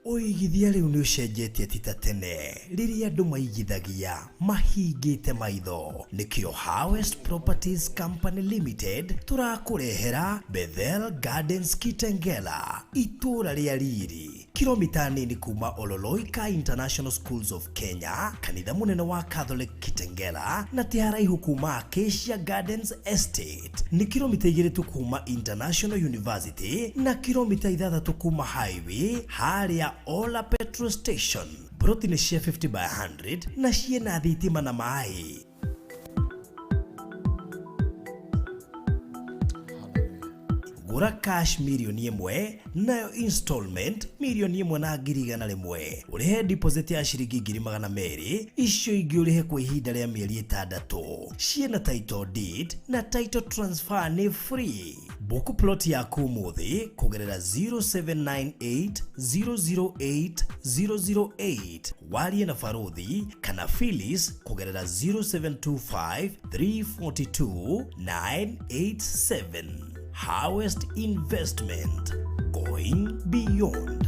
Ũigithia rĩu nĩ ũcenjetie ti ta tene rĩrĩa andũ maigithagia mahingĩte maitho. Nĩkĩo Harvest Properties Company Limited tũrakũrehera Bethel Gardens Kitengela, itũũra rĩa riri, kilomita nini kuma Ololoika International Schools of Kenya, kanitha mũnene wa Catholic Kitengela, na ti haraihu kuma Acacia Gardens Estate. Nĩ kilomita 2 tu kuma International University na kilomita 6 kuma highway harĩa Ola Petrol Station. Broti nĩ cia 50 by 100 na ciĩna thitima na maĩ. Gũra cash 1 mirioni nayo installment 1,100,000, ũrĩhe deposit ya ciringi 200,000, icio ingĩ ũrĩhe kwa ihinda rĩa mĩeri 6. Ciĩna title deed na title transfer nĩ free. Book plot yaku ũmũthĩ kũgerera 0798 008 008, warie na Baruthi kana Phyllis kũgerera 0725 342 987. Harvest Investment, going beyond.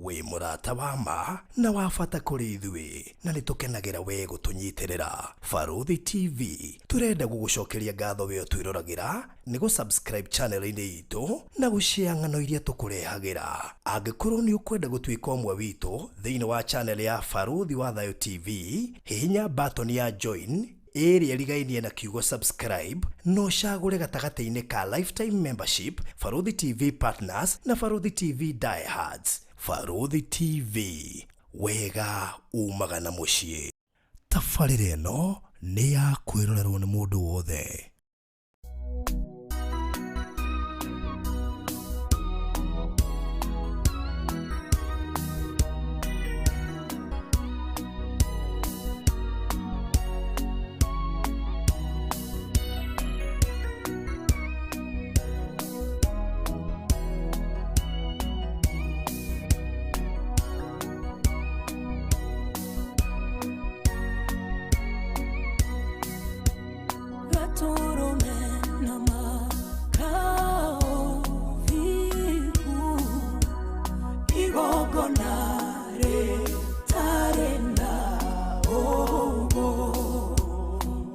Wĩ mũrata wa ma na wa bata kũrĩ ithuĩ na nĩ tũkenagĩra we gũtũnyitĩrĩra. Baruthi TV tũrenda gũgũcokeria ngatho we ũtwĩroragĩra nĩ gũ-subscribe channel-inĩ itũ na gũshare ng'ano iria tũkũrehagĩra. Angĩkorwo nĩ ũkwenda gũtuĩka ũmwe witũ thĩinĩ wa channel ya Baruthi wa Thayo TV, hihinya button ya join ĩrĩa ĩrigainie na kiugo subscribe na ũcagũre gatagatĩ-inĩ ka lifetime membership, Baruthi TV partners na Baruthi TV diehards. Baruthi TV, wega umaga na mũciĩ. Tabarĩra ĩno nĩ ya kwĩrorerwo nĩ mũndũ wothe. Gatũrũme na makaũthingu, igongona rĩtarĩ na ũũgũ,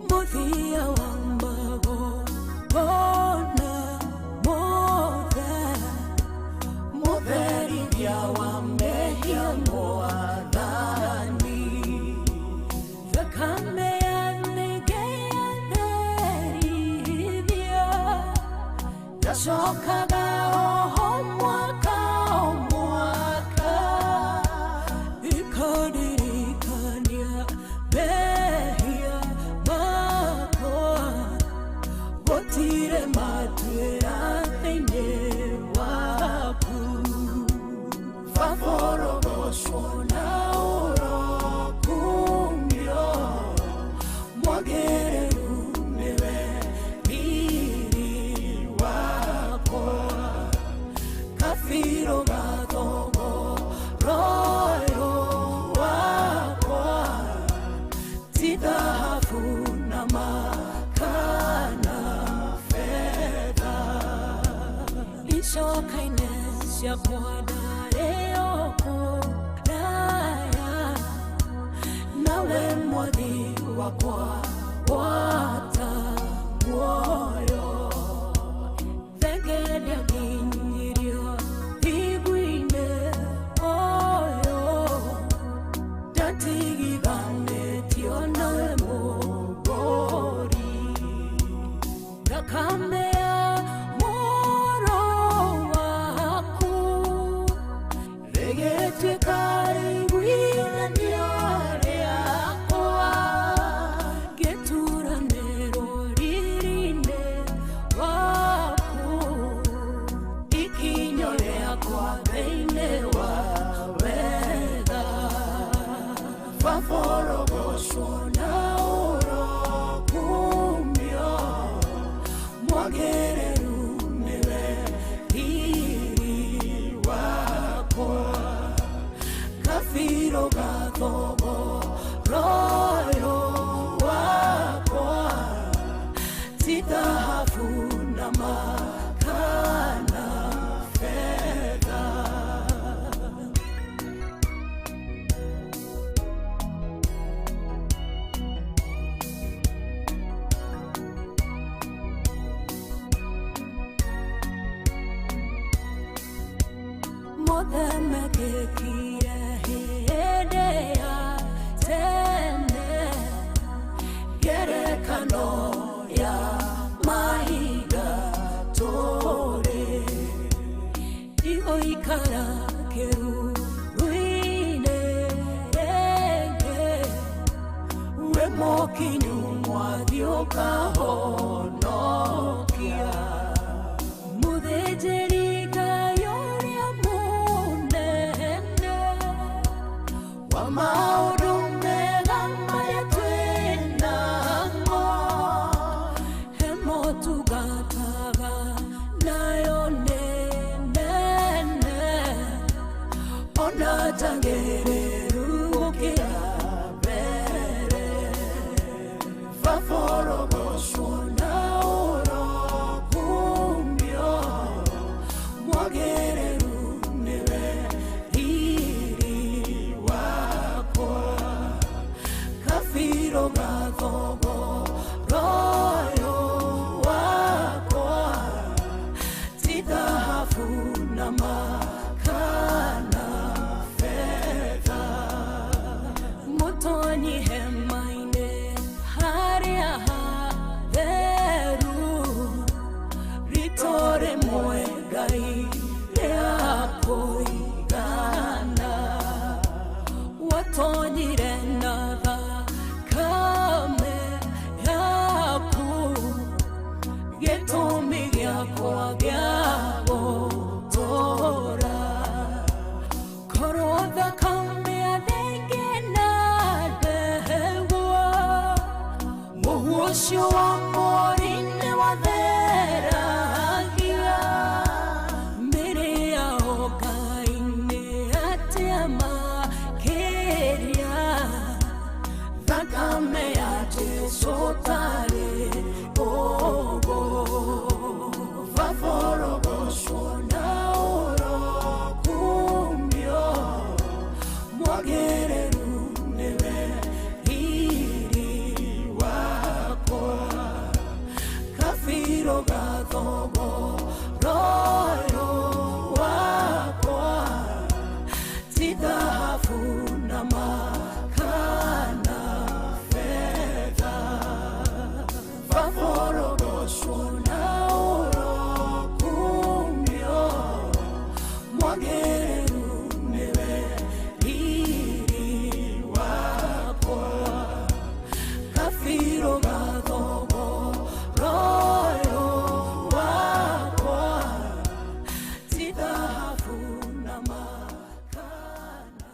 mũthia wa magongona mothe, mũtherithia wa mehia Mwathani, thakame yanĩngĩatherithia, yacokaga oho mwaka o mwaka, ĩkandirikania mehia makwa, gũtirĩ matuĩra thĩinĩ waku. Baborogocwo na ũrokumio, mwagĩrĩru nĩwe riri wakwa, kabirũ gathogo royo wakwa, ti thahabu na makana betha. Icoka-inĩ ciakwa ndarĩ o kũraya nawe, mwathi wakwa, gwata muoyo, thenge ndĩakinyirio thingu-inĩ ũyũ, ndatigithanĩtio nawe mũgũri, thakame ya mũrũ waku rĩgĩtuĩka rĩiguithanio rĩakwa, ngĩturanĩrwo riri-inĩ waku, ikinyo rĩakwa thĩinĩ wa wega, baborogocwo na ũrokumio, mwagĩrĩru nĩwe riri wakwa, kabirũ gathogo royo wakwa, ti thahabu na makana betha. mothe mekĩkire hĩndĩ ya tene, ngerekano ya mahinda tũrĩ. Ndigũikara kĩruru-inĩ rĩngĩ, wĩ mũkinyu Mwathi ũkahonokia. Mũthĩnjĩri Ngai ũrĩa mũnene wa maũndũ mega marĩa twĩnamo, he motungataga nayo nĩ nene, ona njagĩrĩru gũkĩra mbere. Vaforogocwo na ũrokumio, mwagĩrĩru nĩwe riri wakwa, kabirũ ga thogora ũyũ wakwa ti thahabu na makana betha. Mũtonyi hema-inĩ harĩa hatheru, rito rĩmwe Ngai rĩa kũigana, watonyire na thakame yaku, gĩtũmi gĩakwa gĩa gũtũũra. Korwo thakame ya thenge na ndegwa, mũhu ũcio wa mwori nĩ watheragia mĩĩrĩ yao, Ngai nĩ atĩa makĩria thakame ya Jesũ tarĩ ũguo. Vaforogocwo na ũrokumio, mwagĩrĩru nĩwe riri wakwa, kabirũ ga thogora ũyũ wakwa ti thahabu na makana betha. Vaforogocwo na ũrokumio, mwagĩrĩru nĩwe riri wakwa, kabirũ ga thogora ũyũ wakwa ti thahabu na makana.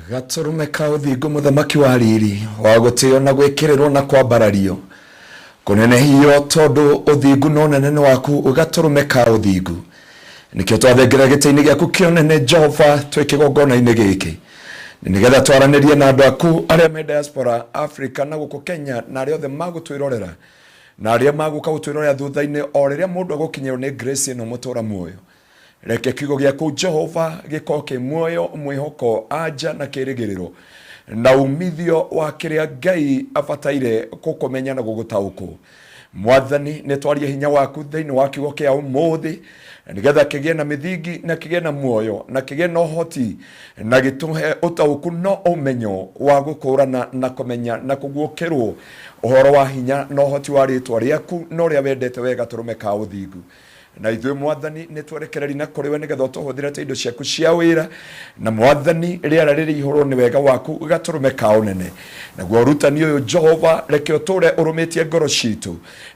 Gatũrũme ka ũthingu, mũthamaki wa riri, wa gũtĩo na gwĩkĩrĩrwo na kwambarario, kũnenehio tondũ ũthingu na ũnene nĩ waku, gatũrũme ka ũthingu. Nĩkĩo twathengera gĩtĩ-inĩ gĩaku kĩonene, Jehova, twĩ kĩgongona-inĩ gĩkĩ, nĩgetha twaranĩrie na andũ aku arĩa me diaspora Africa na gũkũ Kenya, na arĩa othe magũtwĩrorera na arĩa magũka gũtwĩrorera thutha-inĩ, o rĩrĩa mũndũ agũkinyĩrwo nĩ grace ĩno mũtũra muoyo. Reke kiugo gĩaku, Jehova, gĩkorwo kĩ muoyo, mwĩhoko, anja na kĩrĩgĩrĩro na umithio wa kĩrĩa Ngai abataire gũkũmenya na gũgũtaũkwo. Mwathani, nĩ twarie hinya waku thĩinĩ wa kiugo kĩa ũmũthĩ, nĩgetha kĩgĩe na mĩthingi na kĩgĩe na muoyo na kĩgĩe na ũhoti na gĩtũhe ũtaũku na ũmenyo wa gũkũrana na kũmenya na kũguũkĩrwo ũhoro wa hinya na ũhoti wa rĩtwa rĩaku na ũrĩa wendete wega, tũrũme ka ũthingu. Na ithuĩ, Mwathani, nĩ twerekereri na kũrĩ we, nĩgetha ũtũhũthĩre ta indo ciaku cia wĩra. Na Mwathani, rĩera rĩrĩ ihũrwo nĩ wega waku, gatũrũme ka ũnene. Naguo ũrutani ũyũ, Jehova, reke ũtũre ũrũmĩtie ngoro citũ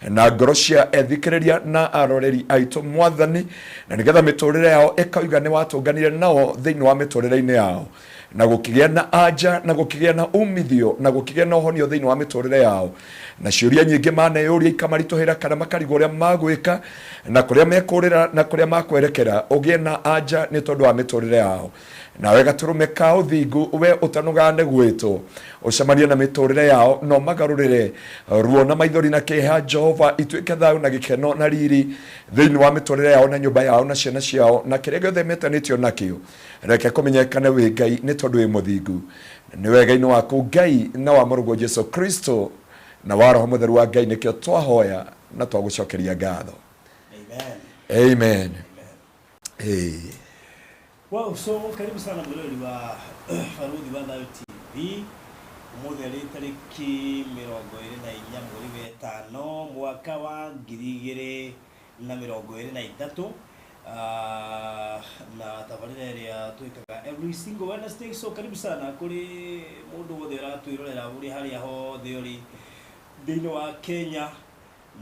na ngoro cia ethikĩrĩria na aroreri aitũ, Mwathani, na nĩgetha mĩtũrĩre yao ĩkauga nĩ watũnganire nao thĩinĩ wa mĩtũrĩre-inĩ yao, na gũkĩgĩa na anja na gũkĩgĩa na umithio na gũkĩgĩa na ũhonio thĩinĩ wa mĩtũrĩre yao, na ciũria nyingĩ maneyũria ikamaritũhĩra, kana makarigwo ũrĩa magwĩka na kũrĩa mekũrĩra na kũrĩa makwerekera, ũgĩe na anja nĩ tondũ wa mĩtũrĩre yao. Nawe gatũrũme ka ũthingu, we ũtanogaga nĩ gwĩtwo, ũcemanie na mĩtũrĩre yao na ũmagarũrĩre ruo na maithori na kĩeha, Jehova, ituĩke thayũ na gĩkeno na riri thĩinĩ wa mĩtũrĩre yao na nyũmba yao na ciana ciao na kĩrĩa gĩothe metanĩtio nakĩo. Reke kũmenyekane wĩ Ngai, nĩ tondũ wĩ mũthingu. Nĩ wega-inĩ waku, Ngai, na wa mũrũguo Jesu Kristo na wa Roho Mũtheru wa Ngai, nĩkĩo twahoya na twagũcokeria ngatho. Amen. Amen. Hey. Wow, so karibu sana mwiroreri wa Barũthi wa Thayũ TV. Ũmũthĩ arĩ tarĩki 24 mweri wa ĩtano mwaka wa 2023. Na tabarĩra ĩrĩa twĩkaga every single Wednesday. So karibu sana kũrĩ mũndũ wothe ũratwĩrorera ũrĩ harĩa hothe ũrĩ thĩinĩ wa Kenya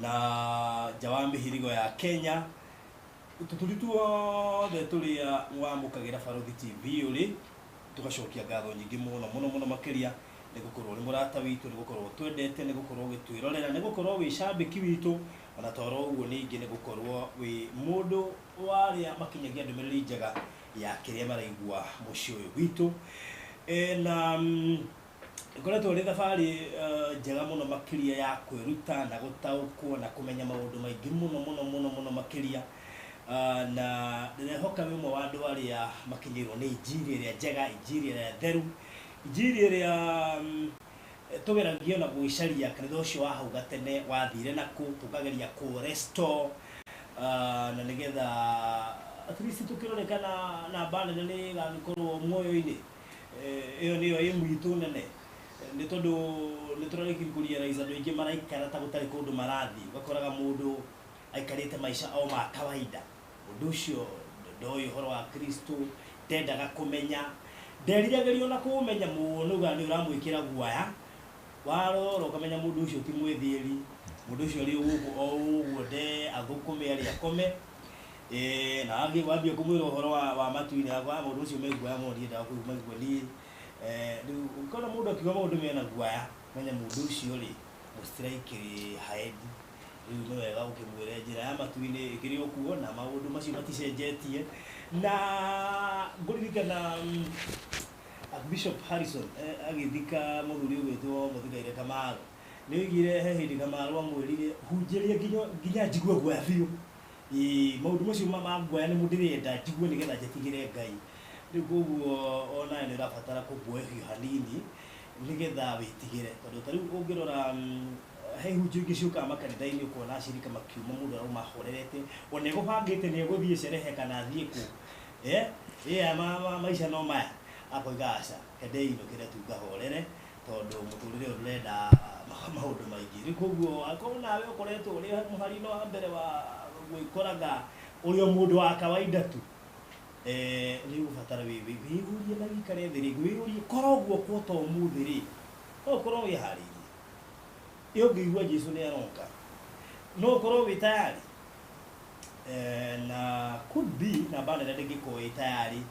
na nja wa mĩhirigo ya Kenya. Tũturi tuothe tũrĩa wamũkagĩra Barũthi TV ũrĩ, tũgacokia ngatho nyingĩ mũno mũno mũno makĩria nĩ gũkorwo ũrĩ mũrata witũ, nĩ gũkorwo twendete, nĩ gũkorwo ũgĩtwĩrorera, nĩ gũkorwo wĩ cambĩki witũ, ona toro ũguo ningĩ nĩ gũkorwo wĩ mũndũ wa arĩa makinyagia ndũmĩrĩri njega ya kĩrĩa maraigua mũciĩ ũyũ witũ. Na ĩkoretwo ĩrĩ thabarĩ njega mũno makĩria ya kwĩruta na gũtaũkwo na kũmenya maũndũ maingĩ mũno mũno mũno mũno makĩria. Na ndĩrehoka wĩ ũmwe wa andũ arĩa makinyĩirwo nĩ injiri ĩrĩa njega, injiri ĩrĩa theru, injiri ĩrĩa tũgeragia ona gwĩcaria kanitha ũcio wa hau gatene wathire nakũ, tũkageria kũ restore na nĩgetha at least tũkĩrore kana namba nene nĩ ĩgagĩkorwo muoyo-inĩ. Ĩyo nĩyo aim itũ nene, nĩ tondũ nĩ tũrarĩkia kũrealize andũ aingĩ maraikara ta gũtarĩ kũndũ marathiĩ. Ũgakoraga mũndũ aikarĩte maica o ma kawaida, mũndũ ũcio ndoĩ ũhoro wa Kristo, ndendaga kũmenya, nderiragĩria ona kũmenya mũno, ugaga nĩ ũramwĩkĩra guoya. Warora ũkamenya mũndũ ũcio ti mwĩthiĩri, mũndũ ũcio arĩ gũkũ o ũguo nde athũkũme arĩ akome. Na wambia kũmwĩra ũhoro wa matu-inĩ, akwa mũndũ ũcio me guoya mũno, ndiendaga kũigua niĩ. Rĩu ũngĩkora mũndũ akiuga maũndũ mena guoya, menya mũndũ ũcio rĩ mũciraikĩrĩ haendi. Rĩu nĩ wega ũkĩmwĩre njĩra ya matu-inĩ ĩkĩrĩ o kuo na maũndũ macio maticenjetie. Na ngũririkana Bishop Harrison agĩthika mũthuri ũgwĩtwo Mũthigaire Kamaru, nĩ oigire he hĩndĩ Kamaru amwĩrire hunjĩrie nginya njigue guoya biũ. Maũndũ macio ma guoya nĩmo ndĩrenda njigue nĩgetha njĩtigĩre Ngai. Rĩu koguo onawe nĩ ũrabatara kũguoyohio hanini nĩgetha wĩtigĩre, tondũ ta rĩu ũngĩrora he ihunjio ingĩ ciũkaga makanitha-inĩ ũkona acirika makiuma mũndũ arauma ahorerete, ona egũbangĩte nĩ egũthiĩ cerehe kana athiĩ kũ. Maica no maya, akoiga aca kende inũkĩre tu ngahorere tondũ mũtũrĩre ũyũ ndũrenda maũndũ maingĩ. Rĩu koguo akorwo nawe ũkoretwo ũrĩ mũhari-inĩ wa mbere wa gwĩkoraga ũrĩ o mũndũ wa kawaida tu, nĩ ũgũbatara wĩyũrie na wĩikare thĩ rĩngĩ, wĩyũrie korwo ũguo kwota ũmũthĩ rĩ, no ũkorwo wĩharĩirie. Ĩ ũngĩigua Jesũ nĩ aroka, no ũkorwo wĩ tayari. Na could be namba nene ndĩngĩkorwo ĩ tayari.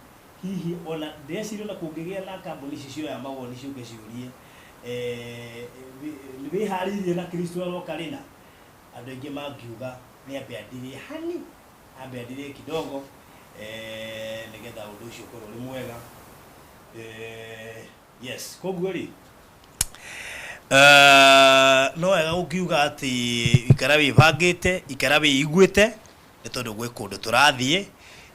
Hihi ona ndĩreciria ona kũngĩgĩa na kambuni ici cioya mawoni ciũke ciũrie nĩ wĩharĩirie na Kristo aroka rĩna, andũ aingĩ mangiuga nĩ ambe andirie hani, ambe andirie kidogo, nĩgetha ũndũ ũcio ũkorwo ũrĩ mwega. Yes, koguo rĩ no wega gũkiuga atĩ ikara wĩbangĩte, ikara wĩiguĩte, nĩ tondũ gwĩ kũndũ tũrathiĩ.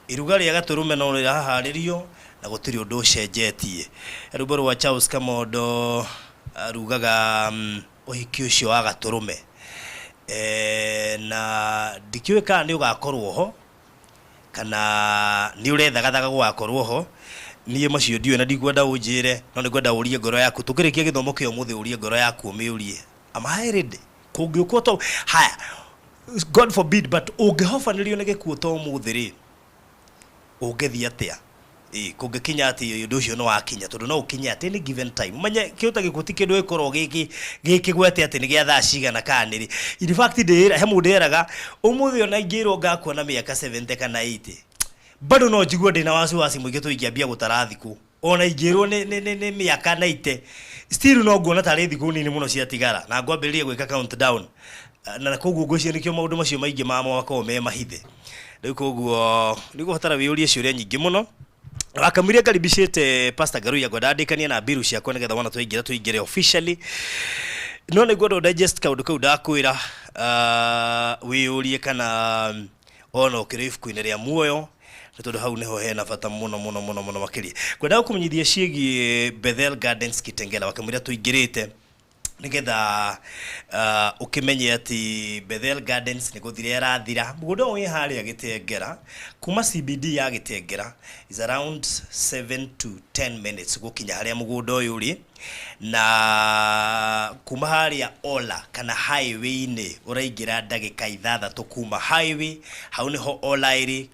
Iruga rĩa gatũrũme no rĩraharĩrio na gũtirĩ ũndũ ũcenjetie. Rwĩmbo rwa Charles Kamondo arugaga ũhiki ũcio wa gatũrũme. Na ndikĩũĩ kana nĩ ũgakorwo ho kana nĩ ũrethagathaga gũgakorwo ho. Niĩ macio ndiũĩ na ndikwenda ũnjĩre, no nĩ ngwenda ũrie ngoro yaku. Tũkĩrĩkia gĩthomo kĩa ũmũthĩ ũrie ngoro yaku ũmĩũrie, am I ready? Kũngĩũkwo to haya, God forbid, but ũngĩhobanĩrio nĩ gĩkuũ ta ũmũthĩ rĩ, ũngĩthiĩ atĩa? Kũngĩkinya atĩ ũndũ ũcio nĩ wakinya, tondũ no ũkinye at any given time. Ũmenye kĩndũ ta gĩkuũ ti kĩndũ gĩkoragwo gĩkĩgwete atĩ nĩ gĩa thaa cigana kana nĩ rĩ. In fact, he mũndũ ndĩraga ũmũthĩ ona ingĩrwo ngakua na mĩaka 70 kana 80, bado no njigue ndĩna wasiwasi mũingĩ tondũ ingĩambia gũtara thikũ. Ona ingĩrwo nĩ mĩaka 90, still no nguona tarĩ thikũ nini mũno ciatigara na ngwambĩrĩria gwĩka countdown. Na koguo ngwĩciria nĩkĩo maũndũ macio maingĩ ma makoragwo me mahithe. Rĩu koguo nĩ ũgũbatara wĩyũrie ciũria nyingĩ mũno. Wakamwire ngaribicĩte Pastor Ngaruiya, ngwenda ndĩkanie na mbiru ciakwa nĩgetha wona twaingĩra tũingĩre officially. No nĩ ngwenda digest kaũndũ kau ndakwĩra, wĩyũrie kana ona ũkĩrĩ ibuku-inĩ rĩa muoyo, nĩ tondũ hau nĩho hena bata mũno mũno mũno mũno makĩria. Ngwenda gũkũmenyithia ciĩgiĩ Bethel Gardens Kitengela. Wakamwĩra tũingĩrĩte Nigetha ukimenye ati Bethel Gardens nĩ gũthira ĩrathira. Mũgũnda ũyũ wĩ harĩa Gĩtengera, kuma CBD ya Gĩtengera is around 7 to 10 minutes gũkinya harĩa mũgũnda ũyũ ũrĩ, na kuma harĩa Ola kana highway-inĩ ũraingĩra ndagĩka 6 kuma highway, hau nĩho Ola ĩrĩ.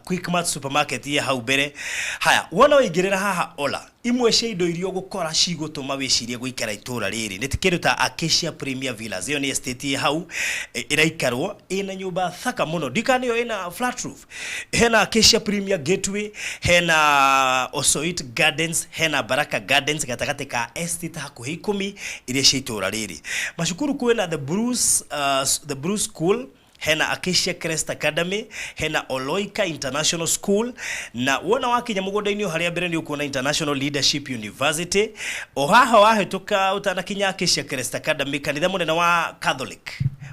Quickmart supermarket ye hau mbere. Haya, wona waingĩrĩra haha Ola, imwe cia indo iria ũgũkora cigũtũma wĩcirie gũikara itũra rĩrĩ nĩ kĩndũ ta Acacia Premier Villas. Ĩyo nĩ estate ĩ hau ĩraikarwo, ĩna nyũmba thaka mũno, ndikana ĩyo ĩna flat roof. Hena Acacia Premier Gateway, hena Osoit Gardens, hena Baraka Gardens, gatagatĩ ka estate hakuhĩ 10 iria cia itũra rĩrĩ. Macukuru, kwĩna the Bruce School, hena Acacia Crest Academy, hena Oloika International School. Na wona wakinya mũgũnda-inĩ o harĩa mbere nĩ ũkuona International Leadership University. O haha wahĩtũka ũtanakinya Acacia Crest Academy, kanitha mũnene wa Catholic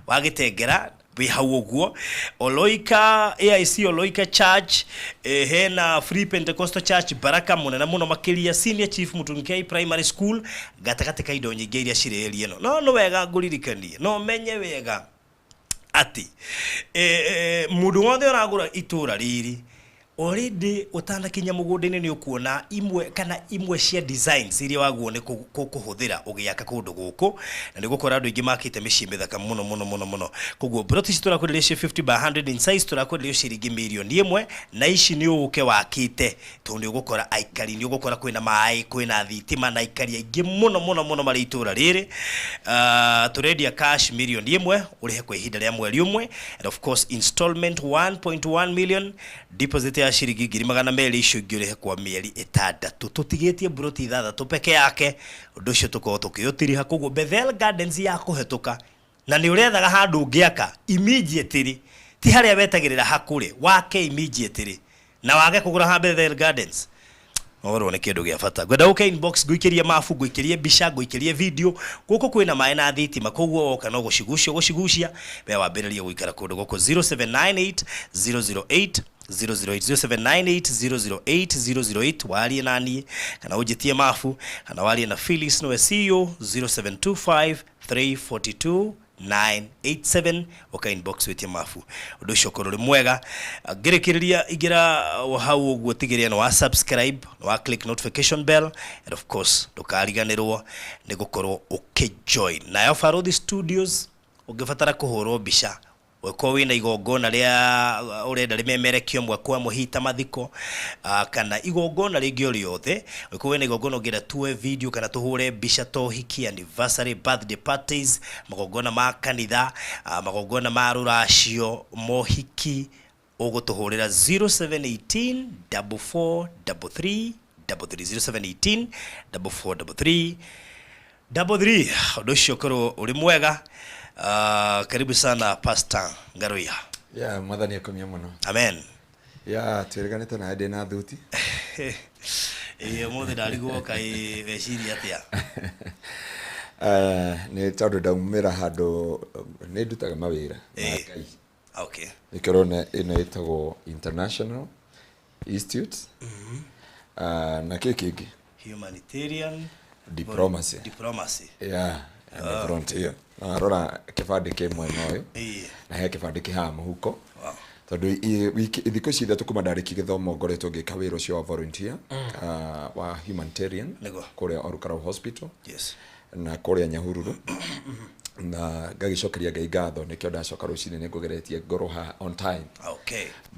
wa Gĩtengera wĩ hau ũguo, Oloika AIC, Oloika Church, hena Free Pentecostal Church Baraka mũnene mũno makĩria, Senior Chief Mutunkei Primary School, gatagatĩ ka indo nyingĩ iria cirĩ area ĩno. No nĩ wega ngũririkanie, no menye wega atĩ mũndũ wothe ũragũra itũra rĩrĩ, already ũtanakinya mũgũnda-inĩ nĩ ũkuona imwe kana imwe cia designs iria waguo nĩ kũhũthĩra ũgĩaka kũndũ gũkũ, na nĩ gũkora andũ aingĩ makĩte mĩciĩ mĩthaka mũno mũno mũno mũno. Koguo plot ici tũrakwenderia cia 50 by 100 in size, tũrakwenderia ciringi 1 mirioni, na ici nĩ ũke wakĩte, tondũ nĩ ũgũkora aikari, nĩ ũgũkora kwĩna maĩ, kwĩna thitima, na aikari aingĩ mũno mũno mũno marĩ itũra rĩrĩ. Tũrendia cash 1 mirioni, ũrĩhe kwa ihinda rĩa mweri ũmwe, and of course installment 1.1 million, deposit ya ciringi 200,000, icio ingĩ ũrĩhe kwa mĩeri 6. Tũtigĩtie mburoti 6 peke yake, ũndũ ũcio tũkorwo tũkĩũtiriha. Koguo Bethel Gardens ya kũhetũka, na nĩ ũrethaga handũ ũngĩaka immediately, ti harĩa wetagĩrĩra hakũre, wake immediately na wage kũgũra ha Bethel Gardens, orwo nĩ kĩndũ gĩa bata. Ngwenda ũke inbox, ngũikĩrie mabu, ngũikĩrie mbica, ngũikĩrie video. Gũkũ kwĩna maĩ na thitima, koguo woka no gũcigucia gũcigucia, we wambĩrĩrie gũikara kũndũ gũkũ. 0798 008 008, 0798 008 008, warie naniĩ kana ũnjĩtie mabu kana warie na Phyllis, nĩwe CEO. 0725 342 987, ũka inbox wĩtie mabu, ũndũ ũcio ũkorwo ũrĩ mwega. Ngĩrĩkĩrĩria, ingĩra hau ũguo, tigĩrĩra nĩ wa subscribe, nĩ wa click notification bell, and of course ndũkariganĩrwo nĩ gũkorwo ũkĩjoin nayo Baruthi Studios. Ũngĩbatara kũhũrwo mbica, ũngĩkorwo wĩna igongona rĩa ũrenda rĩmemerekio mwe kwa mũhita, mathiko, kana igongona rĩngĩ o rĩothe, ũngĩkorwo wĩna igongona ũngĩenda tuoe video kana tũhũre mbica ta ũhiki, anniversary, birthday parties, magongona ma kanitha, magongona ma rũracio, mohiki, ũgũtũhũrĩra 0718 44 33 33, 0718 44 33 33. Ũndũ ũcio ũkorwo ũrĩ mwega. Karibu sana, Pastor Ngaruiya. Ya, Mwathani akumia mũno. Amen. Ya, twĩrĩganĩte nawe ndĩ na thuti. Ĩĩ, ũmũthĩ ndarigwo kaĩ weciria atĩa. Nĩ tondũ ndaumĩra handũ nĩ ndutaga mawĩra ma Ngai. Nĩkĩo ũrona ĩno ĩtagwo International Institute. Na kĩ kĩngĩ? Humanitarian Diplomacy. Diplomacy. Yeah, and volunteer. Na rora kĩbandĩ kĩ mwena ũyũ na he kĩbandĩ kĩ haha mũhuko, tondũ wiki thikũ ici 3 kuma ndarĩkia gĩthomo ngoretwo ngĩka wĩra ũcio wa volunteer, wa humanitarian kũrĩa Olkalou Hospital na kũrĩa Nyahururu, na ngagĩcokeria Ngai ngatho. Nĩkĩo ndacoka rũcinĩ nĩ ngũgeretie ngorwo haha on time,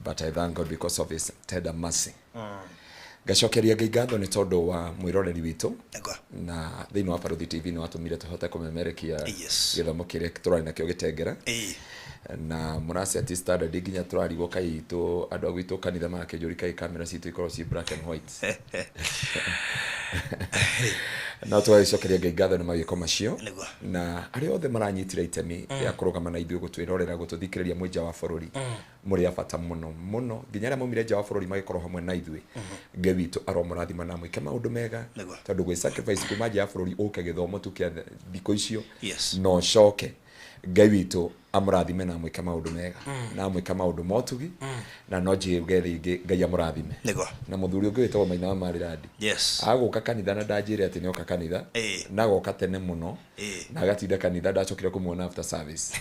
but I thank God because of his tender mercy. Ngacokeria Ngai ngatho nĩ tondũ wa mwĩroreri witũ na thĩinĩ wa Baruthi TV nĩ watũmire tũhote kũmemerekia gĩthomo kĩrĩa tũrarĩ nakĩo Gĩtengera, na mũraceti standard nginya tũrarigwo kaĩ itũ andũ a gwitũ kanitha marakĩnjũri kaĩ kamera citũ ikorwo ci black and white. No tũgagĩcokeria Ngai ngatho nĩ mawĩko macio na arĩa othe maranyitire itemi rĩa kũrũgama na ithuĩ, gũtwĩrorera, gũtũthikĩrĩria mwĩ nja wa bũrũri, mũrĩ a bata mũno mũno, nginya arĩa maumire nja wa bũrũri magĩkorwo hamwe na ithuĩ. Ngai witũ aromũrathima na mwĩke maũndũ mega, tondũ gwĩ sacrifice kuma nja ya bũrũri ũke gĩthomo tu kĩa thikũ icio, no ũcoke Ngai witũ. Amũrathime na amwĩke maũndũ mega na amwĩke maũndũ motugi na no njiuge rĩngĩ Ngai amũrathime. Nĩguo. Na mũthuri ũngĩ wĩtagwo Maina wa Marirandi Yes. agũka kanitha na ndanjĩre atĩ nĩoka kanitha Ĩĩ. na agoka tene mũno Ĩĩ. na agatinda kanitha ndacokire kũmuona after service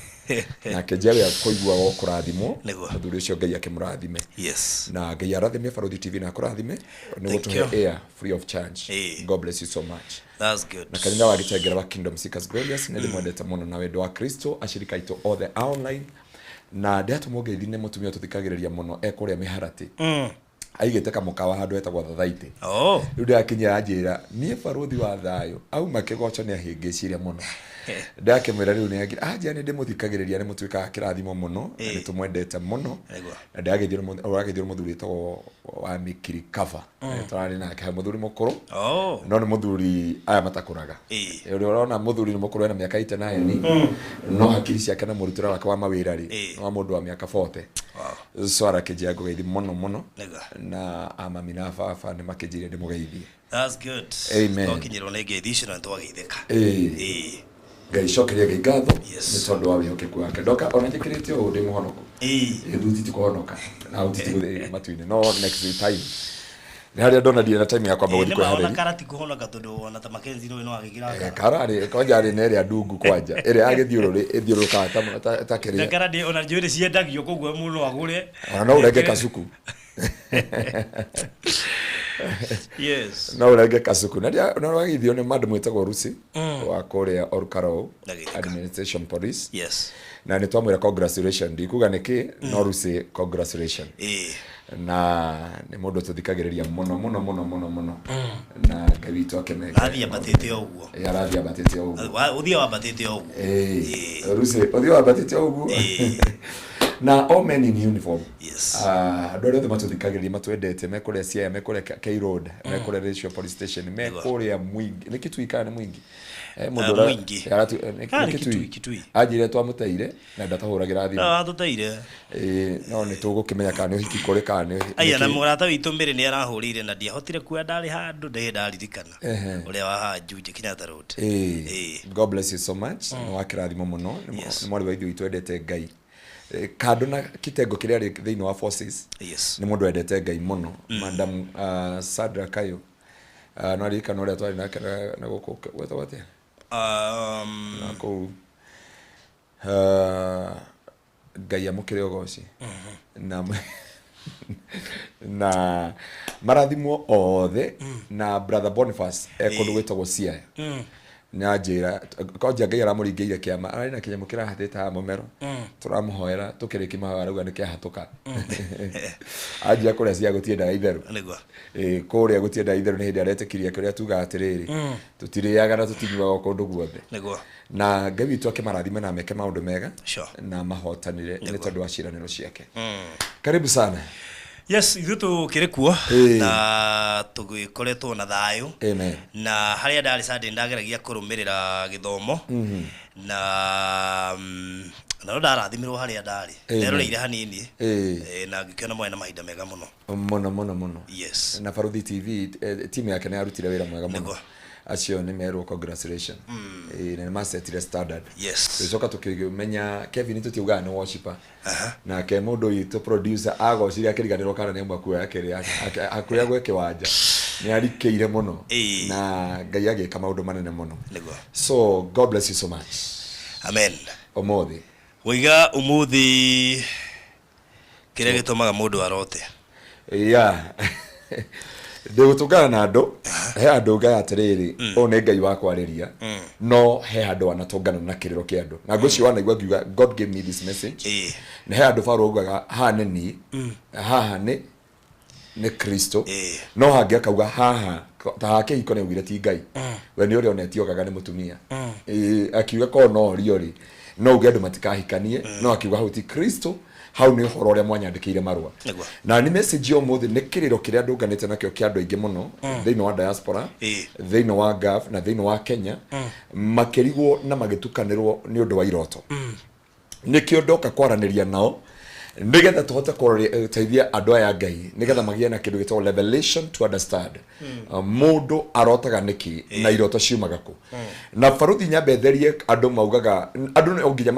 nake njĩra kũigua o kũrathimwo. Nĩguo. Mũthuri ũcio Ngai akĩmũrathime. Yes. Na Ngai arathime Barũthi TV na akũrathime nĩ Thank gũtũhe you. air free of charge. Ĩĩ. God bless you so much. That's good. Na kanitha wa Gĩtengera wa Kingdom Seekers Glorious nĩ ndĩmwendete mũno na wendo wa Kristo, ashirika aitũ othe a online, na ndĩratũmwo ngeithi nĩ mũtumia tũthikagĩrĩria mũno e kũrĩa mĩharatĩ aigĩte kamũkawa handũ etagwo Thathaitĩ. Oh. Rĩu ndĩrakinyia anjĩra niĩ barũthi wa thayũ auma kĩgoco nĩ ahĩngĩciria mũno, ndakĩmwĩra rĩu nĩ anjĩra anjĩra nĩ ndĩmũthikagĩrĩria nĩ mũtuĩkaga kĩrathimo mũno na nĩ tũmwendete mũno. Nĩguo. Na ndĩrageithio nĩ mũthuri wĩtagwo wa Mikiri Cover, tũrarĩ nake hau, mũthuri mũkũrũ Oh. no nĩ mũthuri aya matakũraga. Ĩĩ. Ũrĩa ũrona mũthuri nĩ mũkũrũ ena mĩaka 89 no hakiri ciake na mũrutĩre wake wa mawĩra rĩ Ĩĩ. nĩ wa mũndũ wa mĩaka 40. Wow. So arakĩnjĩra ngũgeithie mũno mũno. Nĩguo. Na amami na baba nĩ makĩnjĩrire ndĩmũgeithie. That's good. Amen. Twakinyĩrwo nĩ ngeithi icio na nĩtwageithĩka. Ĩĩ. Ĩĩ. Ngai cokeria Ngai ngatho Yes. nĩ tondũ wa wĩhokeku wake. Ndoka ona njĩkĩrĩte ũũ ndĩ mũhonoku. Ĩĩ. Thuti ti kũhonoka na uti ti gũthiĩ matu-inĩ, no next time nĩ harĩa ndona ndirĩ na time ya kwamba Ĩĩ, gũthiĩ nĩ ma ona kwĩharĩria. kara ti kũhonoka tondũ ona ta Mackenzie rĩu no agĩkĩra kara. Kara rĩ kwanja rĩ na ĩrĩa ndungu kwanja ĩrĩa yagĩthiũrũrĩ ĩthiũrũrũkaga ta Na kĩrĩa. kara ndĩ ona njuĩrĩ ciendagio koguo mũndũ agũre. Ona no ũrenge kacuku. Yes. No ũrenge kacuku na rĩa na wagithio nĩ madam wĩtagwo Rusi wa kũrĩa Olkarou Ndagĩka. Administration Police. Yes. Na nĩ twamwĩra congratulation, ndikuga nĩkĩ no Rusi congratulation. Ĩĩ. Na nĩ mũndũ tũthikagĩrĩria mũno mũno mũno mũno mũno na Ngai witũ akĩmeke. Arathiĩ ambatĩte o ũguo. Ĩĩ, arathiĩ ambatĩte o ũguo. Ũthiĩ wambatĩte o ũguo. Ĩĩ, Rusi ũthiĩ wambatĩte o ũguo na all men in uniform. Yes. Andũ arĩa othe matũthikagĩrĩria matwendete me kũrĩa Siaya, me kũrĩa K Road, me kũrĩa Ratio Police Station, me Nĩguo. kũrĩa Mwingi, nĩ Kitui kana nĩ Mwingi? Mũndũ Ah, Mwingi. nĩ Kana nĩ Kitui. Kitui, Kitui. Anjĩrire twamũteire na ndatahũragĩra No thimũ. atũteire. Ĩĩ, no nĩ tũgũkĩmenya kana nĩ ũhiki kũrĩ kana nĩ Aya na nĩkĩ. mũrata witũ Mary nĩ arahũrĩire na ndiahotire kuoya ndarĩ handũ ndĩ ndaririkana. Ehe. Ũrĩa wa haha Juja Kenyatta Road. Ĩĩ. Ĩĩ. God bless you so much. Nĩ wa kĩrathimo mũno. Yes. Nĩ mwarĩ wa ithe witũ wendete Ngai. Kando na kitengo kĩrĩa arĩ thĩinĩ wa forces Yes. nĩ mũndũ wendete Ngai mũno. Madam Sandra Kayo, no aririkana ũrĩa twarĩ nake na gũkũ gwetagwo atĩa na kũu, Ngai amũkĩre ũgoci na marathimwo othe na brother Boniface e kũndũ gwĩtagwo Siaya na njĩra kwanja Ngai aramũringĩire kĩama ararĩ na kĩnyamũ kĩrahatĩte haha mũmero tũramũhoera tũkĩrĩkia mahoya arauga nĩ kĩahatũka anjia kũrĩa Siaya gũtiendaga itherũ. Nĩguo. Ĩĩ, kũrĩa gũtiendaga itherũ nĩ hĩndĩ aretĩkirie kũrĩa tugaga atĩrĩrĩ tũtirĩaga na tũtinyuaga kũndũ guothe. Nĩguo. Na Ngai witũ akĩmarathime na meke maũndũ mega Sure. na mahotanire nĩ tondũ wa ciĩranĩro ciake. Karibu sana. Yes, ithuĩ tũkĩrĩ kuo Ĩĩ. na tũgĩkoretwo na thayũ. Amen. Na harĩa ndarĩ Sunday ndageragia kũrũmĩrĩra gĩthomo na na no ndarathimirwo harĩa ndarĩ. Amen. Nderoreire hanini. Ĩĩ. Na ngĩkĩona mwarĩ na mahinda mega mũno. Mũno mũno mũno. Yes. Na Barũthi TV timu yake nĩ yarutire wĩra mwega mũno. Nĩguo. Acio nĩ merwo congratulation. Ĩĩ, na nĩ macetire standard. Yes. Tũgĩcoka tũkĩmenya Kevin tũtiugaga nĩ worshiper nake mũndũ witũ producer agocire akĩriganĩrwo kana nĩ auma kuoya kĩrĩa hakuhĩ agwe kĩwanja nĩ arikĩire mũno. Ĩĩ. Na Ngai agĩka maũndũ manene mũno. Nĩguo. So God bless you so much. Amen. Ũmũthĩ Wĩiga ũmũthĩ kĩrĩa gĩtũmaga mũndũ arote. Yeah, ndĩgũtũngana na andũ he andũ ngai atĩrĩrĩ ũyũ nĩ Ngai wa kwarĩria no he handũ wanatũngana na kĩrĩro kĩa andũ na ngũcio wanaigua ngiuga God gave me this message. Ĩĩ. Na he handũ Paulo augaga haha nĩ niĩ, haha nĩ Kristo. Ĩĩ. No hangĩ akauga haha ta haha kĩhiko nĩ augire ti Ngai we nĩ ũrĩa onetio okaga nĩ mũtumia. Ĩĩ, akiuga korwo no orio rĩ no uge andũ matikahikanie no akiuga hau ti Kristo hau nĩ ũhoro ũrĩa mwanyandĩkĩire marũa. Nĩguo. Na nĩ message ya ũmũthĩ nĩ kĩrĩro kĩrĩa ndũnganĩte nakĩo kĩa andũ aingĩ mũno thĩinĩ wa diaspora, Ĩĩ. thĩinĩ wa Gulf na thĩinĩ wa Kenya makĩrigwo na magĩtukanĩrwo nĩ ũndũ wa iroto. Nĩkĩo ndoka kwaranĩria nao Nĩgetha tũhote gũteithia andũ aya a Ngai nĩgetha magĩe na kĩndũ gĩtagwo revelation to understand mũndũ arotaga nĩkĩ na iroto ciumaga kũ. Na baruthi nyambe therie andũ maugaga andũ no nginya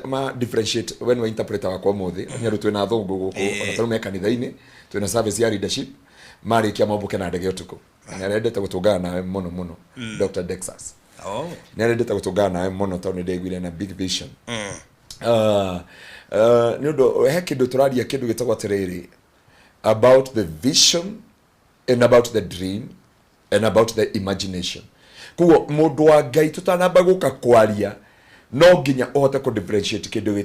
ma differentiate we nĩwe interpreter wakwa ũmũthĩ nĩ andũ twĩna athũngũ gũkũ ona tarĩu me kanitha-inĩ twĩna service ya leadership marĩkia mombũke na ndege ũtukũ. Na nĩ arendete gũtũngana nawe mũno mũno Dr. Dexas. Nĩ arendete gũtũngana nawe mũno tondũ nĩ ndaiguire na big vision. Nĩ ũndũ he kĩndũ tũraria kĩndũ gĩtagwo atĩrĩrĩ about the vision and about the dream and about the imagination. Koguo mũndũ wa Ngai tũtanamba gũka kwaria no nginya ũhote kũ differentiate kĩndũ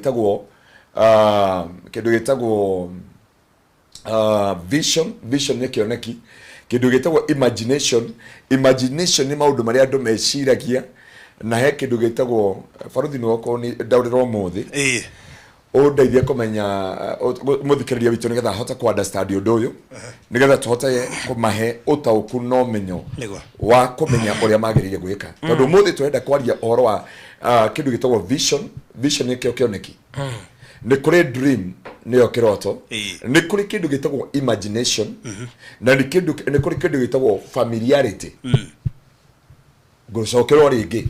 gĩtagwo vision. Vision nĩ kĩoneki. Kĩndũ gĩtagwo imagination, imagination nĩ maũndũ marĩa andũ meciragia. Na he kĩndũ gĩtagwo, baruthi, nĩ okorwo nĩ ndaũrĩra ũmũthĩ ũndeithie kũmenya mũthikĩrĩria witũ nĩgetha ahote kũ understand ũndũ ũyũ, nĩgetha tũhote kũmahe ũtaũku na ũmenyo wa kũmenya ũrĩa magĩrĩire gwĩka, tondũ ũmũthĩ tũrenda kwaria ũhoro wa kĩndũ gĩtagwo vision. Vision nĩkĩo kĩoneki. Nĩ kũrĩ dream, nĩyo kĩroto. Nĩ kũrĩ kĩndũ gĩtagwo imagination, na nĩ kũrĩ kĩndũ gĩtagwo familiarity. Ngũcokerwo rĩngĩ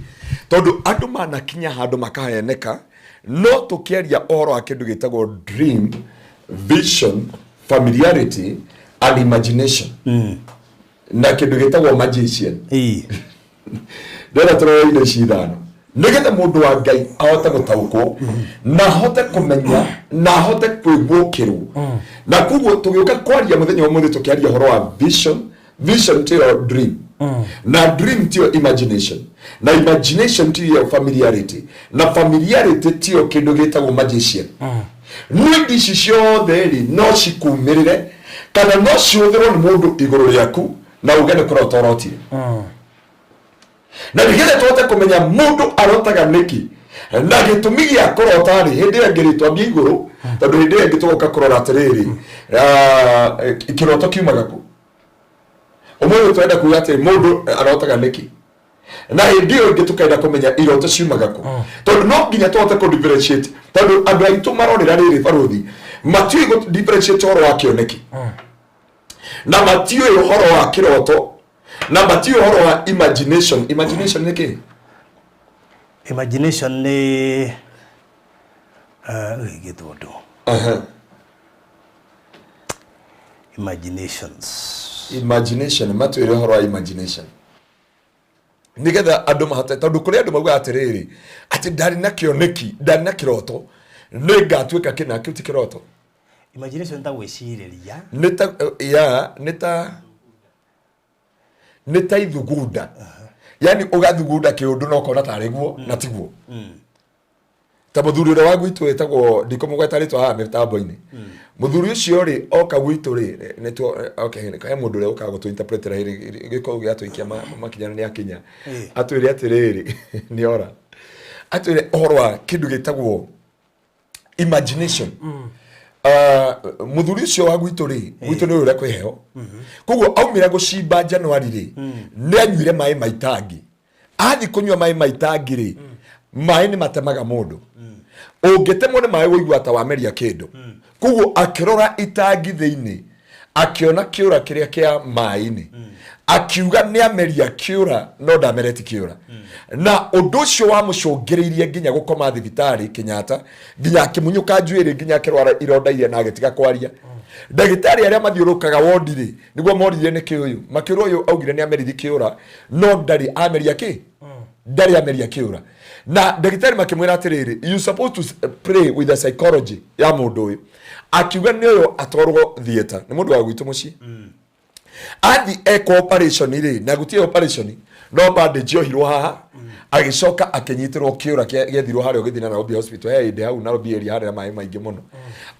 tondũ andũ manakinya handũ makaheneka. No tũkĩaria ũhoro wa kĩndũ gĩtagwo dream, vision, familiarity and imagination, na kĩndũ gĩtagwo magician. Ndĩrenda tũrore indo ici ithano nĩgetha mũndũ wa Ngai ahote gũtaũkwo na ahote kũmenya na ahote kwĩguũkĩrwo. Na koguo tũgĩũka kwaria mũthenya wa ũmũthĩ, tũkĩaria ũhoro wa vision, vision tiyo dream, na dream tiyo imagination, na imagination tiyo familiarity, na familiarity tiyo kĩndũ gĩtagwo magician. No indo ici ciothe rĩ, no cikumĩrĩre kana no cihũthĩrwo nĩ mũndũ igũrũ rĩaku na uge nĩ kũrota ũrotire. Na nĩgetha tũhote kũmenya mũndũ arotaga nĩkĩ na gĩtũmi gĩa kũrota rĩ, hĩndĩ ĩyo ĩngĩ rĩ, twambie igũrũ, tondũ hĩndĩ ĩyo ĩngĩ tũgoka kũrora atĩrĩrĩ, kĩroto kiumaga kũ. Ũmũthĩ tũrenda kuga atĩ mũndũ arotaga nĩkĩ, na hĩndĩ ĩyo ĩngĩ tũkenda kũmenya iroto ciumaga kũ, tondũ no nginya tũhote kũ differentiate, tondũ andũ aitũ marorĩra rĩrĩ, barũthi, matiũĩ gũ differentiate ũhoro wa kĩoneki, na matiũĩ ũhoro wa kĩroto, na matiũĩ ũhoro wa imagination. Imagination nĩ kĩ? Imagination nĩ gĩthũndũ imaginations. Imagination, matwĩre ũhoro wa imagination nĩgetha andũ mahote, tondũ kũrĩ andũ maugaga atĩrĩrĩ, atĩ ndarĩ na kĩoneki, ndarĩ na kĩroto, nĩ ngatuĩka kĩna. Kĩu ti kĩroto. Imagination ta gwĩcirĩria. Nĩ ta ya nĩ ta ithugunda, yani ũgathugunda kĩũndũ na ũkona tarĩ guo na tiguo. Ta mũthuri ũrĩa wa gwitũ wĩtagwo, ndikũmũgweta rĩtwa haha mĩtambo-inĩ, mũthuri ũcio rĩ, oka gwitũ rĩ, nĩtuo okay, he mũndũ ũrĩa ũkaga gũtũ interpretera gĩko gĩatũikia makinya na nĩ akinya. Atwĩre atĩrĩrĩ, nĩ ora atwĩre ũhoro wa kĩndũ gĩtagwo imagination. Mũthuri ũcio wa gwitũ rĩ, gwitũ nĩ ũrĩa kwĩ heho, koguo aumĩra gũcimba January rĩ, nĩ anyuire maĩ ma itangi. Athiĩ kũnyua maĩ ma itangi rĩ, maĩ nĩ matemaga mũndũ. Ũngĩtemwo nĩ maĩ ũigua ta wameria kĩndũ. Koguo akĩrora itangi thĩinĩ, akĩona kĩũra kĩrĩa kĩa maĩ-inĩ, akiuga nĩ ameria kĩũra, no ndamereti kĩũra. Na ũndũ ũcio wamũcũngĩrĩirie nginya gũkoma thibitarĩ Kenyatta, nginya akĩmunyũka njuĩrĩ, nginya akĩrwara ironda iria na agĩtiga kwaria. Ndagĩtarĩ arĩa mathiũrũrũkaga wondi rĩ, nĩguo moririe nĩ kĩ ũyũ, makĩũrwo ũyũ augire nĩ amerithi kĩũra, no ndarĩ ameria kĩ, ndarĩ ameria kĩũra. Na ndagĩtarĩ makĩmwĩra atĩrĩrĩ, "You supposed to play with the psychology ya mũndũ ũyũ." Akiuga nĩ ũyũ atwarwo theatre, nĩ mũndũ wa gwitũ mũciĩ. Athi ekwo operation rĩ, na gũtirĩ operation, no bandage yohirwo haha, agĩcoka akĩnyitĩrwo kĩũra gĩethirwo harĩa ũgĩthiĩ na Nairobi Hospital. He hĩndĩ hau Nairobi area harĩa maĩ maingĩ mũno,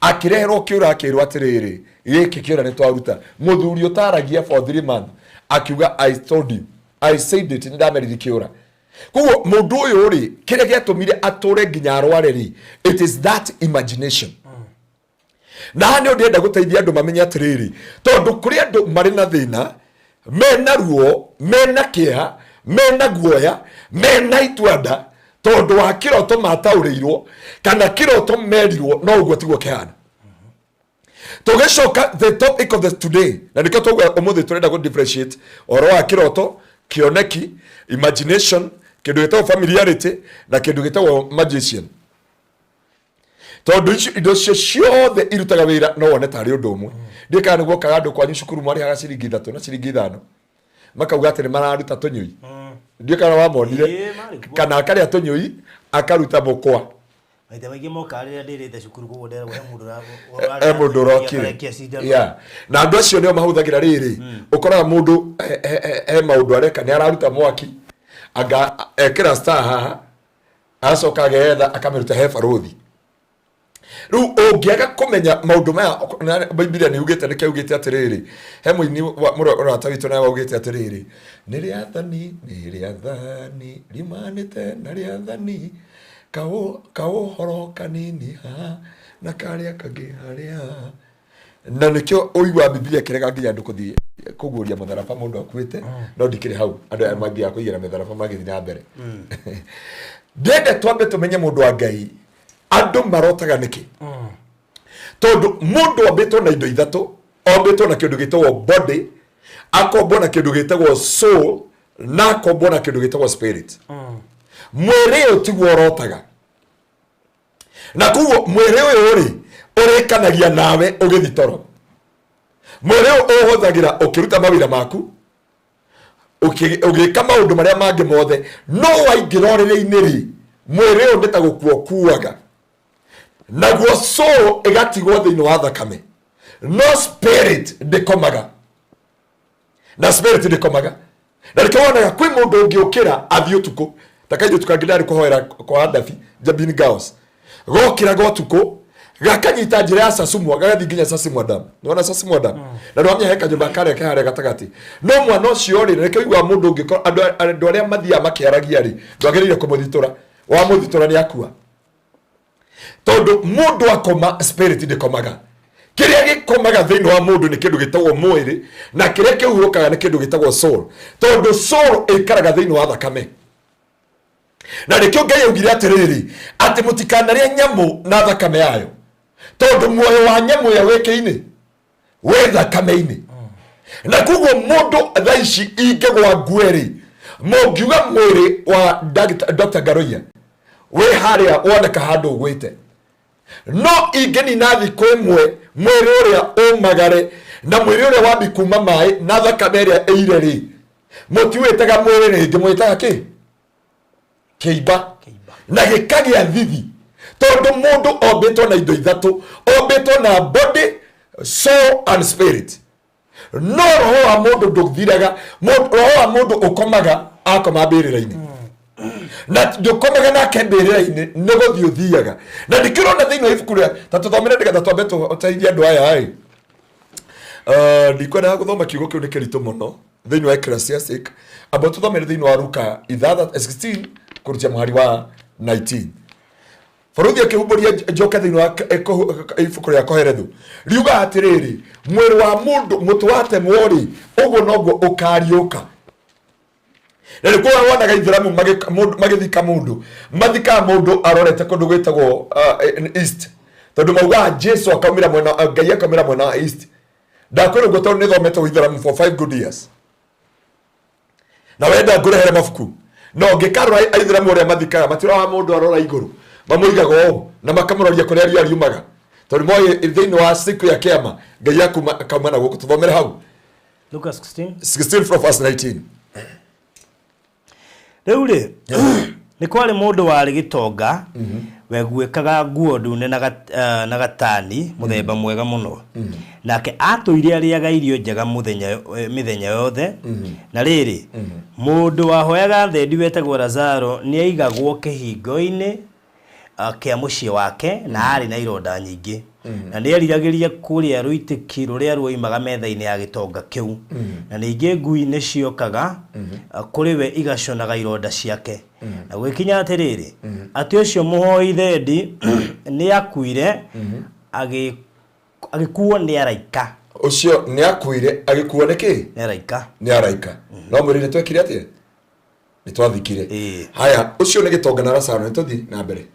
akĩreherwo kĩũra, akĩrwo atĩrĩrĩ, gĩkĩ kĩũra nĩ twaruta. Mũthuri ũtaragia for 3 months akiuga, "I told you, I said it, nĩ ndameriri kĩũra." Koguo mũndũ ũyũ rĩ, kĩrĩa gĩatũmire atũre nginya arware rĩ, it is that imagination. Na haha nĩ ndĩrenda gũteithia andũ mamenye atĩrĩrĩ, tondũ kũrĩ andũ marĩ na thĩna, mena ruo, mena kĩeha, mena guoya, mena itua-nda, tondũ wa kĩroto mataũrĩirwo kana kĩroto merirwo no ũguo tiguo kĩhana. Tũgĩcoka the topic of the today, na nĩkĩo twauga ũmũthĩ tũrenda kũ differentiate ũhoro wa kĩroto, kĩoneki, imagination, kĩndũ gĩtagwo familiarity na kĩndũ gĩtagwo magician, tondũ icio indo icio ciothe irutaga wĩra no wone tarĩ ũndũ ũmwe. Ndiĩ kana nĩguo okaga andũ kwanyu cukuru marĩhaga ciringi 3 na ciringi 5, makauga atĩ nĩ mararuta tũnyũi. Ndiĩ kana wamonire. Ĩĩ, marĩ kuo. Kana akarĩa tũnyũi akaruta mũkwa. Maita maingĩ mokaga rĩrĩa ndĩrĩte cukuru, koguo nderagwo he mũndũ he mũndũ ũrokire. Akarekia cindano. Yeah. Na andũ acio nĩo mahũthagĩra rĩrĩ, ũkoraga mũndũ he maũndũ areka, nĩ araruta mwaki, anga ekĩra star haha, agacoka agetha akamĩruta he barũthi. Rĩu ũngĩaga kũmenya maũndũ maya na Bibilia nĩ yugĩte, nĩkĩo yugĩte atĩrĩrĩ, he mũini mũrata witũ nawe waugĩte atĩrĩrĩ, nĩ rĩathani, nĩ rĩathani riumanĩte na rĩathani, kaũhoro kanini haha na karĩa kangĩ harĩa. Na nĩkĩo ũiguaga Bibilia ĩkĩrega nginya andũ kũthiĩ kũguũria mũtharaba mũndũ akuĩte. No ndikĩrĩ hau, andũ aya mangĩaga kũigĩra mĩtharaba magĩthiĩ na mbere. Ndĩrenda twambe tũmenye, mũndũ wa Ngai, andũ marotaga nĩkĩ? Tondũ mũndũ ombĩtwo na indo ithatũ: ombĩtwo na kĩndũ gĩtagwo body, akombwo na kĩndũ gĩtagwo soul, na akombwo na kĩndũ gĩtagwo spirit. Mwĩrĩ ũyũ tiguo ũrotaga, na koguo mwĩrĩ ũyũ rĩ ũrĩkanagia nawe ũgĩthi toro. Mwĩrĩ ũyũ ũhũthagĩra ũkĩruta mawĩra maku, ũgĩka maũndũ marĩa mangĩ mothe, no waingĩra ũrĩrĩ-inĩ rĩ, mwĩrĩ ũyũ nĩ ta gũkua ũkuaga, naguo soul ĩgatigwo thĩinĩ wa thakame, no spirit ndĩkomaga, na spirit ndĩkomaga. Na nĩkĩo wonaga kwĩ mũndũ ũngĩũkĩra athiĩ ũtukũ, ta kairĩtu kangĩ ndarĩ kũhoera kwa Dabi Jabin Girls, gokĩra ga ũtukũ gakanyita njĩra ya Sasumwa, gagathiĩ nginya Sasimwa Dam. Nĩwona Sasimwa Dam? Na nĩwamenya he kanyũmba karĩa ke harĩa gatagatĩ. No mwana ũcio rĩ, na nĩkĩo ũiguaga mũndũ ũngĩkorwo andũ arĩa mathiaga makĩaragia rĩ, ndwagĩrĩire kũmũthitũra. Wamũthitũra nĩ akua, tondũ mũndũ akoma, spirit ndĩkomaga. Kĩrĩa gĩkomaga thĩinĩ wa mũndũ nĩ kĩndũ gĩtagwo mwĩrĩ, na kĩrĩa kĩhurũkaga nĩ kĩndũ gĩtagwo soul, tondũ soul ĩikaraga thĩinĩ wa thakame. Na nĩkĩo Ngai augire atĩrĩrĩ, atĩ mũtikanarĩe nyamũ na thakame yayo, tondũ muoyo wa nyamũ ĩyo wĩkĩ-inĩ, wĩ thakame-inĩ. Na koguo mũndũ thaa ici ingĩgwa ngue rĩ, mũngiuga mwĩrĩ wa Dr. Ngaroia wĩ harĩa woneka handũ ũgwĩte, no ingĩnina thikũ ĩmwe mwĩrĩ ũrĩa ũmagare na mwĩrĩ ũrĩa wambi kuma maĩ na thakame ĩrĩa ĩire rĩ, mũtiwĩtaga mwĩrĩ rĩngĩ, mwĩtaga kĩ? Kĩimba. Na gĩkagĩa thithi, tondũ mũndũ ombĩtwo na indo ithatũ: ombĩtwo na body, soul and spirit. No roho wa mũndũ ndũthiraga. Roho wa mũndũ ũkomaga akoma mbĩrĩra-inĩ, na ndũkomaga nake mbĩrĩra-inĩ, nĩ gũthiĩ ũthiaga. Na nĩkĩo ũrona thĩinĩ wa ibuku rĩa, ta tũthomere nĩgetha twambe tũteithie andũ aya ĩ. Ndikwendaga gũthoma kiugo kĩu, nĩ kĩritũ mũno thĩinĩ wa Ecclesiastic. Amba tũthomere thĩinĩ wa Luka 16 kũrutia mũhari wa 19. Barũthi akĩhumbũria njoka thĩinĩ wa ibuku rĩa Koherethu riugaga atĩrĩrĩ, mwĩrĩ wa mũndũ, mũtĩ watemwo rĩ, ũguo noguo ũkariũka. Na nĩkuo wonaga Ithĩramu magĩthika mũndũ, mathikaga mũndũ arorete kũndũ gwĩtagwo east, tondũ maugaga Jesu akaumĩra mwena, Ngai akaumĩra mwena wa east. Ndakwĩra ũguo tondũ nĩthomete ũithĩramu for 5 good years, na wenda ngũrehere mabuku. No ngĩkarora aithĩramu ũrĩa mathikaga, matiroraga mũndũ arora igũrũ, mamũigaga ũũ na makamũroria kũrĩa riũa riumaga, tondũ moĩ thĩinĩ wa siku ya kĩama Ngai akauma na gũkũ. Tũthomere hau. Luka 16. 16 from verse 19. Rĩu rĩ, nĩ kwarĩ mũndũ warĩ gĩtonga weguĩkaga nguo ndune na gatani mũthemba mwega mũno, nake atũire arĩaga irio njega mĩthenya yothe. Na rĩrĩ, mũndũ wahoyaga thendi wetagwo Lazaro nĩ aigagwo kĩhingo-inĩ kĩa mũciĩ wake, na aarĩ na ironda nyingĩ, na nĩ eriragĩria kũrĩa rũitĩki rũrĩa ruoimaga metha-inĩ ya gĩtonga kĩu, na ningĩ ngui nĩ ciokaga kũrĩ we igaconaga ironda ciake. Na gũgĩkinya atĩrĩrĩ, atĩ ũcio mũhoi thendi nĩ akuire, agĩkuo nĩ araika. Ũcio nĩ akuire, agĩkuo nĩ kĩ? Nĩ araika. Nĩ araika. No mwĩrĩ nĩ twekire atĩa? Nĩ twathikire. Haya, ũcio nĩ gĩtonga na Lazaro. Nĩ tũthiĩ na mbere.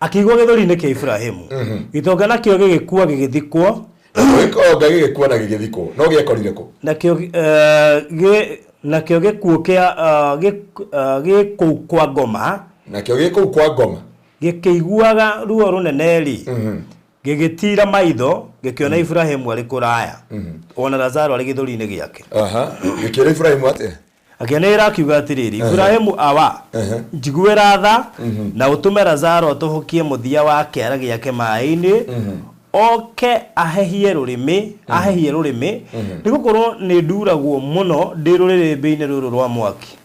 Akĩigwo gĩthũri-inĩ kĩa Iburahĩmu. Gĩtonga nakĩo gĩgĩkua gĩgĩthikwo. Gĩkonga gĩgĩkua na gĩgĩthikwo no gĩekorire kũ? Nakĩo nakĩo gĩkuũ kĩa gĩ kũu kwa ngoma. Nakĩo gĩ kũu kwa ngoma. Gĩkĩiguaga ruo rũnene rĩ, gĩgĩtiira maitho, gĩkĩona Iburahĩmu arĩ kũraya, o na Lazaro arĩ gĩthũri-inĩ gĩake. Aha, gĩkĩra Iburahĩmu atĩa? Akĩanĩrĩra akiuga atĩrĩrĩ, "Iburahĩmu awa, njiguĩra tha, na ũtũme Lazaro atũhũkie mũthia wa kĩara gĩake maĩ-inĩ, oke ahehie rũrĩmĩ, nĩ gũkorwo nĩ nduragwo mũno ndĩ rũrĩrĩmbĩ-inĩ rũrũ rwa mwaki."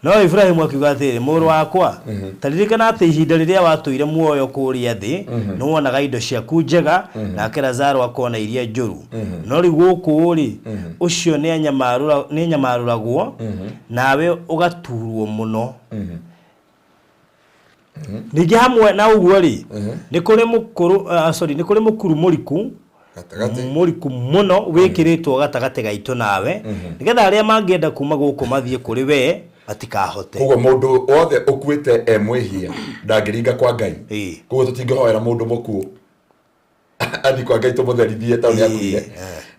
No Iburahĩmu akiuga atĩrĩ, "Mũrũ wakwa, ta ririkana atĩ ihinda rĩrĩa watũire muoyo kũrĩa thĩ, nĩ wonaga indo ciaku njega, nake Lazaro akona iria njũru. No rĩu gũkũ rĩ, ũcio nĩ anyamarũragwo, nawe ũgaturwo mũno. Ningĩ hamwe na ũguo rĩ, nĩ kũrĩ mũkũrũ, sorry, nĩ kũrĩ mũkuru mũriku gatagatĩ mũriku mũno wĩkĩrĩtwo gatagatĩ gaitũ nawe, nĩgetha arĩa mangĩenda kuma gũkũ mathiĩ kũrĩ we matikahote." Koguo mũndũ wothe ũkuĩte e mwĩhia ndangĩringa kwa Ngai. Koguo tũtingĩhoera mũndũ mũkuũ athiĩ kwa Ngai tũmũtherithie tondũ nĩ akuire.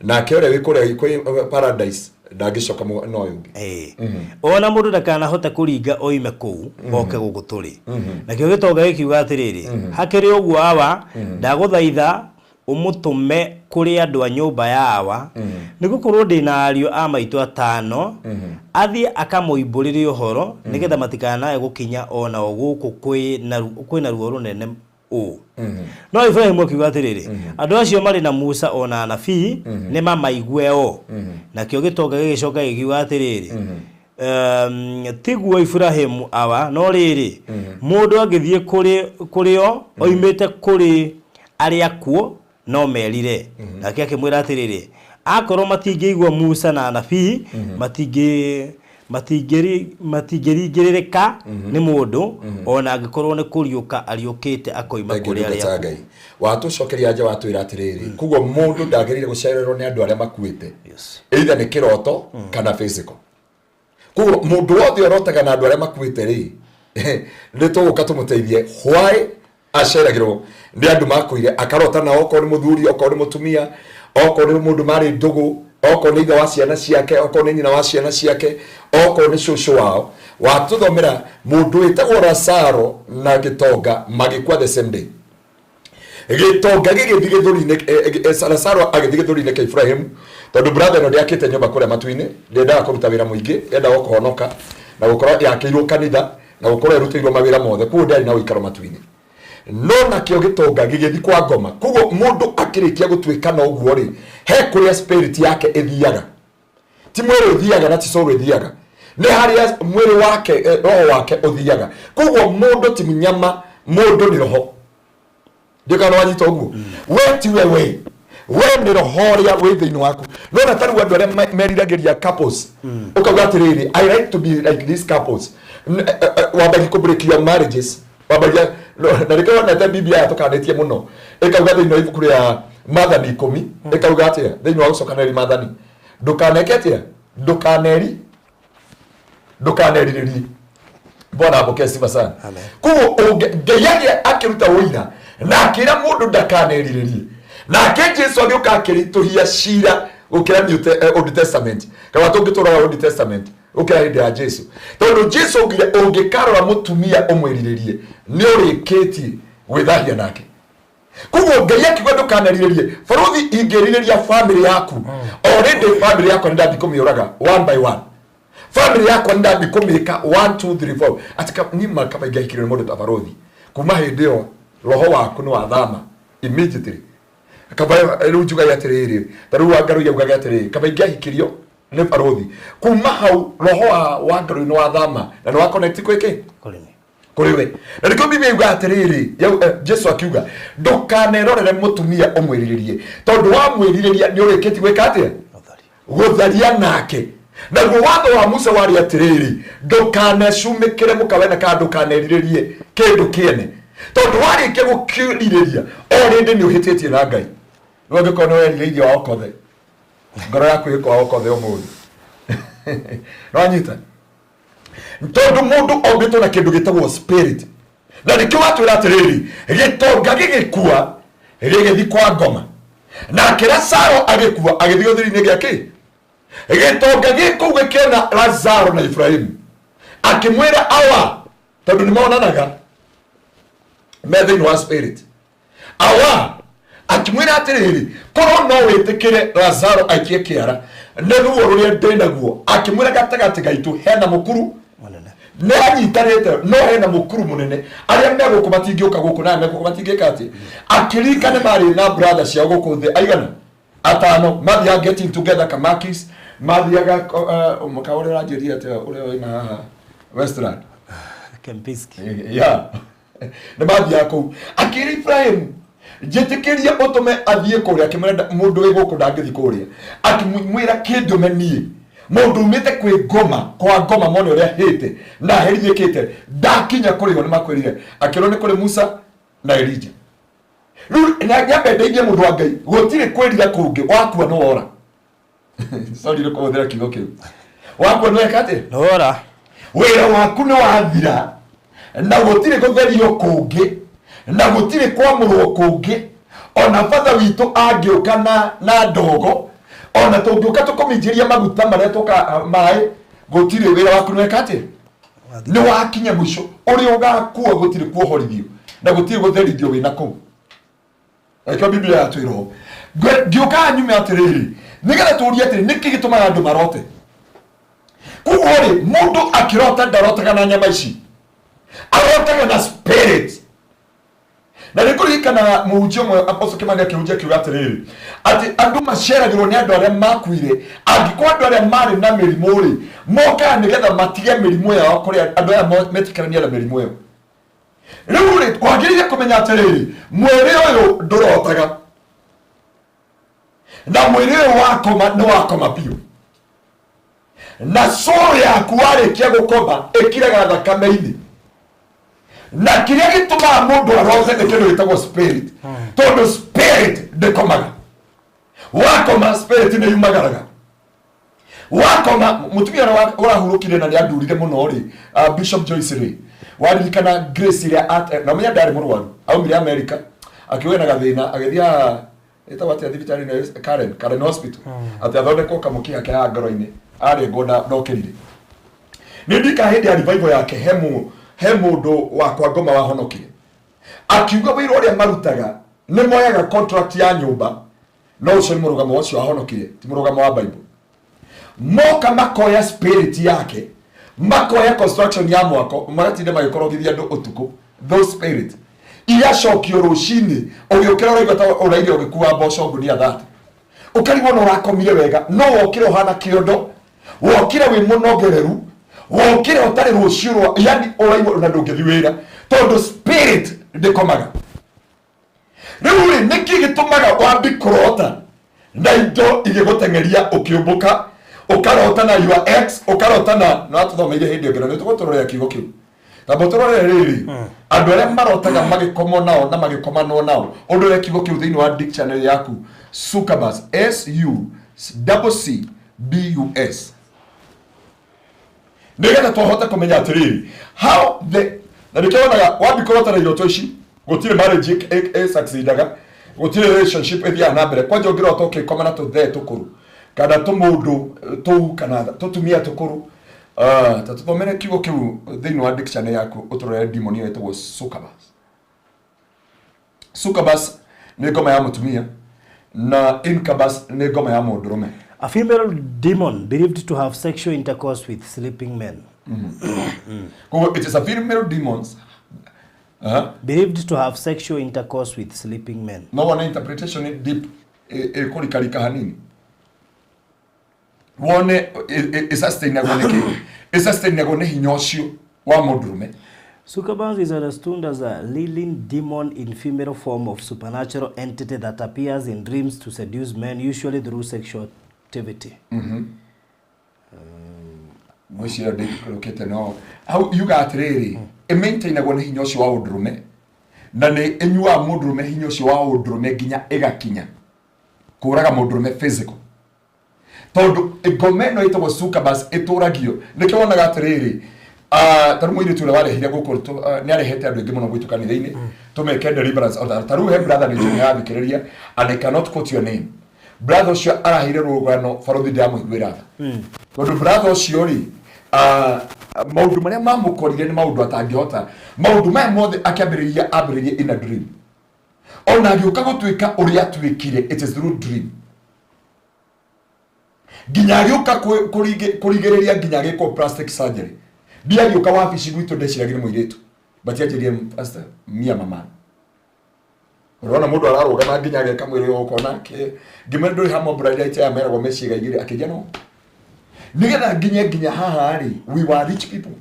Nake ũrĩa wĩ kũrĩa kwĩ paradise ndangĩcoka na ũyũ ũngĩ. Ona mũndũ ndakanahote kũringa oime kũu oke gũkũ tũrĩ. Nakĩo gĩtonga gĩkiuga atĩrĩrĩ, "Hakĩrĩ ũguo awa, ndagũthaitha ũmũtũme kũrĩ andũ a nyũmba ya awa, nĩ gũkorwo ndĩ na ariũ a maitũ atano, athiĩ akamoimbũrĩre ũhoro, nĩgetha matikanae gũkinya onao gũkũ kwĩna ruo rũnene ũũ." No Iburahĩmu akiuga atĩrĩrĩ, "Andũ acio marĩ na Musa o na anabii, nĩ mamaigue o." Nakĩo gĩtonga gĩgĩcoka gĩkiuga atĩrĩrĩ, "Tiguo Iburahĩmu awa, no rĩrĩ, mũndũ angĩthiĩ kũrĩ o oimĩte kũrĩ arĩa akuũ, no merire." Nake akĩmwĩra atĩrĩrĩ, "Akorwo matingĩigua Musa na anabii, matingĩringĩrĩrĩka nĩ mũndũ ona angĩkorwo nĩ kũriũka ariũkĩte akoima Thengiũ kũrĩ ndungata arĩa ya akuũ." Ngai watũcokeria nja watwĩra atĩrĩrĩ, koguo mũndũ ndagĩrĩire gũcererwo nĩ andũ arĩa makuĩte, either nĩ kĩroto kana physical. Koguo mũndũ wothe ũrotaga na andũ arĩa makuĩte rĩ, nĩ tũgũka tũmũteithie why aceragĩrwo nĩ andũ makuire akarota nao, okorwo nĩ mũthuri, okorwo nĩ mũtumia, okorwo nĩ mũndũ marĩ ndũgũ, okorwo nĩ ithe wa ciana ciake, okorwo nĩ nyina wa ciana ciake, okorwo nĩ cũcũ wao. Watũthomera mũndũ wĩtagwo Lazaro na gĩtonga magĩkua the same day. Gĩtonga gĩgĩthiĩ gĩthũri-inĩ, Lazaro agĩthiĩ gĩthũri-inĩ kĩa Ibrahim, tondũ brother ĩno ndĩakĩte nyũmba kũrĩa matu-inĩ, ndĩendaga kũruta wĩra mũingĩ, yendaga o kũhonoka na gũkorwo yakĩirwo kanitha na gũkorwo ĩrutĩirwo mawĩra mothe, koguo ndĩarĩ na ũikaro matu-inĩ. No nakĩo gĩtonga gĩgĩthiĩ kwa ngoma. Koguo mũndũ akĩrĩkia gũtuĩka na ũguo rĩ, he kũrĩa spirit yake ĩthiaga, ti mwĩrĩ ũthiaga na ti soul ĩthiaga, nĩ harĩa mwĩrĩ wake, roho wake ũthiaga. Koguo mũndũ ti nyama, mũndũ nĩ roho. Ndikana wanyita ũguo? We tiwe we, we nĩ roho ũrĩa wĩ thĩinĩ waku. Nona ta rĩu andũ arĩa meriragĩria couples, ũkauga atĩrĩrĩ, "I like to be like these couples." Wambagia kũ break your marriages, wambagia na nĩkĩo wonete Biblia yatũkanĩtie mũno, ĩkauga thĩinĩ wa ibuku rĩa Maathani 10, ĩkauga atĩa thĩinĩ wa gũcokanĩrĩria Maathani? Ndũkaneke atĩa? Ndũkanerirĩrie. Bwana apokee sifa sana. Amen. Koguo Ngai akĩruta ũira na akĩra mũndũ ndakanerirĩrie, nake Jesu agĩũka akĩritũhia cira gũkĩra Old Testament, kana tũngĩtũraga Old Testament gũkĩra hĩndĩ ya Jesu, tondũ Jesu augire ũngĩkarora mũtumia ũmwĩrirĩrie, nĩ ũrĩkĩtie gwĩthahia nake. Koguo Ngai akiuga ndũkanerirĩrie. Baruthi, ingĩrirĩria family yaku, already family yakwa nĩ ndathiĩ kũmĩũraga one by one. Family yakwa nĩ ndathiĩ kũmĩka 1 2 3 4 atĩ nima kaba ingĩahikirio nĩ mũndũ ta baruthi. Kuma hĩndĩ ĩyo roho waku nĩ wathama immediately. Kaba rĩu njugaga atĩrĩrĩ, ta rĩu Wangarũi augaga atĩrĩrĩ, kaba ingĩahikirio nĩ baruthi. Kuma hau roho wa Wangarũi nĩ wathama na nĩ wa connect kwĩ kĩ? Kũrĩ niĩ. Kũrĩ we. Na nĩkĩo Biblia yugaga atĩrĩrĩ, Jesu akiuga ndũkanerorere mũtumia ũmwĩrirĩrie, tondũ wamwĩrirĩria nĩ ũrĩkĩtie gwĩka atĩa? Ũtharia. Gũtharia nake. Naguo watho wa Musa warĩ atĩrĩrĩ, ndũkanecumĩkĩre mũka wene kana ndũkanerirĩrie kĩndũ kĩene, tondũ warĩkia gũkĩrirĩria already nĩ ũhĩtĩtie na Ngai. Rĩu angĩkorwo nĩ werirĩirie wa okothe, ngoro yaku ĩkwa okothe ũmũthĩ nĩwanyita, tondũ mũndũ ombĩtwo na kĩndũ gĩtagwo spirit. Na nĩkĩo watwĩra atĩrĩrĩ, gĩtonga gĩgĩkua gĩgĩthi kwa ngoma. Nake Lazaro agĩkua, agĩthiĩ gĩthũri-inĩ gĩa kĩ? Gĩtonga gĩ kũu gĩkĩona Lazaro na Ibrahimu, akĩmwĩra awa, tondũ nĩ monanaga me thĩinĩ wa spirit. Awa akĩmwĩra atĩrĩrĩ, korwo no wĩtĩkĩre Lazaro aikie kĩara nĩ ruo rũrĩa ndĩ naguo. Akĩmwĩra gatagatĩ gaitũ hena mũkuru Mũnene. Nĩ anyitanĩte, no hena mũkuru mũnene, arĩa me gũkũ matingĩũka gũkũ, na arĩa me gũkũ matingĩka atĩ. Akĩringa nĩ marĩ na brother ciao gũkũ thĩ aigana atano, mathiaga getting together Kamakis, mathiaga mũkawa ũrĩa ũranjĩria atĩa, ũrĩa wĩna haha Westland. Kempinski. Ya, nĩ mathiaga kũu. Akĩra Ibrahim, njĩtĩkĩria ũtũme athiĩ kũrĩa. Akĩmwĩra, mũndũ wĩ gũkũ ndangĩthiĩ kũrĩa. Akĩmwĩra, kĩndũme niĩ, mũndũ umĩte kwĩ ngoma kwa ngoma, mone ũrĩa hĩte na herithĩkĩte, ndakinya kũrĩ o nĩ makwĩrire. Akĩrwo nĩ kũrĩ Musa na Elija. Rĩu na nyambe ndeithie mũndũ wa Ngai, gũtirĩ kwĩrira kũngĩ, wakua nĩ wora. Sorry nĩ kũhũthĩra kiugo kĩu. Wakua nĩ weka atĩa? Nora. Wĩra waku nĩ wathira, na gũtirĩ gũtherio kũngĩ, na gũtirĩ kwamũrwo kũngĩ. Ona batha witũ angĩũka na ndogo, ona tũngĩũka tũkũminjĩria maguta marĩa tũka maĩ, gũtirĩ. Wĩra waku nĩ weka atĩa? Nĩ wakinya mũico. Ũrĩa ũgakua, gũtirĩ kuohorithio na gũtirĩ gũtherithio wĩna kũu. Rekio Biblia yatwĩra ũũ. Ngĩũkaga nyume atĩrĩrĩ, nĩgetha tũrie atĩrĩ, nĩkĩ gĩtũmaga andũ marote? Koguo rĩ, mũndũ akĩrota ndarotaga na nyama ici, arotaga na spirit. Na nĩ kũririkana mũhunjia ũmwe, Apostle Kimani, akĩhunjia akiuga atĩrĩrĩ, atĩ andũ maceragĩrwo nĩ andũ arĩa makuire. Angĩkorwo andũ arĩa marĩ na mĩrimũ rĩ, mokaga nĩgetha matige mĩrimũ yao kũrĩa andũ aya metĩkĩrania na mĩrimũ ĩyo. Rĩu rĩ, wagĩrĩire kũmenya atĩrĩrĩ, mwĩrĩ ũyũ ndũrotaga, na mwĩrĩ ũyũ wakoma nĩ wakoma biũ, na soul yaku warĩkia gũkoma ĩkiraga thakame-inĩ. Na kĩrĩa gĩtũmaga mũndũ arote nĩ kĩndũ gĩtagwo spirit, tondũ spirit ndĩkomaga. Wakoma, spirit nĩ yumagaraga. Wakoma, mũtumia ũrĩa ũrahurũkire na nĩ andurire mũno rĩ, Bishop Joyce rĩ, waririkana Grace ĩrĩa na ũmenye ndarĩ mũrwaru, aumire America akiuga na gathĩna, agĩthiĩ haha ĩtagwo atĩa thibitarĩ ĩno, Karen Hospital, atĩ athondekwo kamũkiha ke haha ngoro-inĩ, arengwo na ndokĩrire. Nĩ ndika hĩndĩ ya revival yake, he mũndũ wakwa ngoma wahonokire, akiuga wĩra ũrĩa marutaga nĩ moyaga contract ya nyũmba. No ũcio nĩ mũrũgamo ũcio ahonokire, ti mũrũgamo wa Bible. Moka makoya spirit yake, makoya construction ya mwako, magatinda magĩkorogithia andũ ũtukũ. Those spirit igacokio rũcinĩ, ũgĩũkĩra ũraigua ta ũraire ũgĩkua mboco ngunia 30, ũkarigwo na ũrakomire wega, no wokĩra ũhana kĩondo, wokĩra wĩ mũnogereru, wokĩra ũtarĩ rũciũ rwa, yani ũraigua na ndũngĩthiĩ wĩra, tondũ spirit ndĩkomaga. Rĩu rĩ, nĩkĩ gĩtũmaga wambi kũrota na indo igĩgũteng'eria ũkĩũmbũka, ũkarota na your ex, ũkarota na natũthomeire hĩndĩ ĩngĩ, na nĩ tũgũtũrorera kiugo kĩu. Tamba tũrorere rĩrĩ, andũ arĩa marotaga magĩkomwo nao na magĩkomanwo nao. Ũndũre kiugo kĩu thĩinĩ wa dictionary yaku, succubus, S U double C B U S, nĩgetha tũhote kũmenya atĩrĩrĩ, how the na nĩkĩo wonaga wambi kũrota na iroto ici, gũtirĩ marriage ĩ succeedaga, gũtirĩ relationship ĩthiaga na mbere. Kwanja ũngĩrota ũkĩkoma na tũthee tũkũrũ kana tũmũndũ tũu kana tũtumia tũkũrũ. Ta tũthomere kiugo kĩu thĩinĩ wa dictionary yaku, ũtũrore demon ĩyo ĩtagwo succubus. Succubus nĩ ngoma ya mũtumia na incubus nĩ ngoma ya mũndũrũme. A female demon believed to have sexual intercourse with sleeping men. Koguo it is a female demons. Believed to have sexual intercourse with sleeping men. No wone interpretation nĩ deep, ĩkũrikarika hanini, wone ĩsustainagwo nĩ kĩ? Ĩsustainagwo nĩ hinya ũcio wa mũndũrũme. Succubus is understood as a Lilin demon in female form of supernatural entity that appears in dreams to seduce men, usually through sexual activity. Mwĩciria ndĩikũrũkĩte, no hau yuga atĩrĩrĩ, ĩmaintainagwo nĩ hinya ũcio wa ũndũrũme, na nĩ ĩnyuaga mũndũrũme hinya ũcio wa ũndũrũme nginya ĩgakinya kũraga mũndũrũme physical, tondũ ngoma ĩno ĩtagwo succubus ĩtũragio. Nĩkĩo wonaga atĩrĩrĩ, Ta rĩu mũirĩtu ũrĩa warehire gũkũ nĩ arehete andũ aingĩ mũno gwitũ kanitha-inĩ tũmeke deliverance. Ona ta rĩu he brother nĩ njũĩ arathikĩrĩria, and I cannot quote your name. Brother ũcio araheire rũgano, barothi, ndĩramũiguĩra tha tondũ brother ũcio rĩ, maũndũ marĩa mamũkorire nĩ maũndũ atangĩhota. Maũndũ maya mothe akĩambĩrĩria ambĩrĩria in a dream, ona agĩũka gũtuĩka ũrĩa atuĩkire, it is through dream, nginya agĩũka kũrigĩrĩria nginya agĩkwo plastic surgery. Ndiagĩũka wabici gwitũ, ndeciragia nĩ mũirĩtu, but anjĩrie, "Pastor, mia mama ũrona mũndũ ararũgama nginya ageka mwĩrĩ ũkona ngĩmwĩra ndũrĩ hamwe bright aya meragwo meciga igĩrĩ." Akĩnjia no nĩgetha nginye nginya haha rĩ, we were rich people,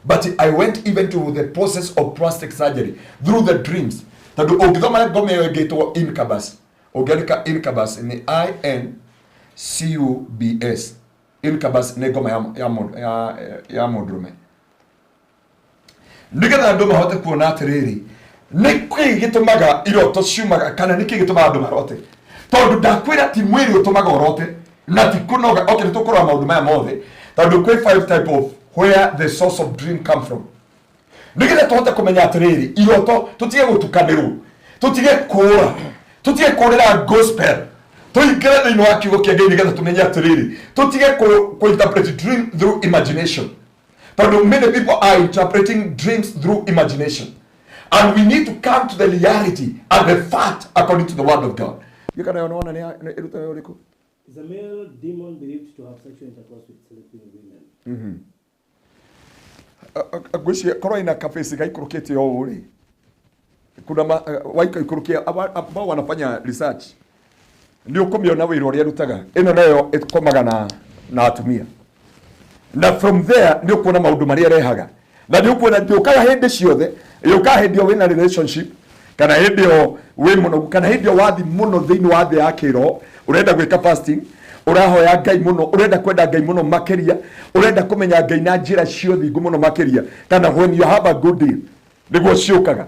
but I went even to the process of plastic surgery through the dreams, tondũ ũngĩthoma ngoma ĩyo ĩngĩtwo incubus, ũngĩandĩka incubus nĩ incubs, incubus nĩ ngoma ya mũndũrũme, nĩgetha andũ mahote kuona atĩrĩrĩ, nĩ kĩĩ gĩtũmaga iroto ciumaga kana nĩ kĩĩ gĩtũmaga andũ marote, tondũ ndakwĩra ti mwĩrĩ ũtũmaga ũrote na ti kũnoga. Okay, nĩ tũkũrora maũndũ maya mothe tondũ kwĩ five type of where the source of dream come from, nĩgetha tũhote kũmenya atĩrĩrĩ, iroto tũtige gũtukanĩrwo, tũtige kũũra, tũtige kũũrĩra gospel, tũingĩre thĩinĩ wa kiugo kĩa Ngai, nĩgetha tũmenye atĩrĩrĩ, tũtige kũ interpret dream through imagination, tondũ many people are interpreting dreams through imagination, and we need to come to the reality and the fact according to the word of God. Gĩkana yo nĩwona nĩ ĩrutaga ũrĩkũ? Is a male demon believed to have sexual intercourse with sleeping women. Ngwĩciria korwo ina kabĩci gaikũrũkĩte o ũũ rĩ, kuna waikaikũrũkia ambao wanafanya research, nĩ ũkũmĩona wĩra ũrĩa ĩrutaga. Ĩno nayo ĩkomaga na atumia, na from there nĩ ũkuona maũndũ marĩa ĩrehaga, na nĩ ũkuona ndĩũkaga hĩndĩ ciothe, yũkaga hĩndĩ ĩyo wĩna relationship, kana hĩndĩ ĩyo wĩ mũnogu, kana hĩndĩ ĩyo wathi mũno thĩinĩ wa thĩ ya kĩroho, ũrenda gwĩka fasting, ũrahoya Ngai mũno, ũrenda kwenda Ngai mũno makĩria, ũrenda kũmenya Ngai na njĩra ciothingu mũno makĩria, kana when you have a good deal, nĩguo ciũkaga.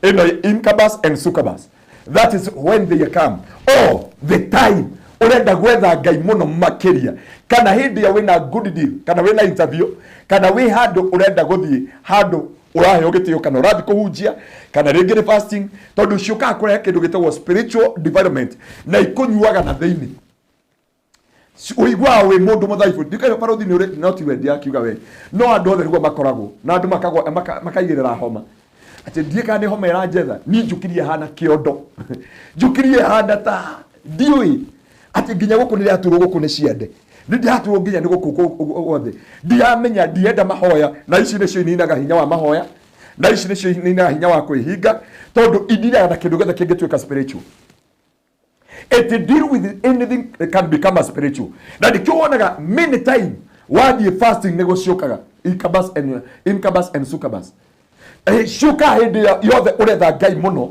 Ĩno incubus and succubus, that is when they come all the time. Ũrenda gwetha Ngai mũno makĩria, kana hĩndĩ ĩyo wĩna good deal, kana wĩna interview, kana wĩ handũ ũrenda gũthiĩ, handũ ũraheo gĩtĩo, kana ũrathiĩ kũhunjia, kana rĩngĩ nĩ fasting, tondũ ciũkaga kũrehe kĩndũ gĩtagwo spiritual development na ikũnyuaga na thĩinĩ, ũiguaga wĩ mũndũ mũthaifu. Ndikayo barothi nĩ ũrĩ no ti we, ndiakiuga we, no andũ othe nĩguo makoragwo na andũ makagwa makaigĩrĩra homa atĩ ndiĩ kana nĩ homa ĩranjetha. Niĩ njũkirie hana kĩondo, njũkirie hana ta ndiũĩ atĩ nginya gũkũ nĩ rĩaturwo, gũkũ nĩ ciande, nĩ ndĩraturwo nginya nĩ gũkũ guothe, ndiramenya, ndienda mahoya. Na ici nĩcio ininaga hinya wa mahoya, na ici nĩcio ininaga hinya wa kwĩhinga, tondũ indiraga na kĩndũ gĩothe kĩngĩtuĩka spiritual. It deal with anything that can become a spiritual, na ndikio wonaga many time wathiĩ fasting nĩguo ciũkaga incubus and succubus. Ciũkaga hĩndĩ yothe ũretha Ngai mũno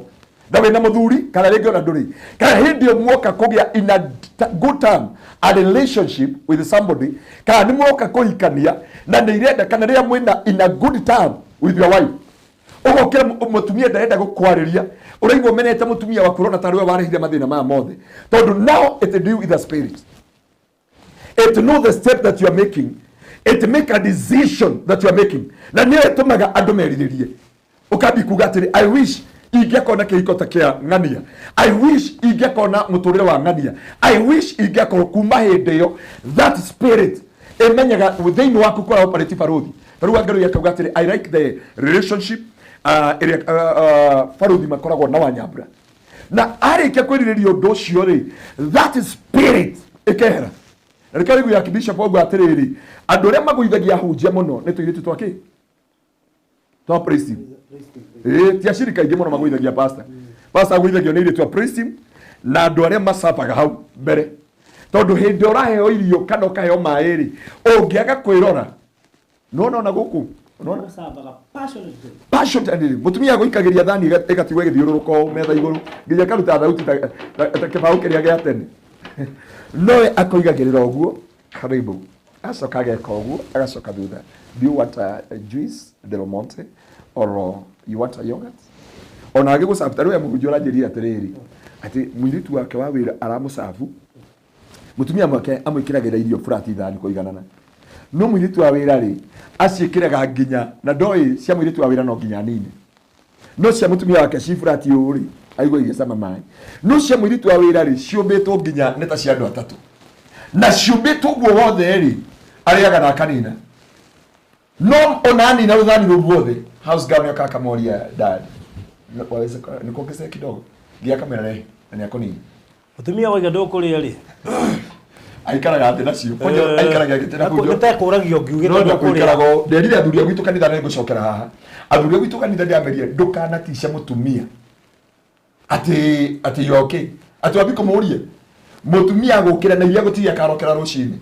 na wĩna mũthuri, kana rĩngĩ ona ndũrĩ, kana hĩndĩ ĩyo muoka kũgĩa in a good term a relationship with somebody, kana nĩ muoka kũhikania na nĩ irenda, kana rĩrĩa mwĩna in a good term with your wife, ũgokĩra mũtumia ndarenda gũkwarĩria, ũraigua ũmenete mũtumia waku, ũrona tarĩ we warehire mathĩna maya mothe, tondũ now it deal with the spirit. It know the step that you are making, it make a decision that you are making, na nĩyo ĩtũmaga andũ merirĩrie. Ũkambi kuga atĩrĩ, "I wish ingĩakona kĩhiko ta kĩa ng'ania, I wish ingĩakona mũtũrĩre wa ng'ania, I wish ingĩakorwo." Kuma hĩndĩ ĩyo that spirit ĩmenyaga thĩinĩ waku kũra operate. Barothi tarĩu Wangarũi akauga atĩrĩ, "I like the relationship ĩrĩa barothi makoragwo na Wanyambura," na arĩkia kwĩrirĩria ũndũ ũcio rĩ, that spirit ĩkehera. Na nĩkĩo rĩu ya bishop auga atĩrĩrĩ, andũ arĩa magũithagia ahunjia mũno nĩ tũirĩtu twakĩ twa praise team. Ĩĩ, ti acirika aingĩ mũno magũithagia pastor. Pastor agũithagio nĩ airĩtu a praise team na andũ arĩa macabaga hau mbere, tondũ hĩndĩ ũraheo irio kana ũkaheo maĩ rĩ, ũngĩaga kwĩrora, nona ona gũkũ nona. Ũcambaga passionately. Passionately, mũtumia agũikagĩria thani ĩgatigwo ĩgĩthiũrũrũka o metha igũrũ nginya ĩkaruta thauti ta kĩbaũ kĩrĩa gĩa tene, nowe akoigagĩrĩra ũguo, "Karibu," agacoka ageka ũguo, agacoka thutha, "Do you want a juice Del Monte or you want a yogurt?" Ona agĩgũcabu, ta rĩu mũhunjia ũranjĩrire atĩrĩrĩ, atĩ mũirĩtu wake wa wĩra aramũcabu, mũtumia mwake amwĩkĩragĩra irio flat ithani kũiganana. No mũirĩtu wa wĩra rĩ, aciĩkĩraga nginya na ndoĩ cia mũirĩtu wa wĩra no nginya nini, no cia mũtumia wake ci flat ũũ rĩ, aigua igĩcama maĩ. No cia mũirĩtu wa wĩra rĩ, ciũmbĩtwo nginya nĩ ta cia andũ atatũ, na ciũmbĩtwo ũguo wothe rĩ, arĩaga na akanina. No ona anina rũthani rũu ruothe, house girl nĩoka akamoria, "Dad, waweza nikuongezee kidogo?" Nginya akamwĩra, "Rehe," na nĩakũnina. Mutumia waiga ndũkũrĩa rĩ. Aikaraga thĩ nacio. Kwanja aikaraga gĩtĩ na kũu. Nĩtekũragio ngiugĩte no ndũkũrĩa. Ndakũikaraga. Nderire athuri a gwitũ kanitha, nĩ ngũcokera haha, athuri a gwitũ kanitha ndĩamerie, ndũkanatice mũtumia atĩ you are okay, atĩ wambi kũmũria. Mũtumia agũkĩra na iria gũtigia akarokera rũcinĩ.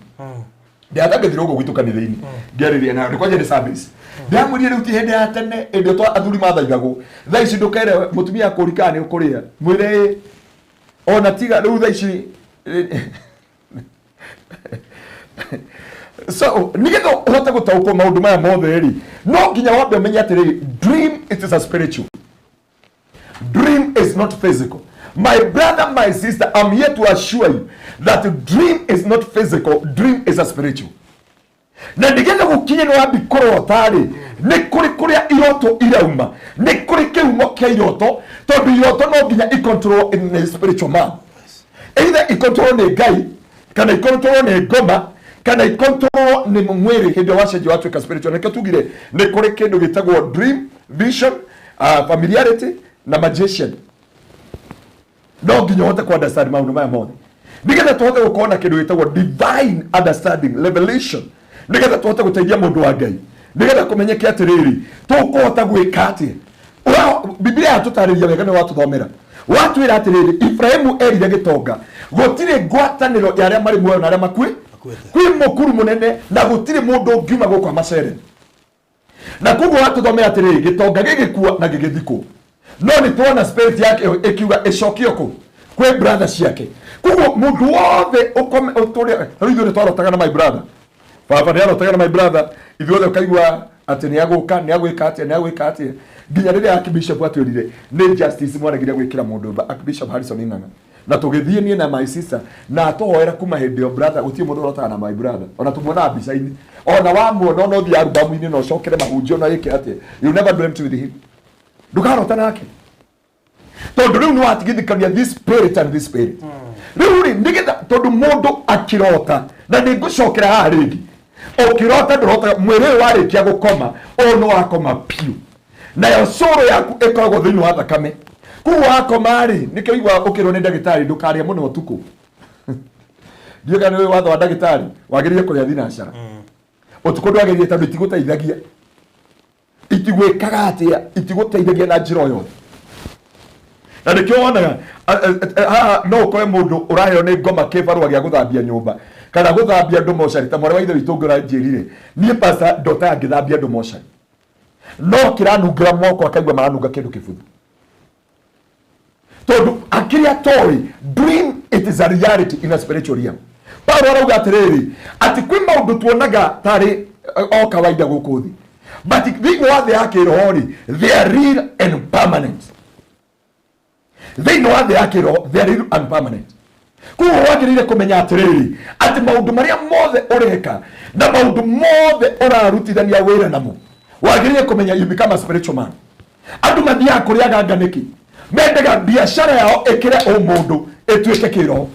Ndĩatangĩthire ũguo gwitũ kanitha-inĩ ngĩarĩria na nĩ kwanja nĩ service. Ndĩramwĩrire, rĩu ti hĩndĩ ya tene, ĩndĩ twa athuri mathaithagwo. Thaa ici ndũkere mũtumia akũri kana nĩ ũkũrĩa, mwĩre ĩ. Ona tiga rĩu thaa ici. So nĩgetha ũhote gũtaũkwo maũndũ maya mothe rĩ, no nginya wambe ũmenye atĩrĩrĩ, dream, it is a spiritual dream, is not physical. My brother, my sister, I'm here to assure you that dream is not physical, dream is a spiritual. Na nĩgetha gũkinye nĩ wambi kũrota rĩ, nĩ kũrĩ kũrĩa iroto irauma, nĩ kũrĩ kĩhumo kĩa iroto, tondũ iroto no nginya icontrol in the spiritual man, either icontrol nĩ Ngai kana icontrol nĩ ngoma kana icontrol nĩ mwĩrĩ. Hĩndĩ ĩrĩa wacenjia watuĩka spiritual, nĩkĩo tugire nĩ kũrĩ kĩndũ gĩtagwo dream, vision, familiarity na magician. No nginya ũhote ku understand maũndũ maya mothe nĩgetha tũhote gũkorwo na kĩndũ gĩtagwo divine understanding, revelation, nĩgetha tũhote gũteithia mũndũ wa Ngai, nĩgetha kũmenyeke atĩrĩrĩ, tũkũhota gwĩka atĩa. Biblia yatũtarĩria wega, nĩ watũthomera, watwĩra atĩrĩrĩ, Ibrahimu erire gĩtonga, gũtirĩ ngwatanĩro ya arĩa marĩ muoyo na arĩa makuĩ. Makuĩte. Kwĩ mũkuru mũnene na gũtirĩ mũndũ ũngiuma gũkũ amacere. Na koguo watũthomera atĩrĩrĩ, gĩtonga gĩgĩkua na gĩgĩthikwo, no nĩ tuona spirit yake ĩkiuga ĩcokio kũ kwĩ brother ciake. Koguo mũndũ wothe ũkome ũtũrĩa rĩu, ithuĩ nĩ twarotaga na my brother, baba nĩ arotaga na my brother, ithuothe ũkaigua atĩ nĩ agũka, nĩ agwĩka atĩa, nĩ agwĩka atĩa, nginya rĩrĩa Archbishop atwĩrire nĩ justice mwaregire gwĩkĩra mũndũ, Archbishop Harrison Ng'ang'a, na tũgĩthiĩ niĩ na my sister na atũhoera. Kuma hĩndĩ ĩyo, brother, gũtirĩ mũndũ ũrotaga na my brother. Ona tũmuonaga mbica-inĩ, ona wamuona, ona ũthiĩ albamu-inĩ na ũcokere mahunjio na wĩke atĩa, you never dreamt with him. Ndũkarota nake tondũ rĩu nĩ watigithĩkania this spirit and this spirit. Rĩu rĩ, nĩgetha, tondũ mũndũ akĩrota, na nĩ ngũcokera haha rĩngĩ, ũkĩrota ndũrotaga mwĩrĩ ũyũ. Warĩkia gũkoma ũyũ nĩ wakoma piũ, nayo cũrũ yaku ĩkoragwo thĩinĩ wa thakame. Koguo wakoma rĩ, nĩkĩo igua ũkĩrwo nĩ ndagĩtarĩ, "Ndũkarĩe mũno ũtukũ." Ndiũĩ kana nĩ ũĩ watho wa ndagĩtarĩ, wagĩrĩire kũrĩa thinacara ũtukũ, ndwagĩrĩire, tondũ itigũteithagia, itigwĩkaga atĩa, itigũteithagia na njĩra o yothe. Na nĩkĩo wonaga haha no ũkore mũndũ ũraheo nĩ ngoma kĩbarũa gĩa gũthambia nyũmba kana gũthambia andũ mocarĩ, ta mwarĩ wa ithe witũ ũngĩ ũranjĩrire, "Niĩ, pastor, ndotaga ngĩthambia andũ mocarĩ, no kĩranungĩra moko, akaigua maranunga kĩndũ kĩbuthu," tondũ akĩrĩa atoĩ dream, it is a reality in a spiritual realm. Paulo arauga atĩrĩrĩ, atĩ kwĩ maũndũ tuonaga tarĩ o kawaida gũkũ thĩ, but thĩinĩ wa thĩ ya kĩroho rĩ, they are real and permanent. Thĩinĩ wa thĩ ya kĩroho, they are real and permanent. Koguo wagĩrĩire kũmenya atĩrĩrĩ, atĩ maũndũ marĩa mothe ũreka na maũndũ mothe ũrarutithania wĩra namo, wagĩrĩire kũmenya you become a spiritual man. Andũ mathiaga kũrĩa ganga nĩkĩ? Mendaga biacara yao ĩkĩre ũmũndũ, ĩtuĩke kĩroho.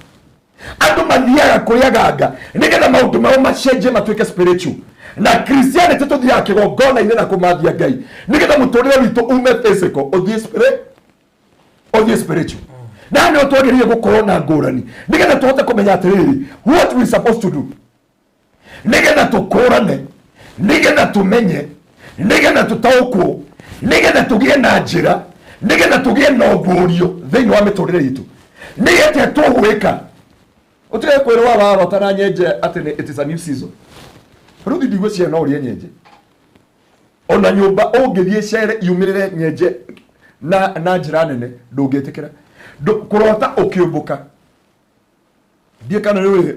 Andũ mathiaga kũrĩa ganga nĩgetha maũndũ mao macenjie matuĩke spiritual. Na Christianity, tũthiaga kĩgongona-inĩ na kũmathia Ngai nĩgetha mũtũrĩre witũ ume physical ũthiĩ spirit, ũthiĩ spiritual. Na nĩho twagĩrĩire gũkorwo na ngũrani nĩgetha tũhote kũmenya atĩrĩrĩ, what we supposed to do nĩgetha tũkũrane, nĩgetha tũmenye, nĩgetha tũtaũkwo, nĩgetha tũgĩe na njĩra, nĩgetha tũgĩe na ũguũrio thĩinĩ wa mĩtũrĩre itũ, nĩ atĩa tũgwĩka. Ũtige kwĩrwo warota na nyenje atĩ it is a new season. Rĩu ndigwĩciria no ũrĩe nyenje. Ona nyũmba ũngĩthiĩ cere yumĩrĩre nyenje na njĩra nene, ndũngĩtĩkĩra. Kũrota ũkĩũmbũka, ndiĩ kana nĩ.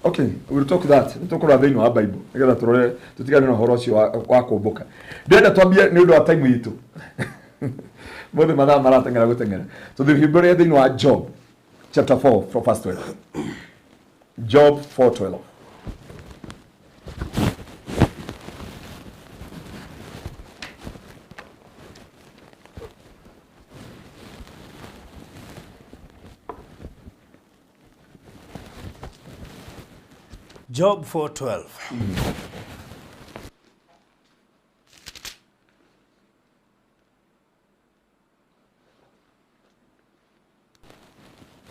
Okay, we'll talk that. Nĩ tũkũrora thĩinĩ wa Bible nĩgetha tũrore, tũtigane na ũhoro ũcio wa kũmbũka. Ndĩrenda twambie nĩ ũndũ wa time itũ mothe, mathaa marateng'era gũteng'era. Tũthihingũre thĩinĩ wa Job chapter 4 from verse 12. Job 4:12. Job 4:12.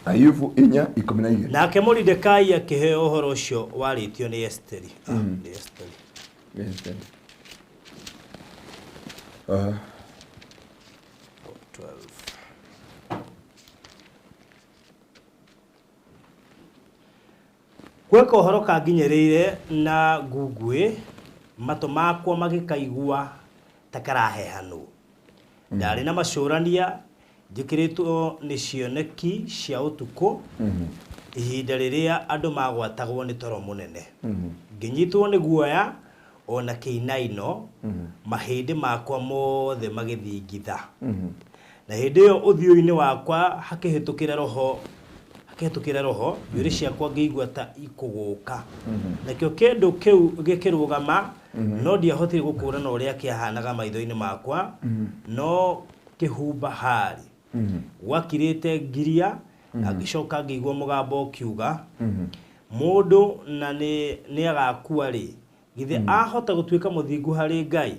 Ayubu 4:12. Nake Moridekai akĩheo ũhoro ũcio warĩtio nĩ Esteri. Ah, nĩ Esteri. 12. Gwĩ kohoro kanginyĩrĩire na ngunguĩ, matũ makwa magĩkaigua ta karahehanwo. Ndarĩ na macũrania njĩkĩrĩtwo nĩ cioneki cia ũtukũ, ihinda rĩrĩa andũ magwatagwo nĩ toro mũnene. Ngĩnyitwo nĩ guoya o na kĩinaino, mahĩndĩ makwa mothe magĩthingitha. Na hĩndĩ ĩyo ũthiũ-inĩ wakwa hakĩhĩtũkĩra roho hakĩhĩtũkĩra roho, njuĩrĩ ciakwa ngĩigua ta ikũgũũka. Nakĩo kĩndũ kĩu gĩkĩrũgama, no ndiahotire gũkũũrana ũrĩa kĩahaanaga maitho-inĩ makwa, no kĩhumba haarĩ. Gwakirĩte ngiria, na ngĩcoka ngĩigua mũgambo ũkiuga, Mũndũ na nĩ nĩagakua-rĩ, Githĩ ahota gũtuĩka mũthingu harĩ Ngai?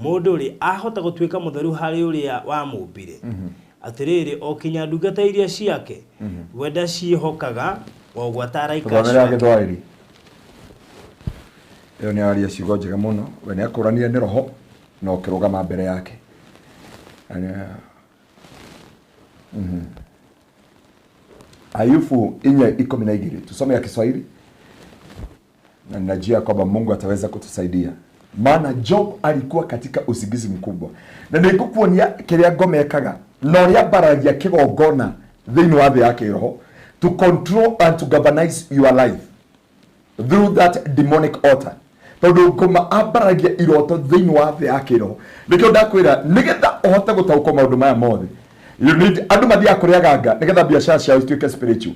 Mũndũ-rĩ, ahota gũtuĩka mũtheru harĩ ũrĩa wamũũmbire? Atĩrĩrĩ, o kinya ndungata iria ciake, we ndaciĩhokaga, o gwata araika Tũthomere acio ake. Gĩthwaĩri. Ĩyo nĩ aria ciugo njega mũno. We nĩ akũranire nĩ roho na ũkĩrũgama mbere yake. Na Ayubu 4:12. Tusome ya Kiswahili na ninajua kwamba Mungu ataweza kutusaidia. Maana Job alikuwa katika usingizi mkubwa. Na nĩngũkuonia kĩrĩa ngoma ĩkaga na ũrĩa mbaragia kĩgongona thĩinĩ wa thĩ ya kĩroho to control and to governance your life through that demonic altar. Tondũ ngoma ambaragia iroto thĩinĩ wa thĩ ya kĩroho. Nĩkĩo ndakwĩra nĩgetha ũhote gũtaũkwo maũndũ maya mothe, you need andũ mathiaga kũrĩ aganga nĩgetha biacara ciao ituĩke spiritual.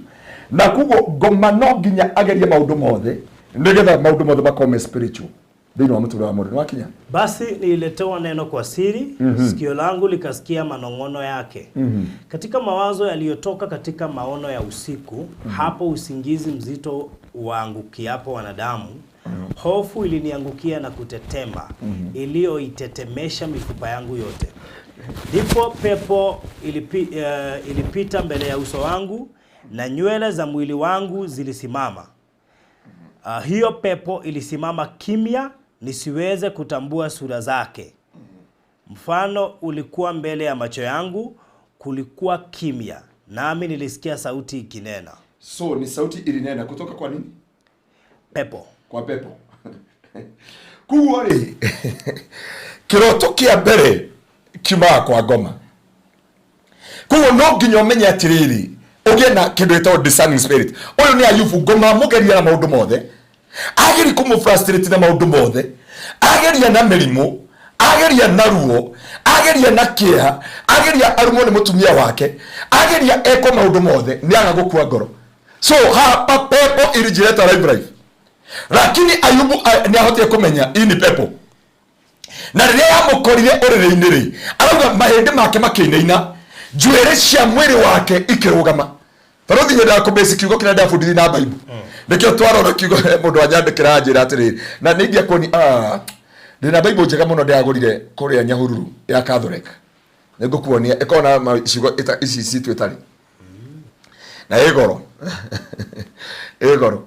Na koguo ngoma no nginya agerie maũndũ mothe nĩgetha maũndũ mothe makorwo me spiritual thĩinĩ wa mũtũrĩre wa mũndũ. Nĩwakinya? Basi nililetewa neno kwa siri, sikio langu likasikia manong'ono yake. Katika mawazo yaliyotoka katika maono ya usiku, hapo usingizi mzito waangukiapo wanadamu, hofu iliniangukia na kutetema, iliyoitetemesha mifupa yangu yote. Ndipo pepo ilipita mbele ya uso wangu, na nywele za mwili wangu zilisimama. Hiyo pepo ilisimama kimya, nisiweze kutambua sura zake. Mfano ulikuwa mbele ya macho yangu, kulikuwa kimya, nami nilisikia sauti ikinena. So ni sauti ilinena kutoka kwa nini? Pepo. Kwa pepo. Koguo rĩ, kĩroto kĩa mbere kiumaga kwa ngoma. Koguo no nginya ũmenye atĩrĩrĩ, ũgĩe na kĩndũ gĩtagwo discerning spirit. Ũyũ nĩ Ayubu, ngoma amũgeria na maũndũ mothe, ageria kũmũ frustrate na maũndũ mothe, ageria na mĩrimũ, ageria na ruo, ageria na kĩeha, ageria arumwo nĩ mũtumia wake, ageria ekwo maũndũ mothe, nĩ aga gũkua ngoro. So hapa pepo ilijileta live life. Lakini Ayubu nĩ ahotire kũmenya hii ni pepo. Na rĩrĩa yamũkorire ũrĩrĩ-inĩ rĩ, arauga mahĩndĩ make makĩinaina, njuĩrĩ cia mwĩrĩ wake ikĩrũgama. Tondũ nyendaga kũbase kiugo kĩrĩa ndabundithia na Bible. Nĩkĩo twarora kiugo mũndũ anyandĩkĩra anjĩra atĩrĩrĩ, na nĩ ingĩakuoni, ndĩna Bible njega mũno ndĩragũrire kũrĩa Nyahururu ya Catholic. Nĩngũkuonia ĩkoragwo na ciugo ici citũ ĩtarĩ. Na ĩ goro. Ĩ goro.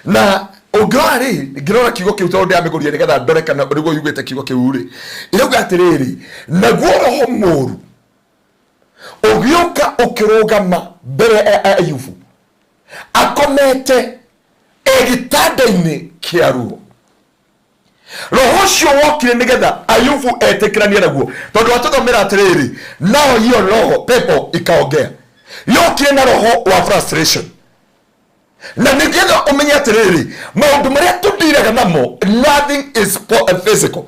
Na ũngĩrora rĩ, ngĩrora kiugo kĩu tondũ ndĩramĩgũrire nĩgetha ndore kana nĩguo yugĩte kiugo kĩu rĩ, ĩrauga atĩrĩrĩ, naguo roho mũũru ũgĩũka ũkĩrũgama mbere ya Ayubu akomete e gĩtanda-inĩ kĩa ruo. Roho ũcio wokire nĩgetha Ayubu etĩkĩranie naguo, tondũ atũthomera atĩrĩrĩ, nao hiyo roho pepo ikaongea, yokire na roho wa frustration. Na nĩgetha ũmenye atĩrĩrĩ, maũndũ marĩa tũndiraga namo, nothing is physical.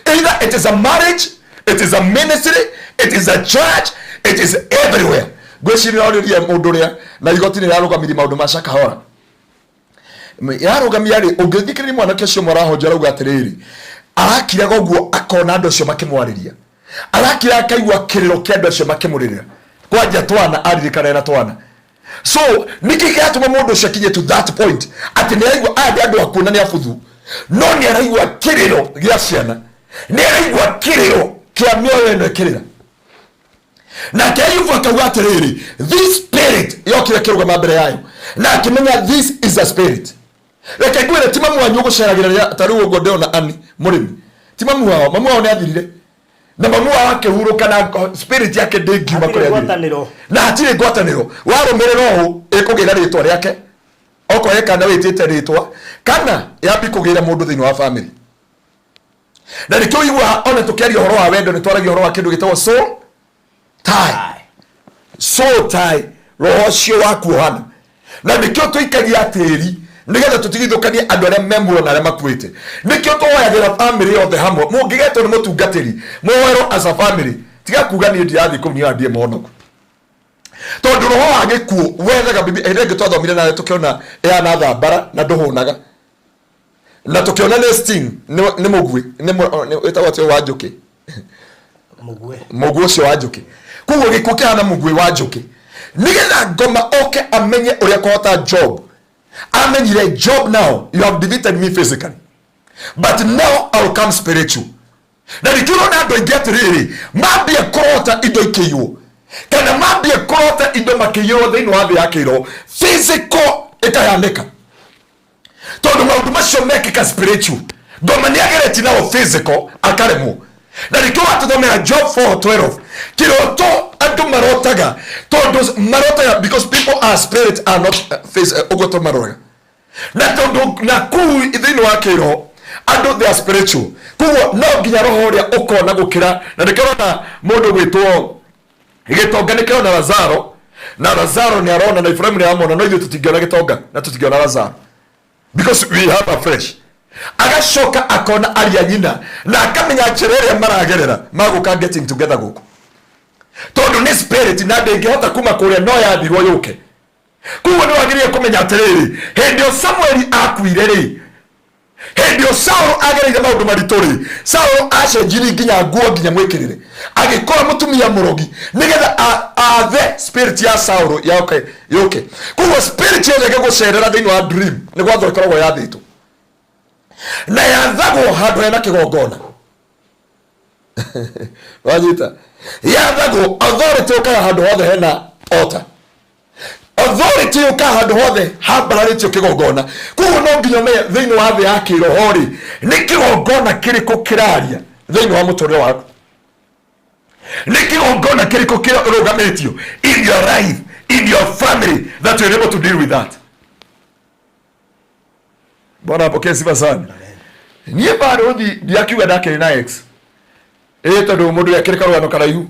Either it is a marriage, it is a ministry, it is a church, it is everywhere. Ngwĩciria ũrĩrie mũndũ ũrĩa na igoti nĩ rĩrarũgamirie maũndũ ma Shakahola. Yarũgamia rĩ, ũngĩthikĩrĩria mwanake ũcio mũrahonja arauga atĩrĩrĩ, arakiraga ũguo akona andũ acio makĩmwarĩria, arakira akaigua kĩrĩro kĩa andũ acio makĩmũrĩrĩra. Kwanja twana aririkana ena twana, So nĩkĩ kĩratũma mũndũ ũcio akinye to that point atĩ nĩ araigua aya nĩ andũ akuũ na nĩ abuthu, no nĩ araigua kĩrĩro gĩa ciana, nĩ araigua kĩrĩro kĩa mĩoyo ĩno ĩkĩrĩra. Nake Ayubu akauga atĩrĩrĩ, this spirit yokire kĩrũgama mbere yayo na akĩmenya this is a spirit. Reke ngwĩre, ti mamu wanyu ũgũceragĩra rĩrĩa ta rĩu ũguo ndĩrona ani mũrĩmi, ti mamu wao, mamu wao nĩ athirire na mamu wao akĩhurũka na spirit yake ndĩngiuma Hatirĩ kũrĩa athirire. Ngwatanĩro. Na hatirĩ ngwatanĩro. Warũmĩrĩra ũũ ĩkũgĩra rĩtwa rĩake, okorwo he kana wĩtĩte rĩtwa kana yambi kũgĩra mũndũ thĩinĩ wa family. Na nĩkĩo ũiguaga ona tũkĩaria ũhoro wa wendo nĩ twaragia ũhoro wa kĩndũ gĩtagwo soul tie. Soul tie, roho ũcio wa kuohana. Na nĩkĩo tũikagia tĩri nĩgetha tũtigithũkanie andũ arĩa me muoyo na arĩa makuĩte. Nĩkĩo tũhoyagĩra family yothe hamwe. Mũngĩgetwo nĩ mũtungatĩri mũhoerwo as a family, tiga kuga niĩ ndirathiĩ kũu niĩ ndiĩ mũhonoku, tondũ roho wa gĩkuũ wethaga bibi. Hĩndĩ ĩngĩ twathomire nawe tũkĩona ĩhana thambara na ndũhũnaga, na tũkĩona nĩ sting, nĩ mũguĩ, wĩtagwo atĩa wa njũkĩ? Mũguĩ. Mũguĩ ũcio wa njũkĩ. Koguo gĩkuũ kĩhana mũguĩ wa njũkĩ, nĩgetha ngoma oke amenye ũrĩa kũhota Job. Amenyire Job, now you have defeated me physically, but now I'll come spiritual. Na nĩkĩo ũrona andũ aingĩ atĩrĩrĩ mambia kũrota indo ikĩiywo kana mambia kũrota indo makĩiyĩrwo thĩinĩ wa thĩ ya kĩroho, physical ĩkahanĩka, tondũ maũndũ macio mekĩka spiritual. Ngoma nĩ ageretie nao physical akaremwo. Na nĩkĩo watũthomera Job 4:12, kĩroto andũ marotaga, tondũ marotaga because people are spirit, are not face, ũguo tũmaroraga. Na tondũ na kũu thĩinĩ wa kĩroho andũ they are spiritual, koguo no nginya roho ũrĩa ũkona gũkĩra. Na nĩkĩo ũrona mũndũ gwĩtwo gĩtonga nĩkĩrona Lazaro, na Lazaro nĩ arona, na Ibrahimu nĩ aramona, no ithuĩ tũtingĩona gĩtonga na tũtingĩona Lazaro because we have a flesh. Agacoka akona aria nyina na akamenya njĩra ĩrĩa maragerera magũka getting together gũkũ, tondũ nĩ spirit na ndĩngĩhota kuma kũrĩa no yathirwo yũke. Koguo nĩ wagĩrĩire kũmenya atĩrĩrĩ, hĩndĩ ĩyo Samueli akuire rĩ, hĩndĩ ĩyo Saũlũ agereire maũndũ maritũ rĩ, Saũlũ acenjirie nginya nguo, nginya mwĩkĩrĩre, agĩkora mũtumia mũrogi nĩgetha athe spirit ya Saũlũ yoke yũke. Koguo spirit yothe ĩngĩgũcerera thĩinĩ wa dream nĩ gwathwo ĩkoragwo yathĩtwo, na yathagwo handũ hena kĩgongona. Wanyita? Yathagwo, authority ũkaga handũ hothe hena altar, authority yũkaga handũ hothe hambararĩtio kĩgongona. Koguo no nginya ũmenye thĩinĩ wa thĩ ya kĩroho rĩ, nĩ kĩgongona kĩrĩkũ kĩraria thĩinĩ wa mũtũrĩre waku, nĩ kĩgongona kĩrĩkũ kĩrũgamĩtio in your life, in your family, that you're able to deal with that. Bwana apokee sifa sana. Niĩ barũthi ndiakiuga ndakĩrĩ na ex ĩ, tondũ mũndũ ekĩrĩ karũgano karaihu,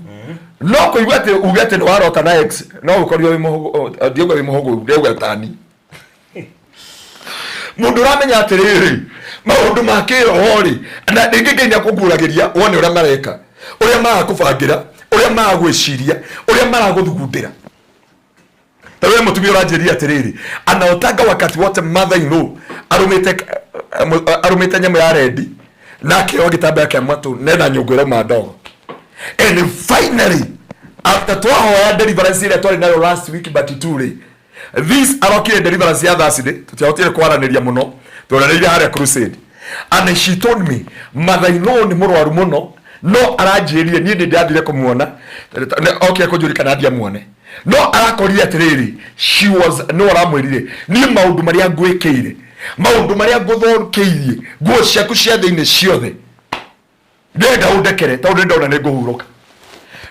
no kũigua atĩ uge atĩ nĩ warota na ex no ũkorio wĩ mũhũgũ. Ndiauga wĩ mũhũgũ, ndauga tani mũndũ ũramenya atĩrĩrĩ maũndũ ma kĩroho rĩ, na rĩngĩ Ngai nĩakũguũragĩria wone ũrĩa mareka, ũrĩa marakũbangĩra, ũrĩa maragwĩciria, ũrĩa maragũthugundĩra. Ta wewe mũtumia ũranjĩria atĩrĩrĩ anaotanga wakati wote mother in law arũmĩte, arũmĩte nyamũ ya rendi na akĩoa gĩtambaya kĩa matũ nena nyũngũ ĩrauma ndogo. And finally, after twahoya deliverance ĩrĩa twarĩ nayo last week but two rĩ, this arokire deliverance ya Thursday, tũtiahotire kwaranĩria mũno, twaranĩire harĩa crusade, and she told me mother in law nĩ mũrwaru mũno, no aranjĩrire niĩ ndĩ ndathire kũmuona, okire kũnjũria kana ndiamuone, no arakorire atĩrĩrĩ she was no aramwĩrire niĩ maũndũ marĩa ngwĩkĩire, maũndũ marĩa ngũthũkĩirie, nguo ciaku cia thĩinĩ ciothe, ndĩrenda ũndekere tondũ ndĩndona nĩ ngũhurũka.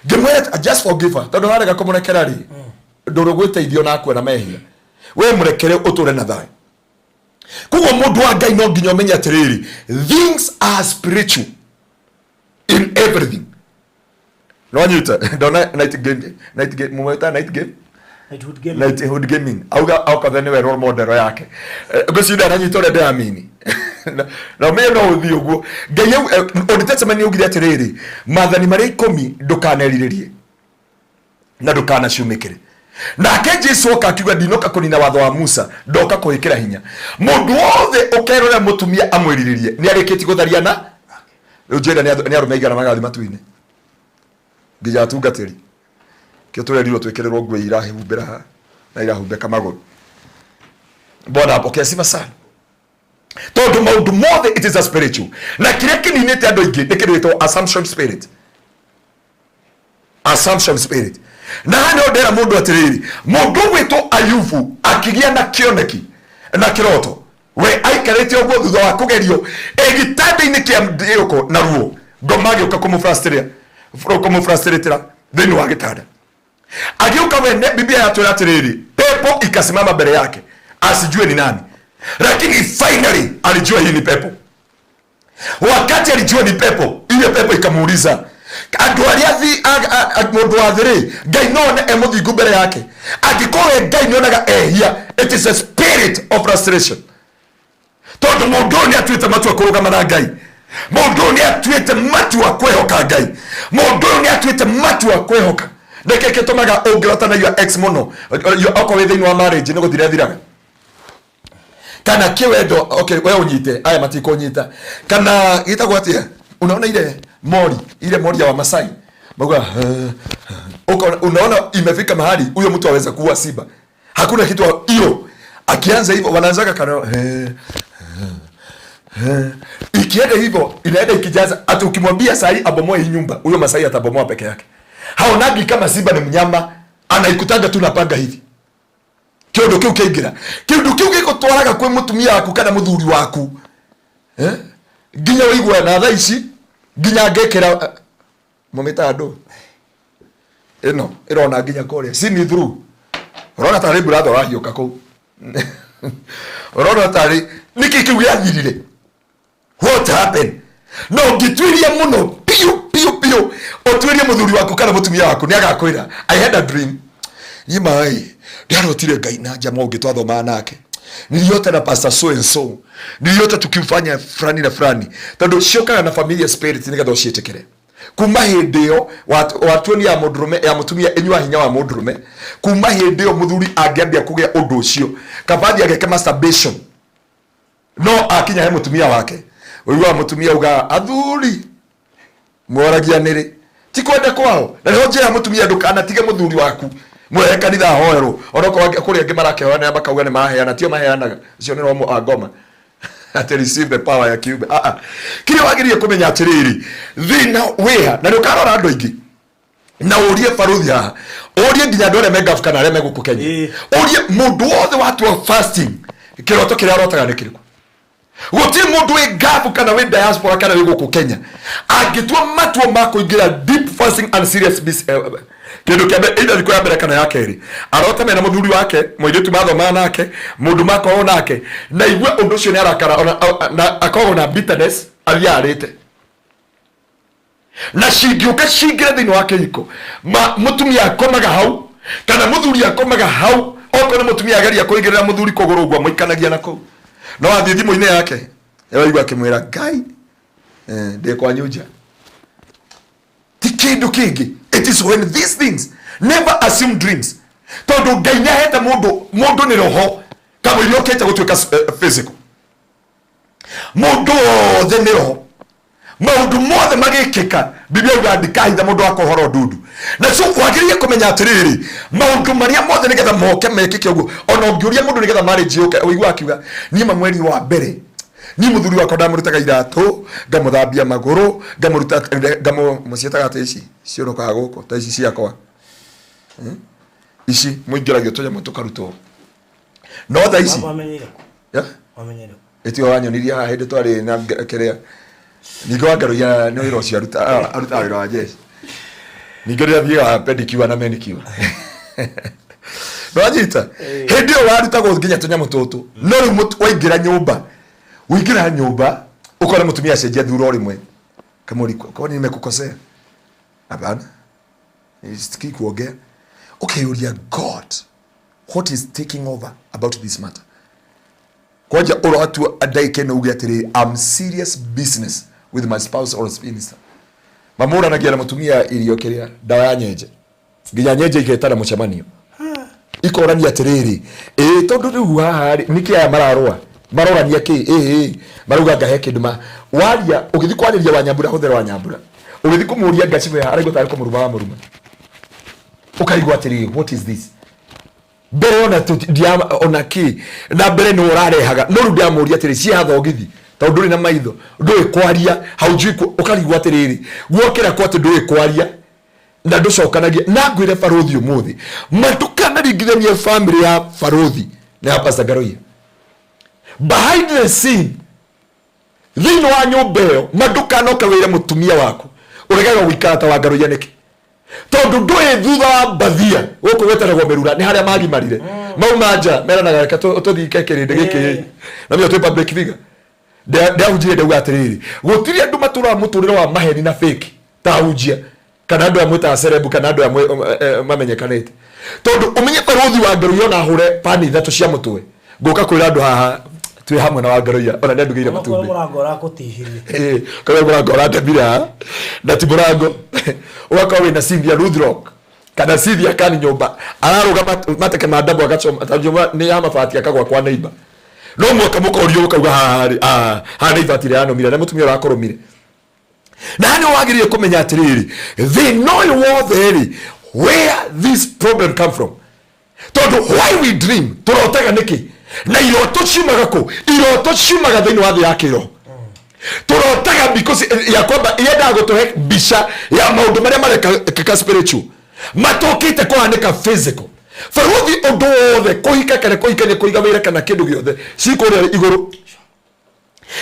Ngĩmwĩra just forgive her, tondũ warega kũmũrekera rĩ, ndũrĩ gwĩteithio na akue na mehia. We mũrekere ũtũre na thayũ. Koguo mũndũ wa Ngai no nginya ũmenye atĩrĩrĩ, things are spiritual in everything. Nwanyita ndona night game, night game mumeta night game. Knighthood Gaming. Knighthood Gaming auga aukathe niwe role model yake. Ngwĩciria aranyita ũrĩa ndĩramini na ũmenye no ũthiĩ ũguo. Ngai Old Testament nĩ augire atĩrĩrĩ, maathani marĩa 10 ndũkanerirĩrie na ndũkanacumĩkĩre. Nake Jesu oka akiuga ndinoka kũnina watho wa Musa, ndoka kũwĩkĩra hinya. Mũndũ wothe ũkerorera mũtumia amwĩrirĩrie nĩ arĩkĩtie gũtharia. Na rĩu njĩra nĩ arũme aigana magathiĩ matu-inĩ nginya atungatĩri kĩo tũrerirwo twĩkĩrĩrwo nguo irahumbĩra haha. Na irahumbĩka magũrũ. Bwana apokee sifa sana. Tondũ maũndũ mothe it is a spiritual. Na kĩrĩa kĩninĩte andũ aingĩ nĩ kĩndũ gĩtagwo assumption spirit. Assumption spirit. Na haha nĩho ndĩra mũndũ atĩrĩrĩ, mũndũ ũgwĩtwo Ayubu akĩgĩa na kĩoneki na kĩroto, we aikarĩte ũguo thutha wa kũgerio ĩ gĩtanda-inĩ kĩa ndĩũko na ruo, ngoma agĩũka kũmũfrustratĩra thĩinĩ wa gĩtanda. Agĩũka wene, Biblia yatwĩra atĩrĩrĩ, pepo ikasimama mbere yake asijue ni nani, lakini finally alijua hii ni pepo. Wakati alijua ni pepo, ile pepo ikamuuliza, andũ arĩa thi mũndũ wa thĩ rĩ, Ngai no one e mũthingu mbere yake? Angĩkorwo we Ngai nĩonaga ehia, it is a spirit of frustration. Tondũ mũndũ ũyũ nĩatuĩte matua kũrũgama na Ngai, mũndũ ũyũ nĩatuĩte matua kwĩhoka Ngai, mũndũ ũyũ nĩatuĩte matua kwĩhoka. Nĩkĩ gĩtũmaga ũngĩrota na your ex mũno, okorwo wĩ thĩinĩ wa marriage nĩ gũthira ĩthiraga? Kana kiwendo, okay, we unyite aya matikunyita, kana gitagwo atia? Unaona ile mori, ile mori ya Wamasai mauga, unaona imefika mahali huyo mtu aweza kuua simba, hakuna kitu hiyo. Akianza hivyo wanaanzaga kana ikienda hivyo inaenda ikijaza. Hata ukimwambia sahi abomoe hii nyumba, huyo Masai atabomoa peke yake. Haonagi kama simba ni mnyama, anaikutaga tu napanga hivi. Kiundu kiu kiingira, kiundu kiu gigutwaraga kwi mutumia waku kana muthuri waku, nginya uigue na thaa ici nginya ngekira mumita andu ino irona nginya kuria see me through. Urona tari brother urahiuka kuu, urona tari niki kiu giathirire, what happened? No ngituiria muno piu piu piu, utuirie muthuri waku kana mutumia waku ni agakwira I had a dream. Ni mai ndiarotire Ngai na njama ungi twathomaga nake, niliota na pastor so and so, niliota tukimfanya fulani na fulani. Tondu ciokaga na familia spirit nigetha uciĩtĩkĩre. Kuma hĩndĩ ĩyo watuonia ya mũndũrũme ya mũtumia ĩnyua hinya wa mũndũrũme. Kuma hĩndĩ ĩyo mũthuri angĩambia kũgĩa ũndũ ũcio, kabathi ageke masturbation, no akinya he mũtumia wake, ũiguaga mũtumia auga athuri mworagia nĩrĩ, ti kwenda kwao. Na nĩho njĩra mũtumia ndũkanatige mũthuri waku mwehe kanitha ahoerwo, onokorwo kũrĩ angĩ marakĩhoyanĩra makauga nĩ maheana, tio maheanaga, ũcio nĩ roho wa ngoma ati receive the power ya kiume. Kĩrĩa wagĩrĩire kũmenya atĩrĩrĩ, thĩna wĩha, na nĩ ũkarora andũ aingĩ na ũrie baruthi haha, ũrie nginya andũ arĩa me Gulf kana arĩa me gũkũ Kenya, ũrie mũndũ wothe watua fasting kĩroto kĩrĩa arotaga nĩ kĩrĩkũ. Gũtirĩ mũndũ wĩ Gulf kana wĩ diaspora kana wĩ gũkũ Kenya angĩtua matua ma kũingĩra deep fasting and serious business, kĩndũ kĩa mbere, either thikũ ya mbere kana ya kerĩ, arota mena mũthuri wake, mũirĩtu mathomaga nake, mũndũ makorwo nake, na igue ũndũ ũcio nĩ arakara, ona, na akoragwo na bitterness, athiaga arĩte. Na cingĩũka cingĩre thĩinĩ wa kĩhiko, mũtumia akomaga hau kana mũthuri akomaga hau, okorwo nĩ mũtumia ageria kũigĩrĩra mũthuri kũgũrũ ũguo amũikanagia na kũu, no athiĩ thimũ-inĩ yake ĩraigua akĩmwĩra Ngai, ndĩ kwanyu nja. Ti kĩndũ kĩngĩ. It is when these things, never assume dreams, tondũ Ngai nĩ ahete mũndũ, mũndũ nĩ roho kamũira ũkĩte gũtuĩka physical. Mũndũ wothe nĩ roho, maũndũ mothe magĩkĩka. Biblia yuga ndikahitha mũndũ wakwa ũhoro ndundu. Na so wagĩrĩire kũmenya atĩrĩrĩ, maũndũ marĩa mothe nĩgetha moke mekĩke ũguo. Ona ũngĩũria mũndũ nĩgetha marriage yũke, ũigua akiuga niĩ ma mweri wa mbere niĩ mũthuri wakwa ndamũrutaga iratũ, ngamũthambia magũrũ, ngamũruta, mũciĩtaga atĩ ici ciũrũkaga gũkũ ta ici ciakwa, Ici mũingĩragio tũnyamũ tũkarutwo. No thaa ici Wamenyeire kũ? Yeah? Wamenyeire kũ? Ĩtio wanyonirie haha hĩndĩ twarĩ na kĩrĩa. Ningĩ wangarũria nĩ wĩra ũcio arutaga wĩra wa jeshi. Ningĩ rĩrĩa thiaga pedicure na manicure. Nĩwanyita? Hĩndĩ ĩyo warutagwo nginya tũnyamũ tũtũ. No rĩu waingĩra nyũmba, waingĩra nyũmba, ũkona mũtumia acenjia thura o rĩmwe. Kamũri, kwani nimekukosea? Hapana. Sikii kuongea. Ukeyuria God, what is taking over about this matter? Kwanja ũratua ndagĩka ĩno uge atĩrĩrĩ, I'm serious business with my spouse or minister. Mamũranagia na mũtumia irio kĩrĩa ndawa ya nyenje, nginya nyenje igetana mũcemanio, ikorania atĩrĩrĩ, ĩĩ tondũ rĩu haha rĩ, nĩkĩ aya mararũa, marorania kĩ? Ĩĩ marauga ngahe kĩndũ ma waria. Ũgĩthiĩ kwarĩria Wanyambura, hũthĩra Wanyambura, ũgĩthiĩ kũmũria Ngacibũ ya araigua tarĩ kũmũruma wa mũruma, ũkaigua atĩrĩrĩ, what is this? Mbere ona ona kĩ na mbere nĩ ũrarehaga, no rĩu ndamũria atĩrĩ, cia thogithi tondũ ndũrĩ na maitho, ndũĩ kwaria, haujui ũkarigwo atĩrĩrĩ, guokĩra kwa atĩ ndũĩ kwaria na ndũcokanagia. Na ngwĩre barũthi ũmũthĩ, matukanaringithanie family ya barũthi na ya Pastor Ngaruiya. Behind the scene, thĩinĩ wa nyũmba ĩyo, ma ndũkanoke wĩre mũtumia waku ũregaga gũikara ta wa Ngaruiya nĩkĩ, tondũ ndũĩ thutha wa mbathia gũkũ gwĩtanagwo mĩrura nĩ harĩa magimarire mauma nja meranaga, reke tũthike kĩrĩndĩ gĩkĩ na mĩo twĩ public figure. Ndahunjirie ndauga atĩrĩrĩ, gũtirĩ andũ matũraga mũtũrĩre wa maheni na fake ta ahunjia kana andũ amwe ta celeb kana andũ amwe mamenyekanĩte, tondũ ũmenye barũthi wa Ngaruiya ona hũre pani ithatũ cia mũtwe ngũka kwĩra andũ haha twĩ hamwe na wa Ngaruiya, ona nĩ andugĩire onokorwo matumbĩ. Mũrango ũrakũtihirie. Kana mũrango ũratemire haha na ti mũrango, ũgakorwo wĩna Cynthia Rothrock kana Cynthia kani nyũmba ararũga mateke ma ndambo agacoma ta nyũmba nĩ ya mabati akagwa kwa neighbor, no mwaka mũkorio ũkauga haha rĩ, ah, haha nĩ ibati rĩranomire na mũtumia ũrakũrũmire. Na nĩ wagĩrĩire kũmenya atĩrĩrĩ, thĩna ũyũ wothe rĩ, where this problem come from, tondũ why we dream, tũrotaga nĩkĩ, na iroto ciumaga kũ? Iroto ciumaga thĩinĩ wa thĩ ya kĩroho. Tũrotaga because ya kwamba yendaga gũtũhe mbica ya maũndũ marĩa marekĩka spiritual matũkĩte kũhanĩka physical. Barũthi, ũndũ wothe, kũhika kana kũhikania, kũiga wĩra kana kĩndũ gĩothe, cikũrĩa igũrũ.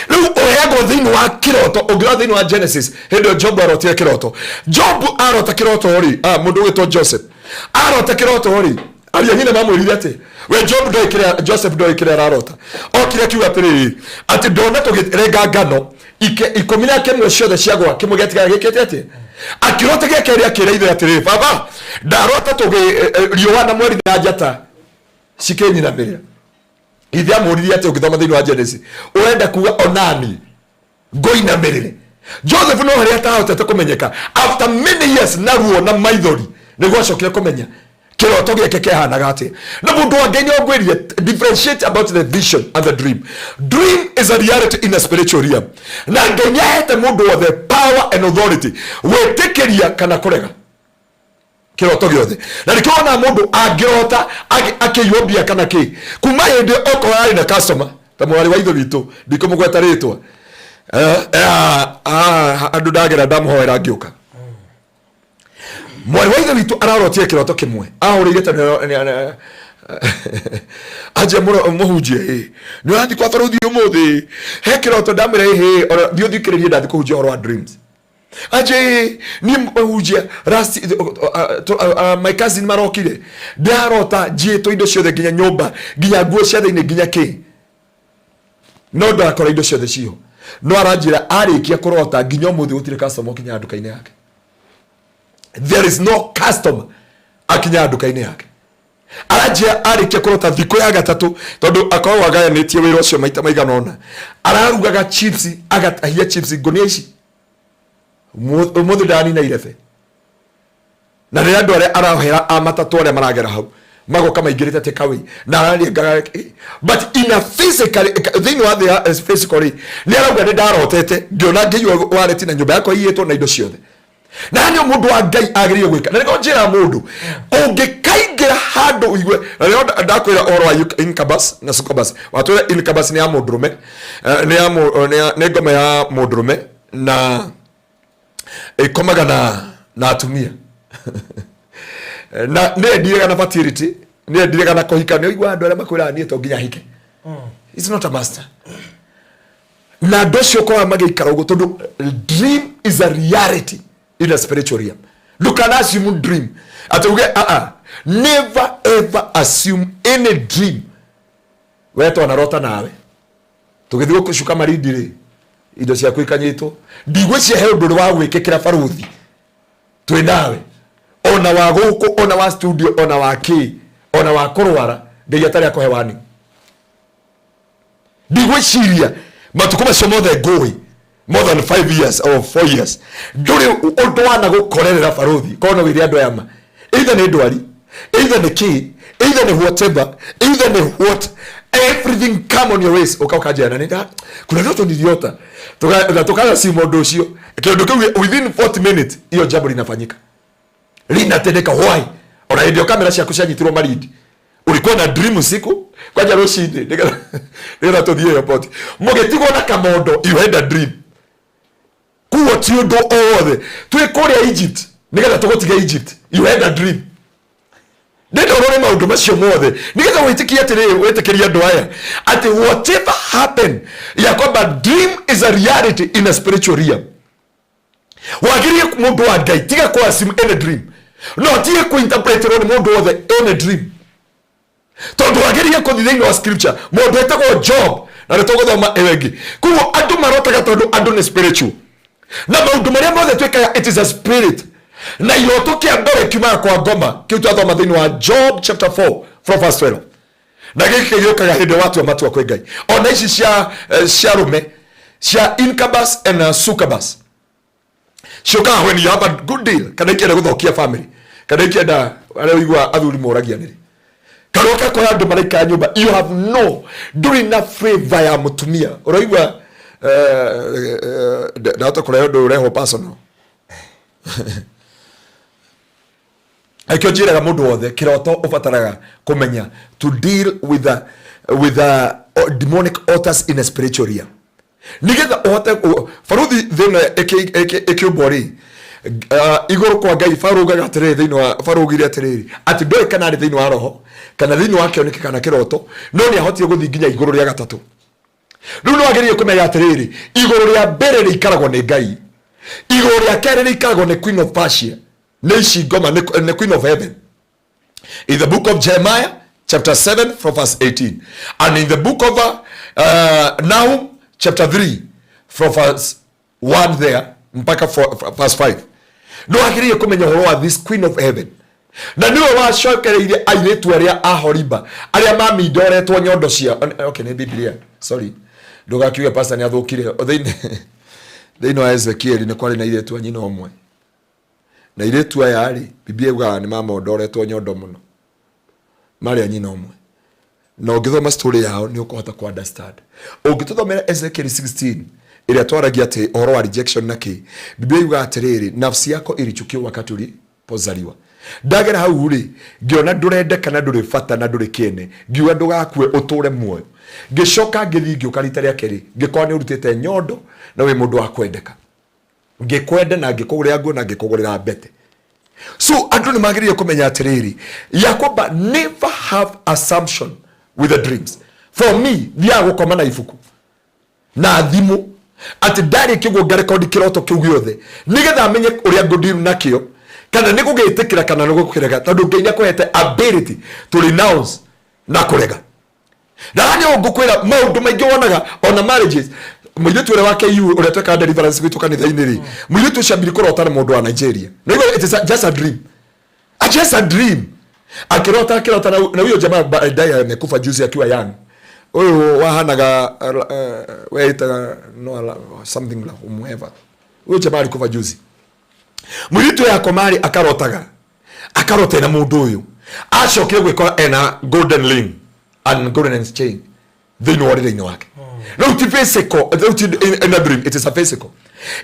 Rĩu ũheagwo thĩinĩ wa kĩroto. Ũngĩrora thĩinĩ wa Genesis, hĩndĩ ĩyo Job arotire kĩroto. Job arota kĩroto rĩ, mũndũ ũgwĩtwo Joseph arota kĩroto rĩ, aria nyina mamwĩrire atĩ we Job ndoĩ kĩrĩa, Joseph ndoĩ kĩrĩa ararota. Okire akiuga atĩrĩrĩ, atĩ ndona tũgĩrenga ngano ike 11 ciothe ciagwa, kĩmwe gĩatigara gĩkĩte atĩ. Akĩrota gĩa kerĩ, akĩra ithe atĩrĩrĩ, baba, ndarota tũgĩ riũa na mweri na njata cikĩnyinamĩrĩra. Ithe amũririe atĩ, ũngĩthoma thĩinĩ wa Genesis, ũrenda kuga onani ngũinamĩrĩre? Joseph no harĩa atahotete kũmenyeka after many years na ruo na maithori nĩguo acokire kũmenya kĩroto gĩake kĩahanaga atĩa. Na mũndũ wa Ngai, nĩongwĩrie, differentiate about the vision and the dream. Dream is a reality in a spiritual realm, na Ngai nĩahete mũndũ wothe power and authority gwĩtĩkĩria kana kũrega kĩroto gĩothe. Na nĩkĩo wona mũndũ angĩrota akĩiywo mbia kana kĩ, kuma hĩndĩ okorwo arĩ na customer ta mwarĩ wa ithe witũ, ndikũmũgweta rĩtwa. Andũ ndagera ndamũhoera ngĩũka, mwarĩ wa ithe witũ ararotire kĩroto kĩmwe, ahũrĩire tondũ anjia mũhunjie, ĩ nĩ ũrathiĩ kwa barũthi ũmũthĩ, he kĩroto. Ndamwĩra, ĩhĩ, ona thiĩ ũthikĩrĩrie, ndathiĩ kũhunjia ũhoro wa dreams. Anje niĩ mũhunjia, last my cousin marokire, ndarota njiĩtwo indo ciothe, nginya nyũmba, nginya nguo cia thĩinĩ, nginya kĩ, no ndakora indo ciothe ciho. No aranjĩra arĩkia kũrota nginya ũmũthĩ gũtirĩ customer ũkinyaga nduka-inĩ yake. There is no customer akinyaga nduka-inĩ yake. Aranjĩra arĩkia kũrota, thikũ ya gatatũ, tondũ akoragwo agayanĩtie wĩra ũcio maita maigana ũna, ararugaga chips, agatahia chips ngũnia ici. Ũmũthĩ ndanina irebe, na rĩrĩa andũ arĩa arahera a matatũ arĩa maragera hau magoka maingĩrĩte takeaway na ararengaga. But in a physical, thĩinĩ wa thĩ ya physical rĩ, nĩ arauga nĩ ndarotete ngĩona ngĩiywo wallet na nyũmba yakwa iyĩtwo na indo ciothe. Na nĩ mũndũ wa Ngai agĩrĩire gwĩka, na nĩkĩo njĩra mũndũ ũngĩkaingĩra handũ ũigue. Na rĩo ndakwĩra ũhoro wa incubus na succubus. Watwĩra incubus nĩ ya mũndũrũme, nĩ ngoma ya mũndũrũme na ĩkomaga na atumia na nĩ endiraga na fertility, nĩ endiraga na kũhika. Nĩ ũiguaga andũ arĩa makwĩraga, niĩ to nginya hike. It's not a master. Na andũ acio ũkoraga magĩikara ũguo tondũ dream is a reality in a spiritual realm. Ndũkana assume dream atĩ uge never ever assume any dream. We twanarota nawe tũgĩthiĩ gũcuka marindi rĩ, indo ciaku ikanyitwo. Ndigwĩciria he ũndũ ũrĩ wa gwĩkĩkĩra barũthi twĩ nawe, ona wa gũkũ, ona wa studio, ona wa kĩ, ona wa kũrwara, Ngai atarĩ akũhe wani. Ndigwĩciria matukũ macio mothe ngũĩ, more than 5 years or 4 years, ndũrĩ ũndũ wana gũkorerera barũthi. Korwo no wĩre andũ aya ma, either nĩ ndwari, either nĩ kĩ, either nĩ whatever, either nĩ what, everything come on your ways, ũka ũkanjĩra na nĩ kuna ndoto niliota. Na tukaga simu ũndũ ũcio, kĩũndũ kĩu within 40 minutes hiyo jambo linafanyika, linatendeka. Why? Ona hĩndĩ ĩyo kamera ciaku cianyitirwo marindi. Ulikuwa na dream usiku kwanja rũcinĩ nĩgetha nĩgetha tũthiĩ airport mũgĩtigwo na kamondo. You had a dream. Kuo ti ũndũ o wothe twĩ kũrĩa Egypt nĩgetha tũgũtige Egypt. You had a dream. Ndĩrenda ũrore maũndũ macio mothe nĩgetha wĩtĩkie atĩrĩrĩ, wĩtĩkĩrie andũ aya atĩ whatever happen, ya kwamba dream is a reality in a spiritual realm. Wagĩrĩire mũndũ wa Ngai tiga kũ assume any dream, no tige kũ interpreterwo nĩ mũndũ wothe any dream, tondũ wagĩrĩire kũthiĩ thĩinĩ wa scripture. Mũndũ etagwo Job na nĩ tũgũthoma ĩyo ĩngĩ. Koguo andũ marotaga tondũ andũ nĩ spiritual, na maũndũ marĩa mothe twĩkaga, it is a spirit. Na iroto kĩa mbere kiumaga kwa ngoma, kĩu twathoma thĩinĩ wa Job chapter 4 from verse 12, na gĩkĩ gĩũkaga hĩndĩ watua matua kwĩ Ngai. Ona ici cia cia rũme, cia incubus and succubus, ciũkaga when you have a good deal, kana ikĩenda gũthokia family, kana ikĩenda arĩa ũigua athuri moragia nĩrĩ karoka kora andũ maraikara nyũmba. You have no, ndũrĩ na favor ya mũtumia ũraigua. Ndahota kũrehe ũndũ ũrehwo personal. Aikio njĩraga mũndũ wothe kĩroto ũbataraga kũmenya to deal with the demonic altars in a spiritual realm, nigetha ũhote baruthi thĩna ĩkĩũmbwo rĩ, igũrũ kwa Ngai. Barugaga atĩrĩrĩ, thĩinĩ wa barugire atĩrĩrĩ, atĩ ndoĩ kana arĩ thĩinĩ wa roho kana thĩinĩ wa kĩoneki kana kĩroto, no nĩ ahotire gũthiĩ nginya igũrũ rĩa gatatũ. Rĩu nĩ wagĩrĩire kũmenya atĩrĩrĩ, igũrũ rĩa mbere rĩikaragwo nĩ Ngai, igũrũ rĩa kerĩ rĩikaragwo nĩ Queen of Persia, nĩ ici ngoma, nĩ Queen of Heaven. In the book of Jeremiah chapter 7 from verse 18 and in the book of Nahum chapter 3 from verse 1 there mpaka verse 5, nĩ wagĩrĩire kũmenya ũhoro wa this Queen of Heaven, na nĩwe wacokereirie airĩtu arĩa a Horiba arĩa mamindoretwo nyondo cia. Okay, nĩ Biblia, sorry, ndũgakiuge pastor nĩ athũkire. Thĩinĩ wa Ezekieli nĩ kwarĩ na airĩtu a nyina ũmwe, na airĩtu aya rĩ, Biblia yugaga nĩ mamondoretwo nyondo mũno, marĩ a nyina ũmwe. Na ũngĩthoma story yao nĩ ũkũhota ku understand. Ũngĩtũthomera Ezekiel 16 ĩrĩa twaragia atĩ ũhoro wa rejection na kĩ, Biblia yugaga atĩrĩrĩ, nafsi yako ilichukiwa wakati ulipozaliwa. Ndagera hau rĩ, ngĩona ndũrendeka na ndũrĩ bata na ndũrĩ kĩene, ngiuga ndũgakue, ũtũre muoyo. Ngĩcoka ngĩthiĩ ngĩũka rita rĩa kerĩ, ngĩkorwo nĩ ũrutĩte nyondo na wĩ mũndũ wa kwendeka, ngĩkwenda na ngĩkũgũrĩra nguo na ngĩkũgũrĩra mbete. So andũ nĩ magĩrĩire kũmenya atĩrĩrĩ, ya kwamba never have assumption with the dreams. For me, thiaga gũkoma na ibuku na thimũ, atĩ ndarĩkia ũguo ngarekondi kĩroto kĩu gĩothe, nĩgetha menye ũrĩa ngũdeal nakĩo, kana nĩ gũgĩtĩkĩra kana nĩ gũkĩrega, tondũ Ngai nĩ akũhete ability to renounce na kũrega. Na haha nĩ ngũkwĩra maũndũ maingĩ wonaga ona marriages. Mũirĩtu ũrĩa wa KU ũrĩa twekaga deliverance gwitũ kanitha-inĩ rĩ, mũirĩtu ũcio ambiri kũrota na mũndũ wa Nigeria. Na it is just a dream, just a dream. Akĩrota, akĩrota na huyo jamaa baadaye amekufa juzi akiwa young. Huyu wahanaga weitaga no something like whomever, huyo jamaa alikufa juzi. Mũirĩtu ũyũ akomarĩ akarotaga, akarota ena mũndũ ũyũ. Acokire gwĩkora ena golden ring and golden chain thĩinĩ wa ũrĩrĩ-inĩ wake. Rĩu ti physical, rĩu ti in a dream, it is a physical.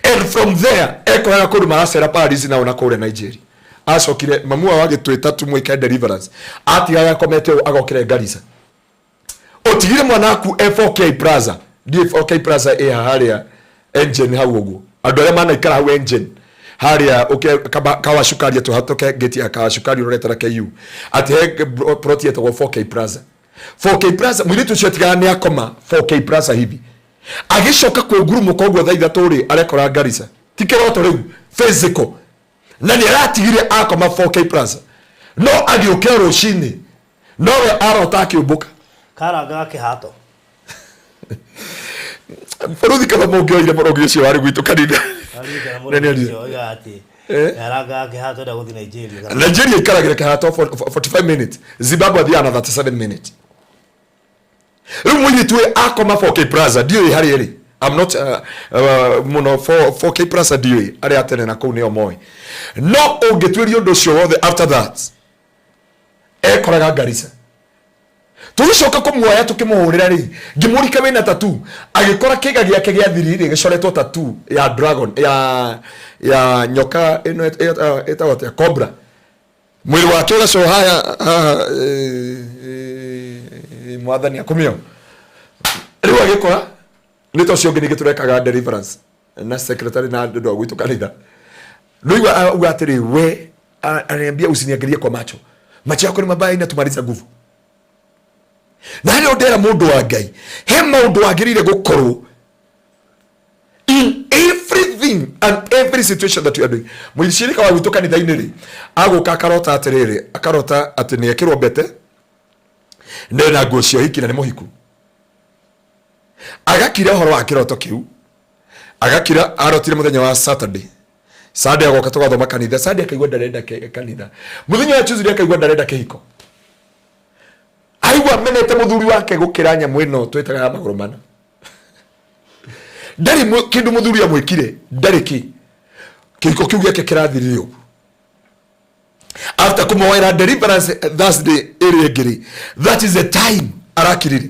And from there ekoraga kũndũ maracera Paris nao na kũrĩa Nigeria. Acokire mamu wao agĩtwĩta tumwĩke deliverance, atigaga akomete ũũ, agokĩra Garissa. Ũtigire mwana waku e 4K Plaza. Ndiĩ 4K Plaza ĩ haha harĩa Engine hau ũguo, andũ arĩa manaikara hau Engine harĩa ũke kawa cukari, tũhatũke gate ya kawa cukari ũrorete na KU, atĩ he plot yetagwo 4K Plaza. 4K Plaza, mũirĩtu ũcio atigaga nĩ akoma 4K Plaza hivi, agĩcoka kwĩngurumũka ũguo thaa 3 rĩ, arekora Garissa. Ti kĩroto rĩu, physical. Na nĩ aratigire akoma 4K Plaza, no agĩũkĩra rũcinĩ nowe arota akĩũmbũka. Karangaga kĩhato. Baruthi kaba mũngĩoire mũrogi ũcio warĩ gwitũ kanitha. Aririkana Na mũrogi nĩ ũcio oigaga atĩ Eh? arangaga kĩhato, enda gũthiĩ Nigeria. Nigeria ikaragĩra kĩhato 45 minutes, Zimbabwe athiaga na 37 minutes. Rĩu mũirĩtu ũyũ akoma 4K Plaza, ndiũĩ harĩa ĩrĩ. I'm not mũno 4K Plaza, ndiũĩ arĩa atene na kũu nĩo moĩ, no ũngĩtuĩria ũndũ ũcio wothe, after that ekoraga Garissa. Tũgĩcoka kũmuoya tũkĩmũhũrĩra rĩ, ngĩmũrika wĩna tatu, agĩkora kĩga gĩake gĩa thiri rĩ gĩcoretwo tatu ya dragon, ya nyoka ĩno ĩtagwo atĩa, cobra. Mwĩrĩ wake ũgacoha haha haha, mwathani akumio. Rĩu agĩkora nĩ ta ũcio ũngĩ ningĩ tũrekaga deliverance na secretary na andũ a gwitũ kanitha. Rĩu auga atĩrĩ, we ananiambia usiniangalie kwa macho, macho yako ni mabaya, inatumaliza nguvu. Na harĩa ndera mũndũ wa Ngai, he maũndũ wagĩrĩire gũkorwo in everything and every situation that you are doing. Mũcirika wa gwitũ kanitha-inĩ rĩ, agũka akarota atĩrĩrĩ, akarota atĩ nĩ ekĩrwo mbete nena nguo cia ũhiki na nĩ mũhiku. Agakira ũhoro wa kĩroto kĩu, agakira arotire mũthenya wa Saturday. Sunday agoka tũgathoma kanitha, Sunday akaigua ndarenda kanitha, mũthenya wa Tuesday akaigua ndarenda kĩhiko, aigua amenete mũthuri wake gũkĩra nyamũ ĩno twĩtaga ya magũrũ mana. Ndarĩ kĩndũ mũthuri amwĩkire, ndarĩ kĩ kĩhiko kĩu gĩake kĩrathirire ũguo. After kũmũhoera deliverance Thursday ĩrĩa ĩngĩ rĩ, that is the time arakirire,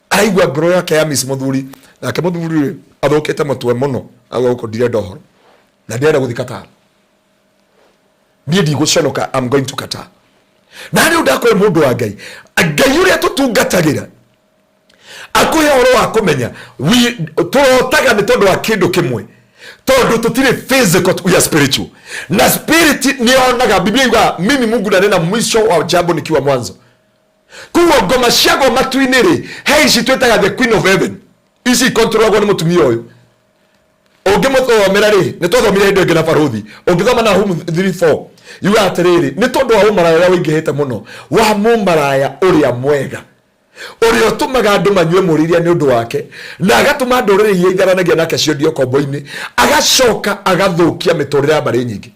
araigua ngoro yake ya miss mũthuri nake. Mũthuri rĩ, athũkĩte mũtwe mũno, auga gũkũ ndirenda ũhoro na ndirenda gũthiĩ Qatar, niĩ ndigũconoka, I'm going to Qatar. Na rĩu ndakwĩra mũndũ wa Ngai, Ngai ũrĩa tũtungatagĩra akũhe ũhoro wa kũmenya tũrotaga nĩ tondũ wa kĩndũ kĩmwe, tondũ tũtirĩ physical, we are spiritual, na spirit nĩyonaga. Biblia yugaga, "Mimi Mungu nanena mwisho wa jambo nikiwa mwanzo." Koguo ngoma ciagwo matu-inĩ rĩ, he ici twĩtaga the queen of heaven, ici ikontrolagwo nĩ mũtumia ũyũ. Ũngĩmũthomera rĩ, nĩ twathomire hĩndĩ ĩngĩ na barũthi, ũngĩthoma Nahumu 3:4, yugaga atĩrĩrĩ, nĩ tondũ wa ũmaraya ũrĩa ũingĩhĩte mũno wa mũmaraya ũrĩa mwega, ũrĩa ũtũmaga andũ manyue mũrĩria nĩ ũndũ wake, na agatũma ndũrĩrĩ iria itharanagia nake ciondio kombo-inĩ, agacoka agathũkia mĩtũrĩre ya mbarĩ nyingĩ.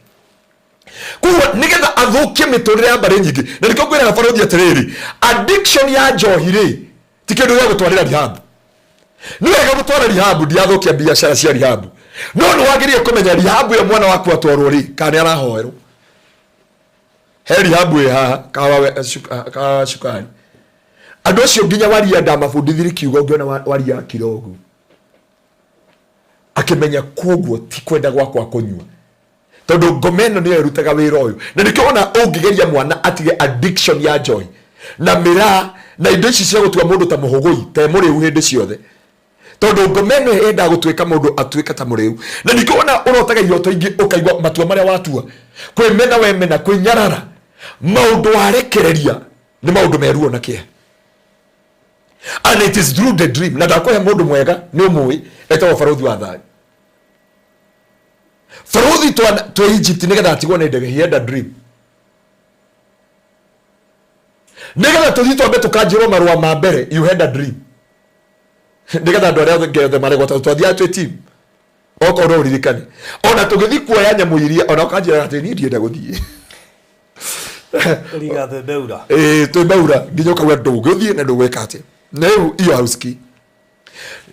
Koguo nĩgetha athũkie mĩtũrĩre ya mbarĩ nyingĩ, na nĩkĩo ngwĩraga barũthi atĩrĩrĩ, addiction ya njohi rĩ, ti kĩndũ gĩa gũtwarĩra rehab. Nĩ wega gũtwara rehab, ndiathũkia biacara cia rehab, no nĩ wagĩrĩire kũmenya rehab ĩyo mwana waku atwarwo rĩ, kana nĩ arahoerwo. He rehab ĩ haha kahawa cukari, andũ acio nginya waria ndamabundithirie kiugo, ngĩona waria akira ũguo, akĩmenya koguo ti kwenda gwakwa kũnyua, tondũ ngoma ĩno nĩyo ĩrutaga wĩra ũyũ. Na nĩkĩo ona ũngĩgeria mwana atige addiction ya njohi na mĩraa na indo ici cia gũtua mũndũ ta mũhũgũi, ta e mũrĩu hĩndĩ ciothe, tondũ ngoma ĩno yendaga gũtuĩka mũndũ atuĩka ta mũrĩu. Na nĩkĩo ona ũrotaga iroto ingĩ, ũkaigua matua marĩa watua, kwĩmena wemena, kwĩnyarara, maũndũ warekereria nĩ maũndũ meruo na kĩeha, and it is through the dream. Na ndakũhe mũndũ mwega, nĩ ũmũĩ, etagwo barũthi wa thayũ, barũthi twa Egypt. Nĩgetha atigwo nĩ ndege, he had a dream. Nĩgetha tũthiĩ twambe tũkanjĩrwo marũa ma mbere, you had a dream. Nĩgetha andũ arĩa othe othe maregwo, tondũ twathiaga twĩ team, okorwo no ũririkane, ona tũgĩthiĩ kuoya nyamũ iria, ona ũkanjĩra atĩ niĩ ndienda gũthiĩ. Riga twĩ Ĩĩ, twĩ mbeura nginya ũkauga ndũgũthiĩ na ndũgwĩka atĩ, na rĩu iyo hausikii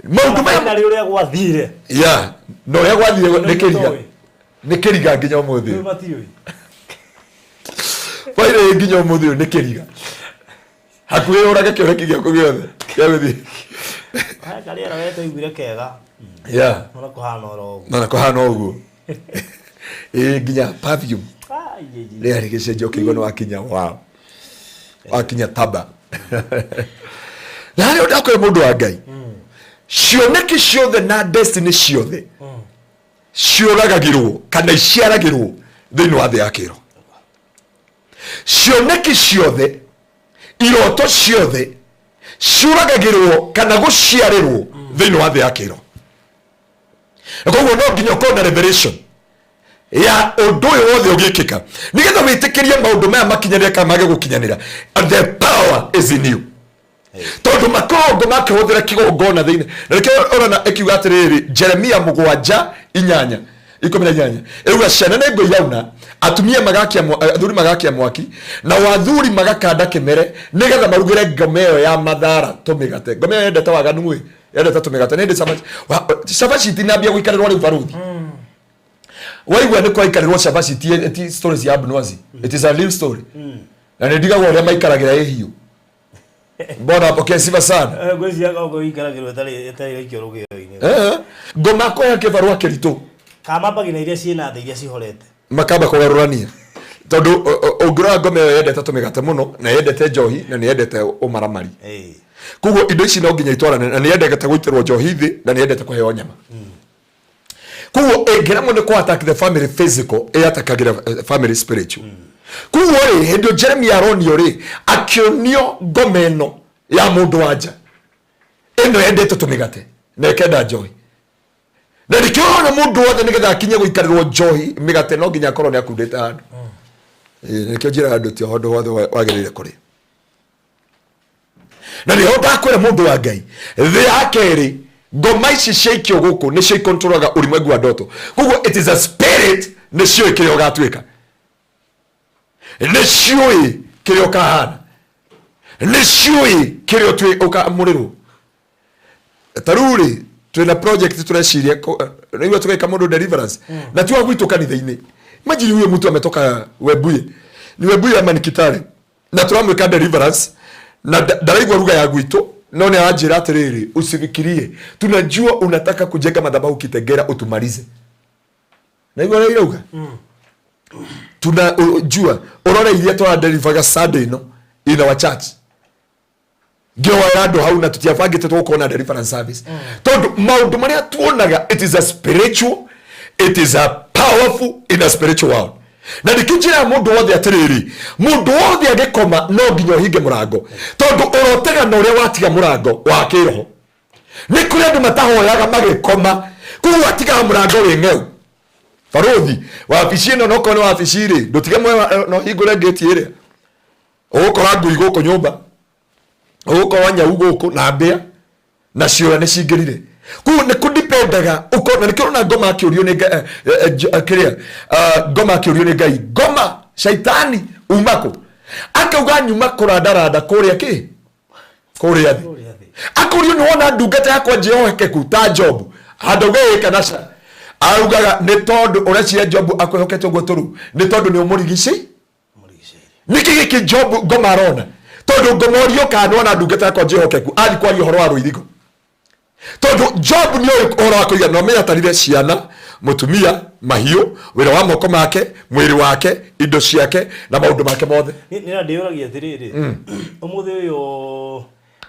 maũndũ maya. Finally ũrĩa gwathire. Ya, na ũrĩa gwathire nĩ kĩriga, nĩ kĩriga nginya ũmũthĩ Rĩu matiũĩ. Bairĩ nginya ũmũthĩ ũyũ nĩ kĩriga, hakuhĩ ũrage kĩoneki gĩaku gĩothe gĩa gũthiĩ. Haya, karĩera we twaiguire kega. Ya. Ona kũhana oro ũguo. Na kũhana ũguo, ĩĩ, nginya perfume. Ah, ije, ije. Rĩarĩ gĩcenjio, ũkĩigua nĩ wakinya, wow, wakinya taba. Na harĩa ndakwĩra mũndũ wa Ngai, cioneki ciothe na destiny ciothe ciũragagĩrwo kana iciaragĩrwo thĩinĩ wa thĩ ya kĩro. Cioneki ciothe, iroto ciothe ciũragagĩrwo kana gũciarĩrwo thĩinĩ wa thĩ ya kĩro. Na koguo no nginya ũkorwo na revelation ya ũndũ ũyũ wothe ũgĩkĩka, nĩgetha wĩtĩkĩrie maũndũ maya makinyanĩre kana mage gũkinyanĩra. And the power is in you, tondũ makongo makĩhũthĩra kĩgongona thĩinĩ. Na nĩkĩo ũrona ĩkiuga atĩrĩrĩ, Jeremia 7:8, 18, ĩuga ciana nĩ ngũirauna, atumia magakia athuri magakia mwaki, na athuri magakanda kĩmere, nĩgetha marugĩre ngoma ĩyo ya mathara tũmĩgate. Ngoma ĩyo yendete waganu ĩ, yendete tũmĩgate. Nĩ hĩndĩ cabaci cabaci itinambia gũikarĩrwo rĩu, barũthi waigua nĩ kwaikarĩrwo cabaci, ti stories ya Abnwazi, it is a real story. Na nĩ ndigagwo ũrĩa maikaragĩra ĩ hiũ. Mbona pokea sifa sana. Ngwĩciria ng'ongo ikaragĩrwo ĩtarĩ ĩraikio rũgĩo-inĩ. Ngoma koya kĩbarũa kĩritũ. Kana mambagia na iria ciĩna thĩ, iria cihorete. Makamba kũgarũrania tondũ ũngĩrora ngoma ĩyo yendete tũmĩgate mũno na yendete njohi na nĩ yendete ũmaramari. Koguo indo ici no nginya itwarane, na nĩ yendete gũitĩrwo njohi thĩ na nĩ yendete kũheo nyama. Koguo ĩngĩremwo nĩ kũ attack the family physical, ĩatakagĩra family spiritual. Koguo rĩ, hĩndĩ ĩyo Jeremia aronio rĩ, akĩonio ngoma ĩno ya mũndũ wa nja ĩno yendete tũmĩgate na ĩkenda njohi, na nĩkĩo ũrona mũndũ wothe nĩgetha akinye gũikarĩrwo njohi mĩgate no nginya akorwo nĩ akundĩte handũ. Ĩĩ, nĩkĩo njĩraga andũ ti handũ hothe wagĩrĩire kũrĩa. Na nĩho ndakwĩra mũndũ wa Ngai, thĩ ya kerĩ ngoma ici ciaikio gũkũ nĩcio ikontrolaga ũrimwengu wa ndoto. Koguo it is a spirit, nĩciũĩ kĩrĩa ũgatuĩka, nĩciũĩ kĩrĩa ũkahana, nĩciũĩ kĩrĩa ũkamũrĩrwo. Ta rĩu rĩ, twĩna project tũreciria nĩguo tũgeka mũndũ deliverance na ti wa gwitũ kanitha-inĩ. Imagine huyo mtu ametoka Webuye, ni Webuye ama ni Kitale, na tũramwĩka deliverance na ndaraigua lugha ya gwitũ, no nĩ aranjĩra atĩrĩrĩ, usifikirie tunajua unataka kujenga madhabahu Kitegera utumalize. Naigua ũrĩa irauga, tunajua ũrore iria tũradelivaga Sunday ĩno in our church, ngĩhoera andũ hau na tũtiabangĩte tũgũkorwo na deliverance service, tondũ maũndũ marĩa tuonaga, it is a spiritual, it is a powerful in a spiritual world. Na nĩkĩo njĩraga mũndũ wothe atĩrĩrĩ, mũndũ wothe agĩkoma no nginya ũhinge mũrango, tondũ ũrotega na ũrĩa watiga mũrango wa kĩroho. Nĩ kũrĩ andũ matahoyaga magĩkoma, koguo atigaga mũrango wĩ ng'eu. Barũthi wabici ĩno, nokorwo nĩ wabici rĩ, ndũtige no hingũre ngĩti ĩrĩa ũgũkora ngui gũkũ nyũmba, ũgũkora nyau gũkũ na mbĩa na ciũra nĩ cingĩrire. Koguo nĩ kũdipendaga ũko, na nĩkĩo ũrona ngoma akĩũrio nĩ kĩrĩa, ngoma akĩũrio nĩ Ngai, ngoma shaitani uma kũ? Akauga nyuma kũrandaranda kũrĩa kĩ kũrĩa thĩ. Kũrĩa thĩ. Akũrio nĩ wona ndungata yakwa njĩhokeku ta Jobu handũ gĩka na ca augaga nĩ tondũ ũreciria Jobu akwĩhokete ũguo tũru nĩ tondũ nĩ ũmũrigici. Nĩkĩ gĩkĩ Job ngoma arona? Tondũ ngoma ũrio kana nĩwona ndungata yakwa njĩhokeku athi kwaria ũhoro wa rũirigo, tondũ Job nĩ oĩ ũhoro wa kũiga na ũmenya atarire ciana, mũtumia, mahiũ, wĩra wa moko make, mwĩrĩ wake, indo ciake na maũndũ make mothe. Nĩ na ndĩyũragia atĩrĩrĩ, ũmũthĩ ũyũ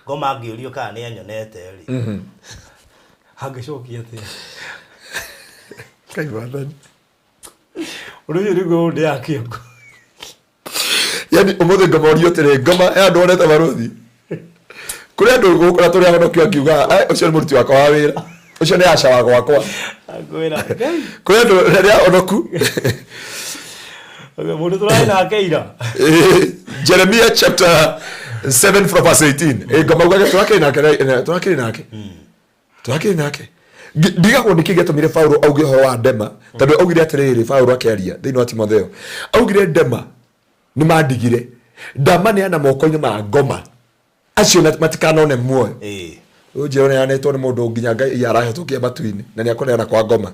ngoma angĩũrio kana nĩ anyonete rĩ, angĩcokia atĩa? Ngai wathani. Ũndũ ũcio nĩguo ũndĩaga kĩongo. Yani ũmũthĩ ngoma ũrio atĩrĩ, ngoma he andũ onete barũthi kũrĩ andũ gũkũ na tũrĩ ahonokio akiuga, "Ai, ũcio nĩ mũruti wakwa wa wĩra, ũcio nĩ aca wa gwakwa." Ngwĩra Ngai. Kũrĩ andũ rĩrĩa ahonoku. Mũndũ tũrarĩ nake ira. Jeremiah chapter 7 from verse 18. Ngoma ugage tũrakĩrĩ nake, tũrakĩrĩ nake, tũrakĩrĩ nake. Ndigagwo nĩkĩ gĩatũmire Paulo auge ũhoro wa ndema, tondũ augire atĩrĩrĩ, Paulo akĩaria thĩinĩ wa Timotheo augire ndema nĩ mandigire, ndamaneana moko-inĩ ma ngoma acio na matikanone muoyo. Rĩu njĩra ũneanĩtwo nĩ mũndũ nginya Ngai arahĩtũkia matu-inĩ na nĩ akũneana kwa ngoma.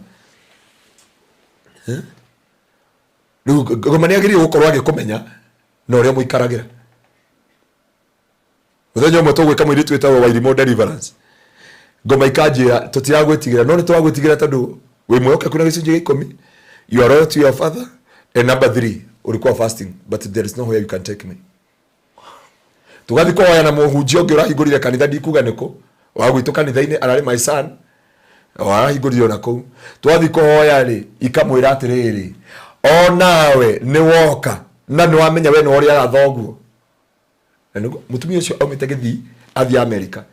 Rĩu ngoma nĩ agĩrĩire gũkorwo agĩkũmenya na ũrĩa mũikaragĩra. Mũthenya ũmwe tũgwĩka mũirĩtu wĩtagwo Wairimũ deliverance, ngoma ikanjĩra tũtiragwĩtigĩra, no nĩ tũragwĩtigĩra tondũ wĩ mwĩhokeku na gĩcunjĩ gĩa 10, you are loyal to your father, and number 3, ulikuwa fasting, but there is no way you can take me. Tũgathiĩ kũhoya na mũhunjia ũngĩ ũrahingũrire kanitha, ndikuga nĩkũ, wa gwitũ kanitha-inĩ, ararĩ my son arahingũrire ona kũu. Twathiĩ kũhoya rĩ, ikamwĩra atĩrĩrĩ, onawe nĩ woka na nĩ wamenya we nĩ ũrĩaga thoguo. Na nĩguo mũtumia ũcio aumĩte Gĩthii athiĩ Amerika,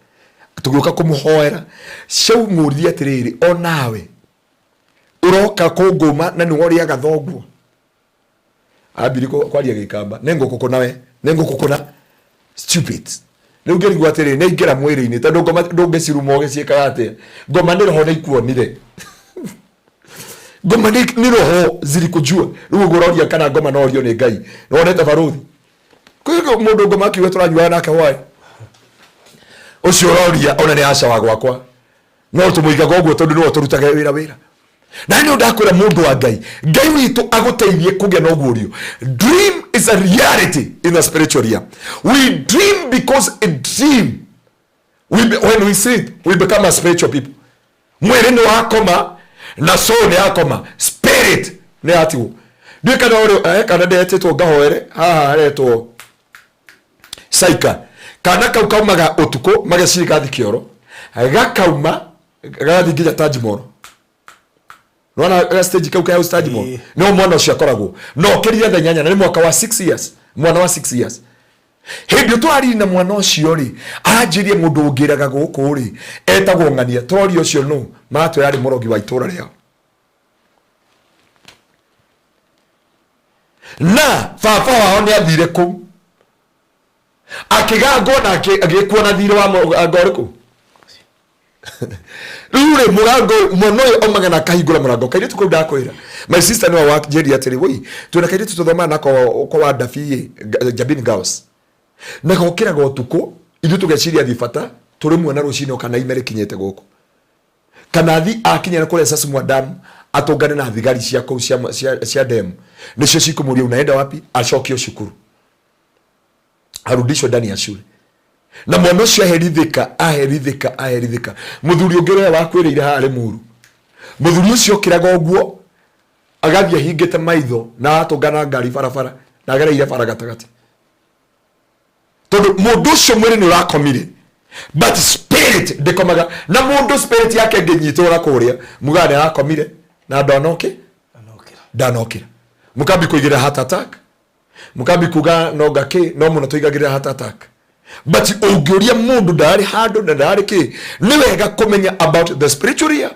tũgĩũka kũmũhoera, ciaumũririe atĩrĩrĩ, onawe ũroka kũngũma na nĩwe ũrĩaga thoguo. Ambiri kwaria Gĩkamba, nĩ ngũkũkũna we, nĩ ngũkũkũna, stupid. Rĩu ngĩrigwo atĩrĩrĩ, nĩ aingĩra mwĩrĩ-inĩ, tondũ ngoma ndũngĩciruma ũgĩciĩkaga atĩa? Ngoma nĩ roho, nĩ ikuonire. Ngoma nĩ roho, zilikujua. Rĩu ũguo ũroria kana ngoma no ũrio nĩ Ngai, nĩwonete barũthi kwĩ mũndũ ngoma akiuga tũranyuaga nake hwaĩ ũcio ũroria ona nĩ aca wa gwakwa, no tũmũigaga ũguo tondũ nĩwe ũtũrutaga wĩra wĩra. Na nĩ ndakwĩra mũndũ wa Ngai, Ngai witũ agũteithie kũgĩa na ũguũrio. Dream is a reality in a spiritual realm. We dream because a dream, when we sleep we become a spiritual people. Mwĩrĩ nĩ wakoma na soul nĩ yakoma, spirit nĩ yatigwo. Ndiũĩ kana ũrĩ kana ndetĩtwo ngahoere haha haretwo Saika. Kana kau kaumaga ũtukũ mageciria gathi kĩoro, gakauma gagathiĩ nginya Tajimoro. Nĩwona ga stage kau ke hau Tajimoro? Ĩĩ. No mwana ũcio akoragwo no okĩrire thaa 8 na nĩ mwaka wa 6 years, mwana wa 6 years. Hĩndĩ ĩyo tũraririe na mwana ũcio rĩ, aranjĩrire mũndũ ũngĩraga gũkũ rĩ etagwo ng'ania. Tũroria ũcio nũ, maratwĩra arĩ mũrogi wa itũra rĩao. Na baba wao nĩ athire kũu akĩgangwo na agĩkua na thirĩ wa mũgango ũrĩkũ. Rĩu rĩ, mũrango mwana ũyũ aumaga na akahingũra mũrango. Kairĩtu kau ndakwĩra, my sister nĩwe wanjĩrire atĩrĩ, woi, twĩna kairĩtu tũthomaga nako kwa wa Ndabi ĩ, Jabini Girls, na gokĩraga ũtukũ, ithuĩ tũgeciria athiĩ bata, tũrĩmuona rũcinĩ oka na ime rĩkinyĩte gũkũ. Kana athi akinya kũrĩa Sasumwa Dam atũngane na thigari cia kũu cia dam, nĩcio cikũmũria unaenda wapi, acokio cukuru, arudishwe ndani ya shule. Na mwana ũcio aherithĩka, aherithĩka, aherithĩka. Mũthuri ũngĩ ũrĩa wakwĩrĩire haha Limuru, mũthuri ũcio okĩraga ũguo agathiĩ ahingĩte maitho na atũngana ngari barabara na agereire bara gatagatĩ, tondũ mũndũ ũcio mwĩrĩ nĩ ũrakomire but spirit ndĩkomaga. Na mũndũ spirit yake ĩngĩnyitwo na kũrĩa mugaga nĩ arakomire na ndanoke ndanokĩra, mũkambi kũigĩrĩra heart attack, mũkambi kuga no ngakĩ no mũno tũigagĩrĩra heart attack. But ũngĩũria mũndũ ndarĩ handũ na ndarĩ kĩ, nĩ wega kũmenya about the spiritual realm.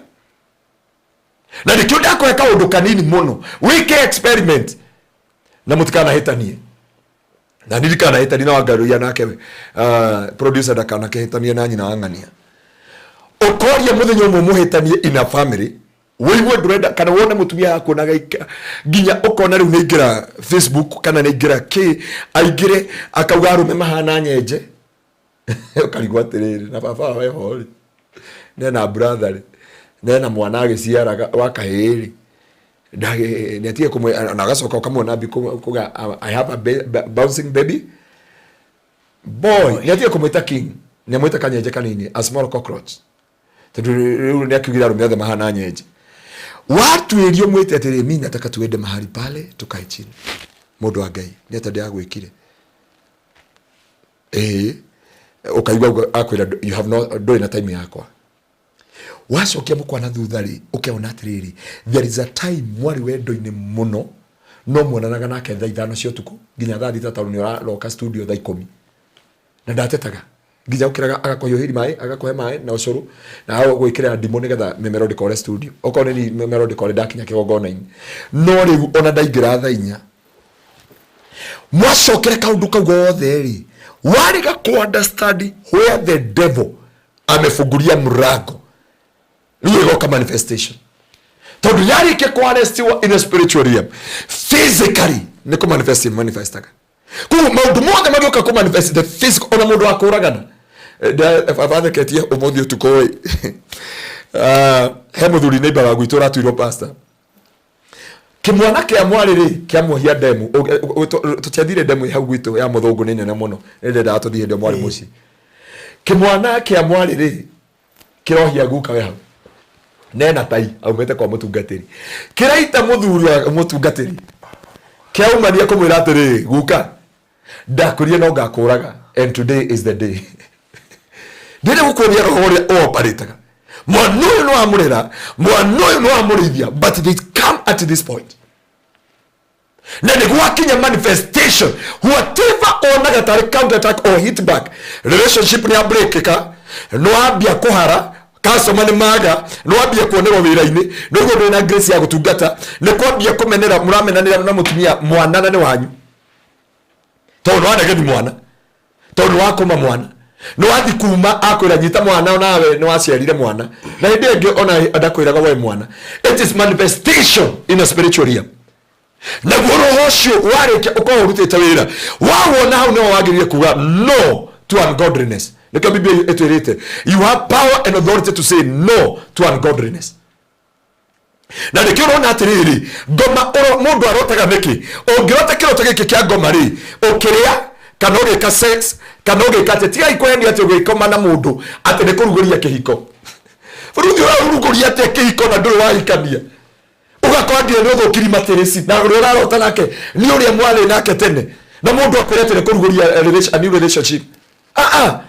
Na nĩkĩo ndakũhe kaũndũ kanini mũno wĩke experiment na mũtikanahĩtanie. Na niĩ ndikanahĩtanie na Wangarũia nake we, producer ndakanakĩhĩtanie na nyina wa ng'ania. Ũkoria mũthenya ũmwe mũhĩtanie in a family, wĩigue ndũrenda kana wone mũtumia akuonaga nginya ũkona rĩu nĩaingĩra Facebook kana nĩaingĩra kĩ, aingĩre akauga arũme mahana nyenje. Ũkarigwo atĩrĩrĩ, na baba wao eho rĩ, nena brother rĩ, nena mwana agĩciaraga wa kahĩĩ rĩ, nĩatige kũmwe, na agacoka ũkamwona ambi kuga, I have a bouncing baby boy. Nĩatige kũmwĩta king, nĩamwĩta kanyenje kanini, a small cockroach, tondũ rĩu nĩakiugire arũme othe mahana nyenje. Watuĩrio mwĩte atĩrĩ, mi nataka tuende mahali pale tukae chini. Mũndũ wa Ngai, nĩ atĩa ndĩragwĩkire? Ĩĩ, ũkaigua ũguo akwĩra you have no, ndũrĩ na time yakwa. Wacokia mũkwa na thutha rĩ, ũkeona atĩrĩrĩ, there is a time mwarĩ wendo-inĩ mũno, no muonanaga nake thaa 5 cia ũtukũ nginya thaa 6, tondũ nĩ ũraroka studio thaa 10. Na ndatetaga nginya ũkĩraga agakũhiũhĩria maĩ, agakũhe maĩ na ũcũrũ na agagwĩkĩrĩra ndimũ nĩgetha mĩmero ndĩkore studio. Okorwo nĩ mĩmero ndĩkore ndakinya kĩgongona-inĩ. No rĩu ona ndaingĩra thaa 4, mwacokera kaũndũ kau gothe rĩ, warĩga kũ understand where the devil amefungulia mlango, rĩu ĩgoka manifestation. Tondũ yarĩkia kũ arrestiwo in a spiritual realm, physically nĩ kũ manifest manifestaga. Koguo maũndũ mothe magĩũka kũ manifest the physical, ona mũndũ wa kũragana. Baba atheketie ũmũthĩ ũtukũ ĩ. He mũthuri neighbor wa gwitũ ũratuirwo pastor. Kĩmwana kĩa mwarĩ rĩ, kĩamuohia ndemu. Tũtiathire ndemu ĩ hau gwitũ ya mũthũngũ, nĩ nene mũno, nĩ ndendaga tũthiĩ hĩndĩ ĩyo mwarĩ mũciĩ. Kĩmwana kĩa mwarĩ rĩ, kĩrohia guka we hau nena tai aumĩte kwa mũtungatĩri, kĩraita mũthuri wa mũtungatĩri, kĩaumania kũmwĩra atĩrĩrĩ, guka ndakũria no ngakũraga, and today is the day. Ndĩrĩ gũkuonia roho ũrĩa ũoparĩtaga. Mwana ũyũ nĩ wamũrera, mwana ũyũ nĩ wamũrĩithia, but they come at this point na nĩ gwakinya manifestation. Whatever onaga tarĩ counter attack or hit back, relationship nĩ yabreakĩka, nĩ wambia kũhara customer, nĩ maga, nĩ wambia kuonerwo wĩra-inĩ, nĩ ũguo ndũrĩ na grace ya gũtungata, nĩ kwambia kũmenera mũramenanĩra na mũtumia mwana na nĩ wanyu, tondũ nĩ wanegeni mwana, tondũ nĩ wakũma mwana, nĩ wathi kuma akwĩra nyita mwana, nawe nĩ waciarire mwana, na hĩndĩ ĩngĩ ona ndakwĩraga we mwana. It is manifestation in a spiritual realm. Naguo roho ũcio warĩkia ũkorwo ũrutĩte wĩra wawona hau, nĩho wagĩrĩire kuga no to ungodliness. Nĩkĩo Biblia ĩtwĩrĩte you have power and authority to say no to ungodliness. Na nĩkĩo ũrona atĩrĩrĩ, ngoma mũndũ arotaga nĩkĩ? Ũngĩrota kĩroto gĩkĩ kĩa ngoma rĩ, ũkĩrĩa kana ũgĩka sex kana ũgĩka atĩ, tigai kũhenia atĩ ũgĩkoma na mũndũ atĩ nĩ kũrugũria kĩhiko. Rĩu ũrarugũria atĩa kĩhiko na ndũrĩ wahikania? Ũgakora nginya nĩ ũthũkiri matĩrĩci na ũrĩa ũrarota nake nĩ ũrĩa mwarĩ nake tene, na mũndũ akwĩra atĩ nĩ kũrugũria a new relationship. Ah ah,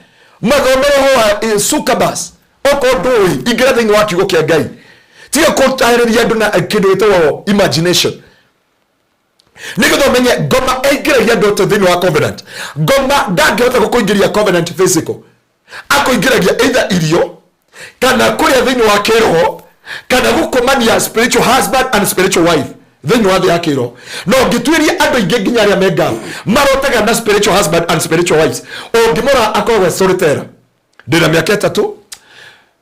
mathome roho wa succubus. Okorwo ndũĩ, ingĩra thĩinĩ wa kiugo kĩa Ngai, tiga kũtarĩria andũ na kĩndũ gĩtagwo imagination, nĩgetha ũmenye ngoma ĩingĩragia ndoto thĩinĩ wa covenant. Ngoma ndangĩhota gũkũingĩria covenant physical, akũingĩragia either irio kana kũrĩa thĩinĩ wa kĩroho kana gũkomania spiritual husband and spiritual wife thĩinĩ wa thĩ ya kĩroho. No ũngĩtuĩria andũ aingĩ, nginya arĩa me ngabu, marotaga na spiritual husband and spiritual wives. Ũngĩmũra akoragwo e storyteller. Ndĩna mĩaka 3,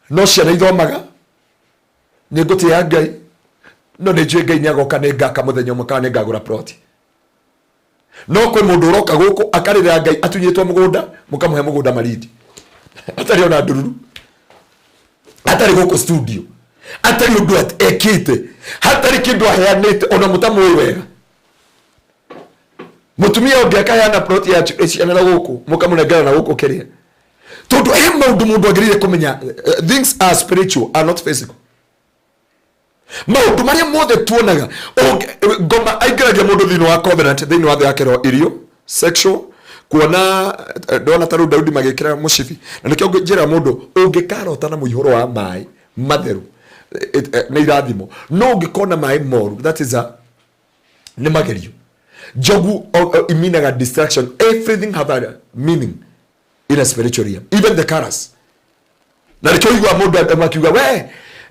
no ciana ithomaga, nĩ ngũtĩĩa Ngai, no nĩ njũĩ Ngai nĩ agoka, nĩ ngaka mũthenya ũmwe kana nĩ ngagũra plot. No kwĩ mũndũ ũroka gũkũ akarĩrĩra Ngai atunyĩtwo mũgũnda, mũkamũhe mũgũnda Malindi, atarĩ ona ndururu, atarĩ gũkũ studio, atarĩ ũndũ ekĩte, hatarĩ kĩndũ aheanĩte, ona mũtamũĩ wega. Mũtumia ũngĩ akaheana plot ya ciana na gũkũ, mũkamũnengera na gũkũ kĩrĩa, tondũ he maũndũ mũndũ agĩrĩire kũmenya. Things are spiritual, are not physical. Maũndũ marĩa mothe tuonaga, ngoma aingĩragia mũndũ thĩinĩ wa covenant thĩinĩ wa thĩ ya kĩroho, irio, sexual, kuona ndona ta rĩu Daudi magĩkĩra mũcibi. Na nĩkĩo njĩra mũndũ, ũngĩkarota na mũihũro wa maĩ matheru, nĩ irathimo, no ũngĩkona maĩ moru, that is a nĩ magerio. Njogu iminaga destruction. Everything have a meaning in a spiritual realm, even the colors. Na nĩkĩo igua mũndũ makiuga we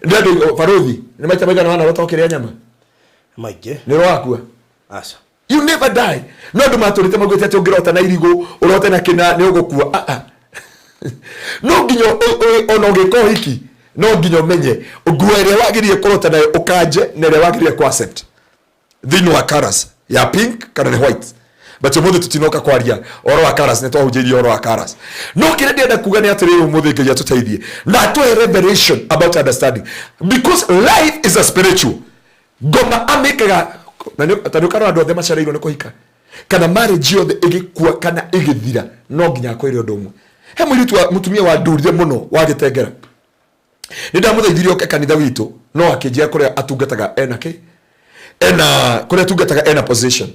nĩ andũ barothi nĩ maita maigana wanarota ũkĩrĩa nyama? Maingĩ. Nĩ ũrakua? Aca. You never die. No andũ matũrĩte maugĩte atĩ ũngĩrota na irigũ, ũrote na kĩna, nĩ ũgũkua. Ah, ah. No nginya ona ũgĩka ũhiki, no nginya ũmenye nguo ĩrĩa wagĩrĩire kũrota nayo ũkanje na ĩrĩa wagĩrĩire kũ accept thĩinĩ wa colors ya pink kana nĩ white. But ũmũthĩ tũtinoka kwaria ũhoro wa colors, nĩ twahunjĩirie ũhoro wa colors. No kĩrĩa ndĩrenda kuga nĩ atĩrĩrĩ, ũmũthĩ Ngai atũteithie na atũhe revelation about understanding, because life is a spiritual. Ngoma amĩkaga na ta nĩ ũkarora andũ othe macereirwo nĩ kũhika kana marriage yothe ĩgĩkua kana ĩgĩthira, no nginya akwĩre ũndũ ũmwe. He mũirĩtu wa mũtumia wandurire mũno wa gĩtengera, nĩ ndamũthaithire oke kanitha witũ, no akĩnjĩra kũrĩa atungataga ena kĩ, ena kũrĩa atungataga ena position.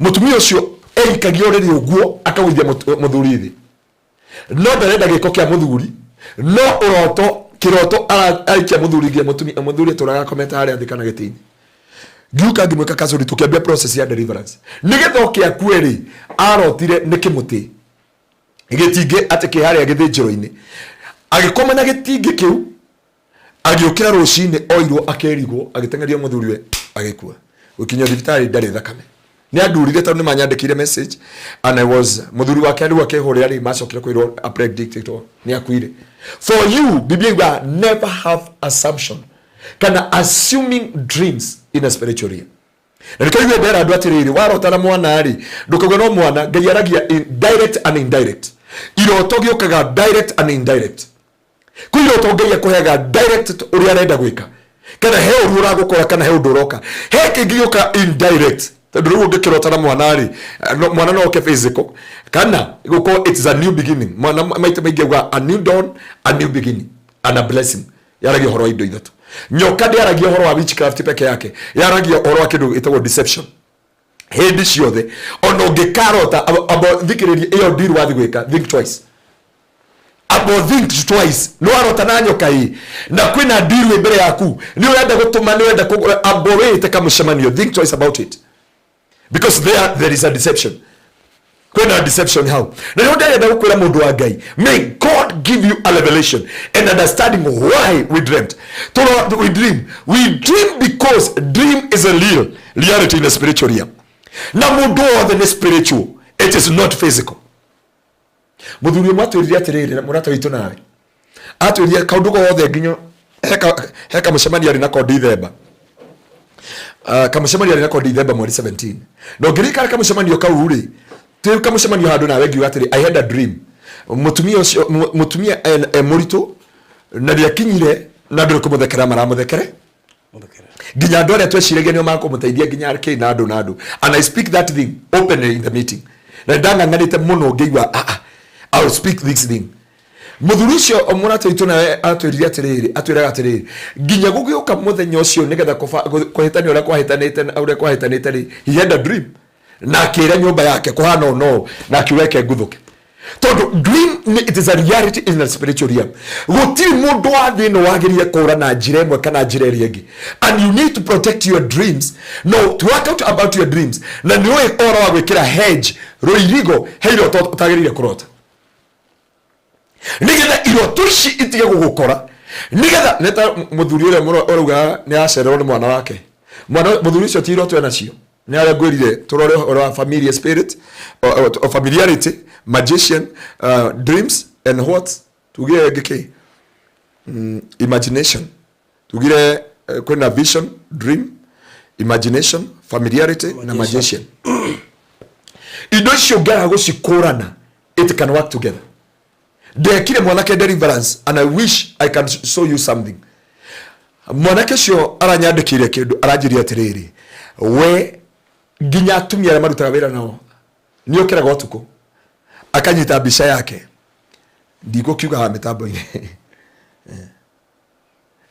Mũtumia ũcio eikagia ũrĩrĩ ũguo akagũithia mũthuri thĩ, no ndarenda gĩko kĩa mũthuri, no ũroto kĩroto aikia mũthuri nginya mũtumia mũthuri atũraga akomete harĩa thĩ kana gĩtĩ-inĩ. Ngiuka ngĩmwĩka counseling, tũkĩambia process ya deliverance nĩgetha oke akue rĩ, arotire nĩ kĩmũtĩ gĩtingĩ atĩ kĩ harĩa gĩthĩnjĩro-inĩ, agĩkoma na gĩtingĩ kĩu. Agĩũkĩra rũcinĩ oirwo akĩrigwo, agĩteng'erio mũthuriwe, agĩkua. Gũkinya thibitarĩ ndarĩ thakame. Nĩ andurire tondũ nĩ manyandĩkĩire message and I was mũthuri wake rĩu akĩhũrĩra rĩ, macokire kwĩrwo apredictĩtwo nĩ akuire. For you, Biblia yugaga never have assumption kana assuming dreams in a spiritual realm. Na nĩkĩo igue ndera andũ atĩrĩrĩ, warota na mwana rĩ, ndũkauge no mwana. Ngai aragia in direct and indirect. Iroto gĩũkaga direct and indirect. Kwĩ iroto Ngai akũheaga direct ũrĩa arenda gwĩka, kana he ũru ũragũkora, kana he ũndũ ũroka. He kĩngĩ gĩũka indirect, tondũ rĩu ũngĩkĩrota na mwana rĩ, mwana no oke physical kana gũkorwo it's a new beginning. Mwana maita maingĩ auga a new dawn, a new beginning and a blessing. Yaragia ũhoro wa indo ithatũ. Nyoka ndĩaragia ũhoro wa witchcraft peke yake, yaragia ũhoro wa kĩndũ gĩtagwo deception hĩndĩ ciothe. Ona ũngĩkarota abo thikĩrĩria ĩyo deal wathi gwĩka, think twice, abo think twice. Nĩ warota na nyoka ĩ, na kwĩna deal ĩ mbere yaku, nĩ ũrenda gũtũma, nĩ ũrenda kũgũra, abo wĩte kamũcemanio, think twice about it, because there is a deception. Kwĩna deception hau. Na nĩho ndĩrenda gũkwĩra, mũndũ wa Ngai, may God give you a revelation and understanding why we dreamt. Tũro, we dream, we dream because dream is a real reality in a spiritual realm, na mũndũ wothe nĩ spiritual, it is not physical. Mũthuri ũmwe atwĩrire atĩrĩrĩ, mũrata witũ nawe atwĩrire kaũndũ gothe nginya he kamũcemanio arĩ nako Dithemba. Kamũcemanio arĩ nako Dithemba mweri 17, na ũngĩririkana kamũcemanio kau rĩ, twĩ kamũcemanio handũ nawe ngiuga atĩrĩ, "I had a dream." Mũtumia ũcio mũtumia e mũritũ na nĩakinyire na andũ nĩ kũmũthekera maramũthekere. Mũthekere. Nginya andũ arĩa tweciragia nĩo makũmũteithia, nginya kĩ na andũ na andũ. And I speak that thing openly in the meeting, na ndang'ang'anĩte mũno ngĩigua, "Ah, ah, I will speak this thing." Mũthuri ũcio mũrata witũ nawe atwĩrire atĩrĩrĩ, atwĩraga atĩrĩrĩ, nginya gũgĩũka mũthenya ũcio nĩgetha kũhĩtania ũrĩa kwahĩtanĩte na ũrĩa kwahĩtanĩte rĩ, he had a dream na akĩra nyũmba yake kũhana ũũ na ũũ, na akiuga reke nguthũke, tondũ dream it is a reality in a spiritual realm. Gũtirĩ mũndũ wa thĩ ĩno wagĩrĩire kũra na njĩra ĩmwe kana njĩra ĩrĩa ĩngĩ, and you need to protect your dreams, no to work out about your dreams. Na nĩ ũĩ ũhoro wa gwĩkĩra hedge, rũirigo he iroto ũtagĩrĩire kũrota, nĩgetha iroto ici itige gũgũkora, nĩgetha nĩ ta mũthuri ũrĩa ũrauga nĩ acererwo nĩ mwana wake. Mwana mũthuri ũcio ti iroto enacio, nĩ arĩa ngwĩrire tũrore ũhoro wa familiar spirit o familiarity, magician, dreams and what tugire ĩngĩ kĩ imagination. Tugire kwĩna vision, dream, imagination, familiarity na magician. Indo icio ũngĩaga gũcikũrana, it can work together. Ndekire mwanake deliverance, and I wish I can show you something. Mwanake ũcio aranyandĩkĩire kĩndũ, aranjĩria atĩrĩrĩ, we nginya atumia arĩa marutaga wĩra nao nĩ okĩraga ũtukũ akanyita mbica yake, ndigũkiuga haha mĩtambo-inĩ,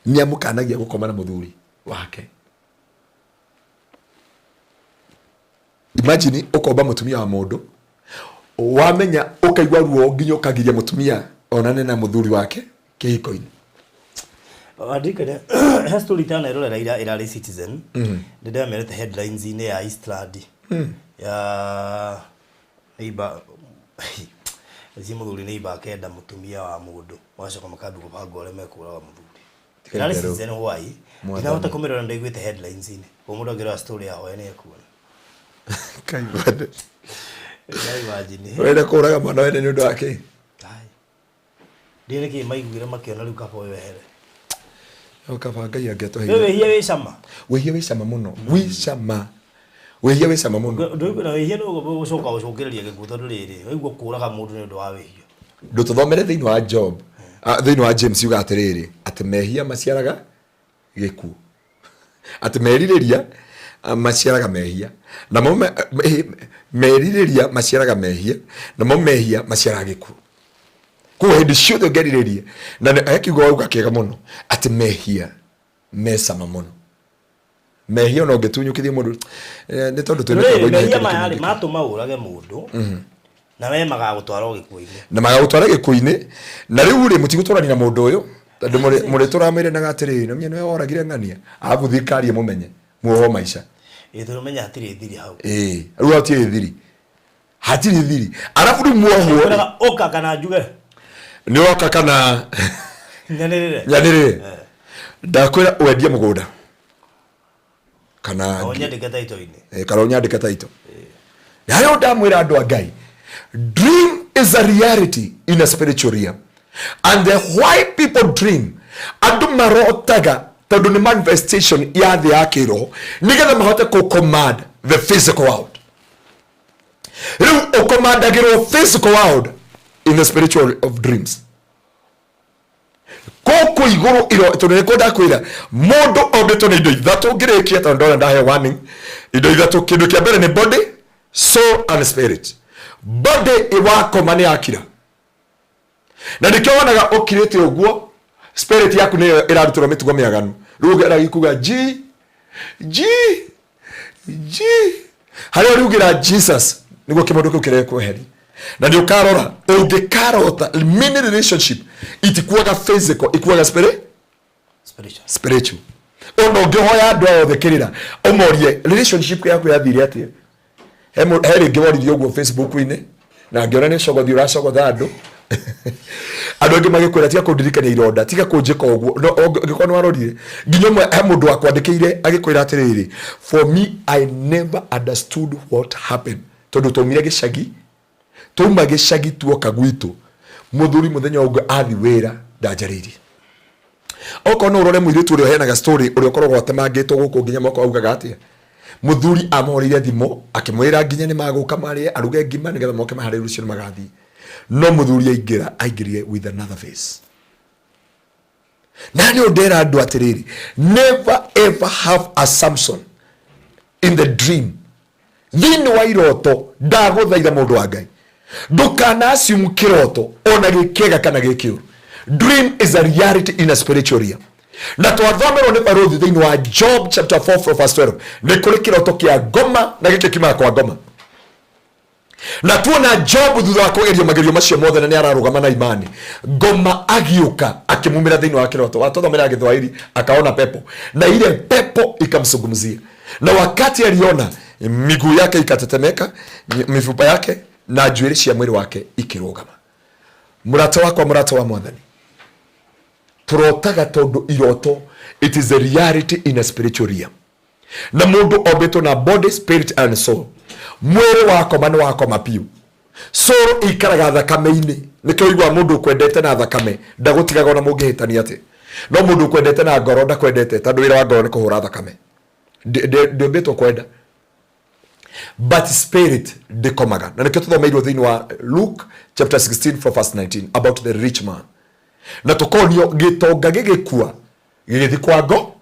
nĩ amũkanagia gũkoma na mũthuri wake. Imagine ũkomba mũtumia wa mũndũ, wamenya ũkaigua ruo nginya ũkagiria mũtumia onane na mũthuri wake kĩhiko-inĩ. Wandirikania he story itanerorera ira, ĩrarĩ Citizen. Nĩ ndĩramĩonete headlines-inĩ ya Eastland ya neighbor ci mũthuri neighbor akenda mũtumia wa mũndũ, magacoka makambia gũbanga ũrĩa mekũraga mũthuri. Ĩrarĩ Itherũ. Citizen Hawaii. Mwathani. Ndinahota kũmĩrora, ndaiguĩte headlines-inĩ. Koguo mũndũ angĩrora story ya Hawaii nĩ ekuona. Kaigua. Imagine. Ũrenda kũraga mwana wene nĩ ũndũ wa kĩ? Ai. Ndiĩ nĩkĩ maiguire makĩona rĩu kaba ũyũ ehere. O kaba Ngai Rĩu angĩatũheire. Wĩhia wĩ cama. Wĩhia wĩ cama mũno, wĩ cama, wĩhia wĩ cama mũno. Ndũigua wĩhia nĩ gũcoka gũcũngĩrĩria gĩkuũ, tondũ rĩrĩ waigua kũraga mũndũ nĩ ũndũ wa wĩhia. Ndũtũthomere thĩinĩ wa Job, thĩinĩ wa James, yuga atĩrĩrĩ, atĩ mehia maciaraga gĩkuũ, atĩ merirĩria maciaraga mehia, namo merirĩria maciaraga mehia, namo mehia maciaraga gĩkuũ. Koguo hĩndĩ ciothe ũngĩrirĩria na he kiugo wauga kĩega mũno, atĩ mehia me cama mũno. Mehia ona ũngĩtunyũkithia mũndũ, nĩ tondũ twĩ Rĩrĩ mĩtambo-inĩ mehia kĩndũ maya rĩ kĩmwe. Matũma ũrage mũndũ na we magagũtwara o gĩkuũ-inĩ. Na magagũtwara gĩkuũ-inĩ. Na rĩu rĩ, mũtigũtũrania na mũndũ ũyũ, tondũ mũrĩtũramwĩranaga atĩrĩrĩ, nĩũmenye nĩwe woragire ng'ania, arabu thirikari ĩmũmenye, muohwo maica. Ĩ tondũ menya hatirĩ thiri hau. Ĩĩ, rĩu hatirĩ thiri, hatirĩ thiri, arabu rĩu muohwo rĩ, Kwĩraga ũka kana njuge. Nĩ woka kana nyanĩrĩre. Nyanĩrĩre. Ndakwĩra wendie mũgũnda kana O nyandĩke taito-inĩ. Kana ũnyandĩke taito harĩa ndamwĩra. Andũ a Ngai, dream is a reality in a spiritual realm, and the why people dream, andũ marotaga tondũ nĩ manifestation ya thĩ ya kĩroho, nĩgetha mahote kũ command the physical world. Rĩu ũkomandagĩrwo physical world in the spiritual of dreams kũkũ igũrũ iro, tondũ nĩkuo ndakwĩra mũndũ ombĩtwo nĩ indo ithatũ. Ngĩrĩkia, tondũ ndona ndahe warning, indo ithatũ. Kĩndũ kĩa mbere nĩ body, soul and spirit. Body wakoma nĩ yakira, na nĩkĩo wonaga ũkirĩte ũguo, spirit yaku nĩyo ĩrarutĩrwo mĩtugo mĩaganu. Rĩu ũgeragia kuga G G G, harĩa ũriugĩra Jesus nĩguo kĩmũndũ kĩu kĩrekweheri. Na nĩ ũkarora ũngĩkarota, many relationship itikuaga physical, ikuaga spirit. Spiritual. Spiritual. Ona ũngĩhoya andũ aya othe kĩrĩra, ũmorie relationship yaku yathire atĩa. He rĩngĩ woririe ũguo Facebook-inĩ na ngĩona nĩ cogothi ũracogotha andũ, andũ angĩ magĩkwĩra tiga kũndirikania ironda, tiga kũnjĩka ũguo. No ũngĩkorwo nĩ warorire nginya ũmwe, he mũndũ wakwandĩkĩire agĩkwĩra atĩrĩrĩ, "For me, I never understood what happened, tondũ twaumire gĩcagi, twauma gĩcagi tuoka gwitũ, mũthuri mũthenya ũngĩ athi wĩra ndanjarĩirie." Okorwo no ũrore mũirĩtu ũrĩa ũheanaga story, ũrĩa ũkoragwo atemangĩtwo gũkũ nginya moko, augaga atĩa, mũthuri amũhũrĩire thimũ akĩmwĩra nginya nĩ magũka marĩe, aruge ngima nĩgetha moke maharĩrie, rũciũ nĩ magathiĩ. No mũthuri aingĩra, aingĩrire with another face. Na nĩ ũndera andũ atĩrĩrĩ, never ever have a Samson in the dream, thĩinĩ wa iroto. Ndagũthaitha, mũndũ wa Ngai, Ndũkana assume kĩroto ona gĩ kĩega kana gĩ kĩũru. Dream is a reality in a spiritual realm. Na twathomerwo nĩ barũthi thĩinĩ wa Job chapter 4 from verse 12, nĩ kũrĩ kĩroto kĩa ngoma na gĩkĩ kiumaga kwa ngoma. Na tuona Job thutha wa kũgerio magerio macio mothe na nĩ ararũgama na imani, ngoma agĩũka akĩmumĩra thĩinĩ wa kĩroto. Watũthomera Gĩthwaĩri, akaona pepo na ile pepo ikamzungumzia, na wakati aliona, miguu yake ikatetemeka, mifupa yake na njuĩrĩ cia mwĩrĩ wake ikĩrũgama. Mũrata wakwa, mũrata wa Mwathani, tũrotaga tondũ iroto, it is a reality in a spiritual realm. Na mũndũ ombĩtwo na body, spirit and soul. Mwĩrĩ wakoma nĩ wakoma biũ. Soul ikaraga thakame-inĩ. Nĩkĩo ũiguaga mũndũ ũkwendete na thakame ndagũtigaga ona mũngĩhĩtania atĩ. No mũndũ ũkwendete na ngoro ndakwendete, tondũ wĩra wa ngoro nĩ kũhũra thakame. Ndĩũmbĩtwo kwenda, but spirit ndĩkomaga. Na nĩkĩo tũthomeirwo thĩinĩ wa Luke chapter 16 from verse 19 about the rich man, na tũkonio gĩtonga gĩgĩkua gĩgĩthiĩ kwa ngo,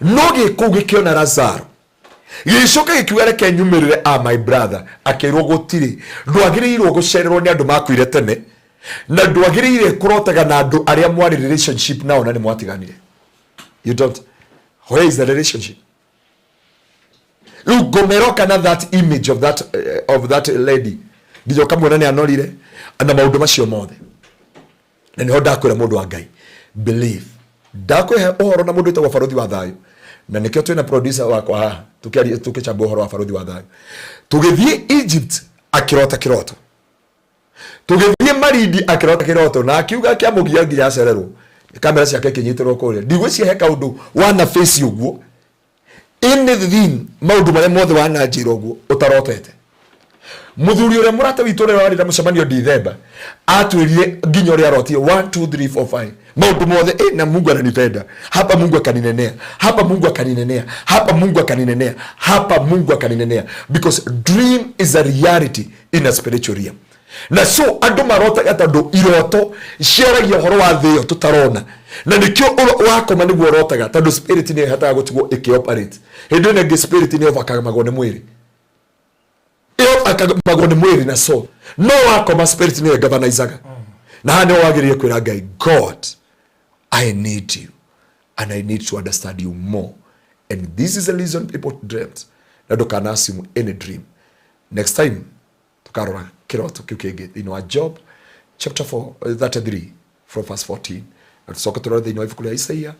no gĩkũu gĩkĩona Lazaro, gĩgĩcoka gĩkiuga, "Reke nyumĩrĩre a my brother." Akĩrwo gũtirĩ, ndwagĩrĩirwo gũcererwo nĩ andũ makuire tene, na ndwagĩrĩire kũrotaga na andũ arĩa mwarĩ relationship nao na nĩ mwatiganire. You don't, where is the relationship? Rĩu ngoma ĩroka na that image of that lady, nginya ũkamuona nĩ anorire na maũndũ macio mothe. Na nĩho ndakwĩra, mũndũ wa Ngai, believe. Ndakũhe ũhoro na mũndũ wĩtagwo Barũthi wa Thayũ, na nĩkĩo twĩna producer wakwa haha tũkĩaria, tũkĩchambua ũhoro wa Barũthi wa Thayũ. Tũgĩthiĩ Egypt akĩrota kĩroto, tũgĩthiĩ Marindi akĩrota kĩroto, na akiuga kĩamũgia nginya acererwo kamera ciake ikĩnyitĩrwo kũrĩa. Ndigwĩciria he kaũndũ wana face ũguo, anything, maũndũ marĩa mothe wananjĩra ũguo ũtarotete. Mũthuri ũrĩa mũrata witũ ũrĩa warĩ na mũcemanio Dithemba atwĩrire nginya ũrĩa arotire 1 2 3 4 5, maũndũ mothe. Na Mungu ananipenda hapa, Mungu akaninenea hapa, Mungu akaninenea hapa, Mungu akaninenea hapa, Mungu akaninenea, because dream is a reality in a spiritual realm. Na so andũ marotaga tondũ iroto ciaragia ũhoro wa thĩ ĩyo tũtarona. Na nĩkĩo wakoma nĩguo ũrotaga, tondũ spirit nĩ ĩhotaga gũtigwo ĩkĩoperate. Hĩndĩ ĩno ĩngĩ spirit nĩ overcomagwo nĩ mwĩrĩ, ĩovercomagwo nĩ mwĩrĩ na soul. No wakoma, spirit nĩyo ĩgavanizaga. Na haha nĩho wagĩrĩire kwĩra Ngai, "God, I need you and I need to understand you more." And this is the reason people dreamt. Na ndũkana assume any dream. Next time tukarora kiroto kiu kingi thĩinĩ wa Job chapter 4, 33 from verse 14, na tucoke tũrore thĩinĩ wa ibuku rĩa Isaia,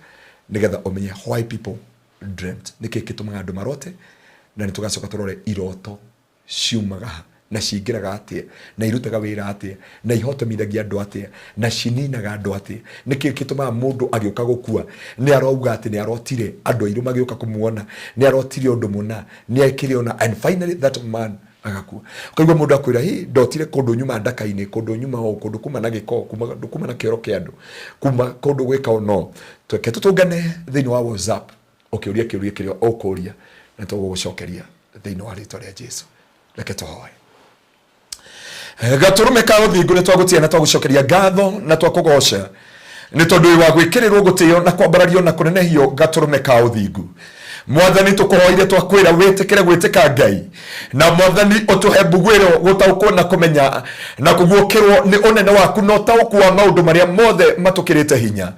nĩgetha ũmenye why people dreamt, nĩkĩ gĩtũmaga andũ marote. Na nĩ tũgacoka tũrore iroto ciumaga ha, na cingĩraga atĩa, na irutaga wĩra atĩa, na ihotomithagia andũ atĩa, na cininaga andũ atĩa. Nĩkĩ gĩtũmaga mũndũ agĩũka gũkua nĩ arauga atĩ nĩ arotire andũ airũ magĩũka kũmuona, nĩ arotire ũndũ mũna, nĩ ekire ũna, and finally that man agakua. Ũkaigua mũndũ akwĩra, "Hi, ndotire kũndũ nyuma ndaka-inĩ, kũndũ nyuma o kũndũ kuma na gĩko, kuma kuma na kĩoro kĩa andũ, kuma kũndũ gwĩka ũno." Tweke tũtũngane thĩinĩ wa WhatsApp ũkĩũria kĩũria kĩrĩa ũkũria, na tũgũgũcokeria thĩinĩ wa rĩtwa rĩa Jesu. Reke tũhoe. Gatũrũme ka ũthingu, nĩ twagũtia na twagũcokeria ngatho na twakũgoca, nĩ tondũ wĩ wa gwĩkĩrĩrwo gũtĩo na kwambarario na kũnenehio. Gatũrũme ka ũthingu, Mwathani, tũkũhoire, twakwĩra wĩtĩkĩre gwĩtĩka Ngai, na Mwathani, ũtũhe mbuguĩro gũtaũkwo na kũmenya na kũguũkĩrwo nĩ ũnene waku na ũtaũku wa maũndũ marĩa mothe matũkĩrĩte hinya.